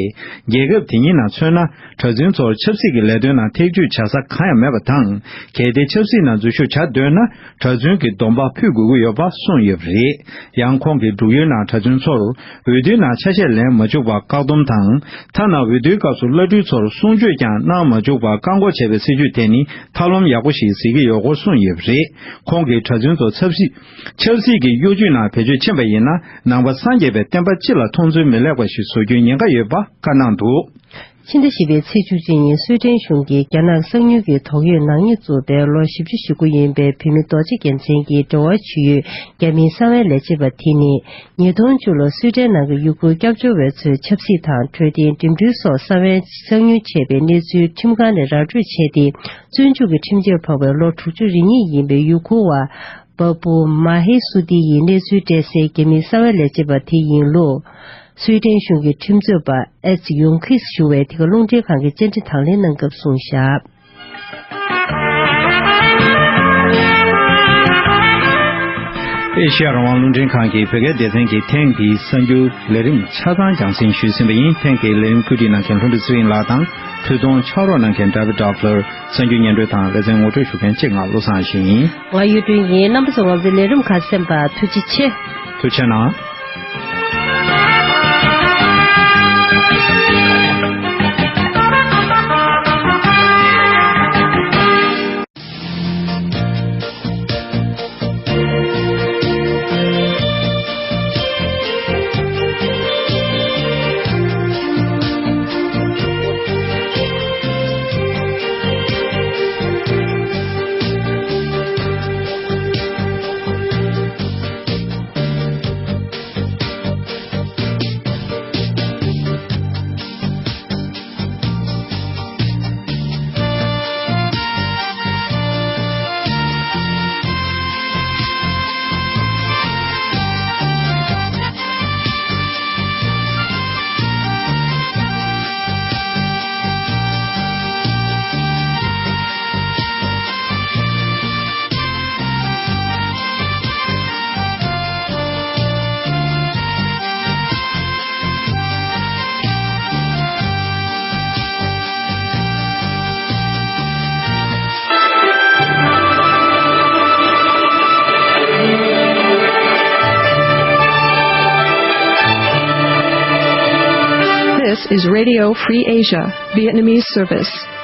རྒྱལ་ཁབ་དེ་གཉིས་ནང་མཚོན་ན། གྲྭ་བཙུན་ཚོར་ཆབ་སྲིད་ཀྱི་ལས་དོན་ནང་ཐེ་བྱུས་བྱ་ས་གང་ཡང་མེད་པ་དང་། གལ་ཏེ་ཆབ་སྲིད་ནང་འཛུལ་ཞུགས་བྱ་འདོད་ན། གྲྭ་བཙུན་གྱི་སྡོམ་པ་ཕུལ་དགོས་ཀྱི་ཡོད་པ་གསུངས་ཡོད་པ་རེད། ཡང་ཁོང་གིས་འབྲུག་ཡུལ་ནང་གྲྭ་བཙུན་ཚོར་འོས་བསྡུའི་ནང་ཆ་ཤས་ལེན་མ་བཅུག་པར་བཀག་སྡོམ་དང་། ཐ་ན་འོས་བསྡུའི་སྐབས་སུ་བླ་སྤྲུལ་ཚོར་གསུང་ཆོས་ཀྱང་གནང་མ་བཅུག་པར་བཀག་འགོག་བྱས་པའི་སྲིད་བྱུས་དེ་ནི་ཐབས་ལམ་ཡག་པོ་ཞིག་གཟིགས་ཀྱི་ཡོད་སྐོར་གསུངས་ཡོད་པ་རེད། ཁོང་གིས་གྲྭ་བཙུན་ཚོ་ཆབ་སྲིད་ཆབ་སྲིད་ཀྱི་གཡོ་ཇུས་ནང་བེད་སྤྱོད་ཕྱིན་པ་ཡིན་ན། ནང་པ་སངས་རྒྱས་པའི་བསྟན་པ་སྤྱི་ལ་མཐོང་ཚུལ་མི་ལེགས་པ་ཞིག་བཟོ་རྒྱུའི་ཉེན་ཁ་ཡོད་པ་བཀའ་གནང་འདུག་ཕྱི་ཟླ་བཞི་པའི་ཚེས་བཅུ་གཅིག་ཉིན་སུའེ་ཏེན་གཞུང་གིས་རྒྱ་ནག་གསང་ཉུལ་གྱི་དོགས་ཡོད་ནག་ཉེས་བཙུགས་པའི་ལོ་བཞི་བཅུ་ཞེ་དགུ་ཡིན་པའི་བོད་མི་རྡོ་རྗེ་རྒྱལ་མཚན་གྱི་འབྲེལ་བ་ཇི་ཡོད་རྒྱ་མིའི་གསང་བའི་ལས་བྱེད་པ་དེ་ནི། ཉིས་སྟོང་བཅུ་ལོར་སུའེ་ཏེན་ནང་གི་ཡུ་གུར་སྐྱབས་བཅོལ་བ་ཚོའི་ཆབ་སྲིད་དང་འཕྲོད་བསྟེན་འགྲིམ་འགྲུལ་སོགས་གསང་བའི་གསང་ཉུལ་བྱས་པའི་གནས་ཚུལ་ཁྲིམས་ཁང་ནས་ར་སྤྲོད་བྱས་ཏེ། བཙོན་འཇུག་གི་ཁྲིམས་ཆད་ཕོག་པའི་ལོ་དྲུག་ཅུ་རེ་གཉིས་ཡིན་པའི་ཡུ་གུར་བ་བ་པུ་མ་ཧེ་སུ་ཏི་ཡིས་གནས་ཚུལ་སྤྲད་གསལ། རྒྱ་མིའི་གསང་བའི་ལས་བྱེད་པ་དེ་ཡིན་ལུགས། སུའེ་ཏེན་གཞུང་གི་ཁྲིམས་རྩོད་པ་ཨེ་ཙི་ཡོང་ཁིས་ཞུ་བས་དེ་ག་རླུང་འཕྲིན་ཁང་གིས་བཅར་འདྲི་དང་ལེན་གནང་སྐབས་གསུངས་བཞག་ཨེ་ཤེ་ཡ་རང་དབང་རླུང་འཕྲིན་ཁང་གི་བོད་སྐད་སྡེ་ཚན་གྱི་ཐེངས་འདིའི་གསར་འགྱུར་ལས་རིམ་ཆ་ཚང་རྒྱང་སྲིང་ཞུས་ཟིན་པ་ཡིན། ཐེངས་འདིའི་ལས་རིམ་བཀོད་སྒྲིག་གནང་མཁན་ལྷུན་གྲུབ་ཚེ་རིང་ལགས་དང་། ཐུགས་གཏོང་ཕྱག་རོགས་གནང་མཁན་David Doppler། གསར་འགྱུར་སྙན་སྒྲོན་དང་ལེ་ཚན་ངོ་སྤྲོད་ཞུ་མཁན་གཅིག་ང་བློ་བཟང་ཞིང་ཡིན། ང་གཡུ་སྒྲོན་ཡིན། རྣམ་པ་ཚོ་ང་ཚོའི་ལས་རིམ་ཁག་གསན་པར་ཐུགས་རྗེ་ཆེ། ཐུགས་རྗེ་གནང་། is Radio Free Asia, Vietnamese service.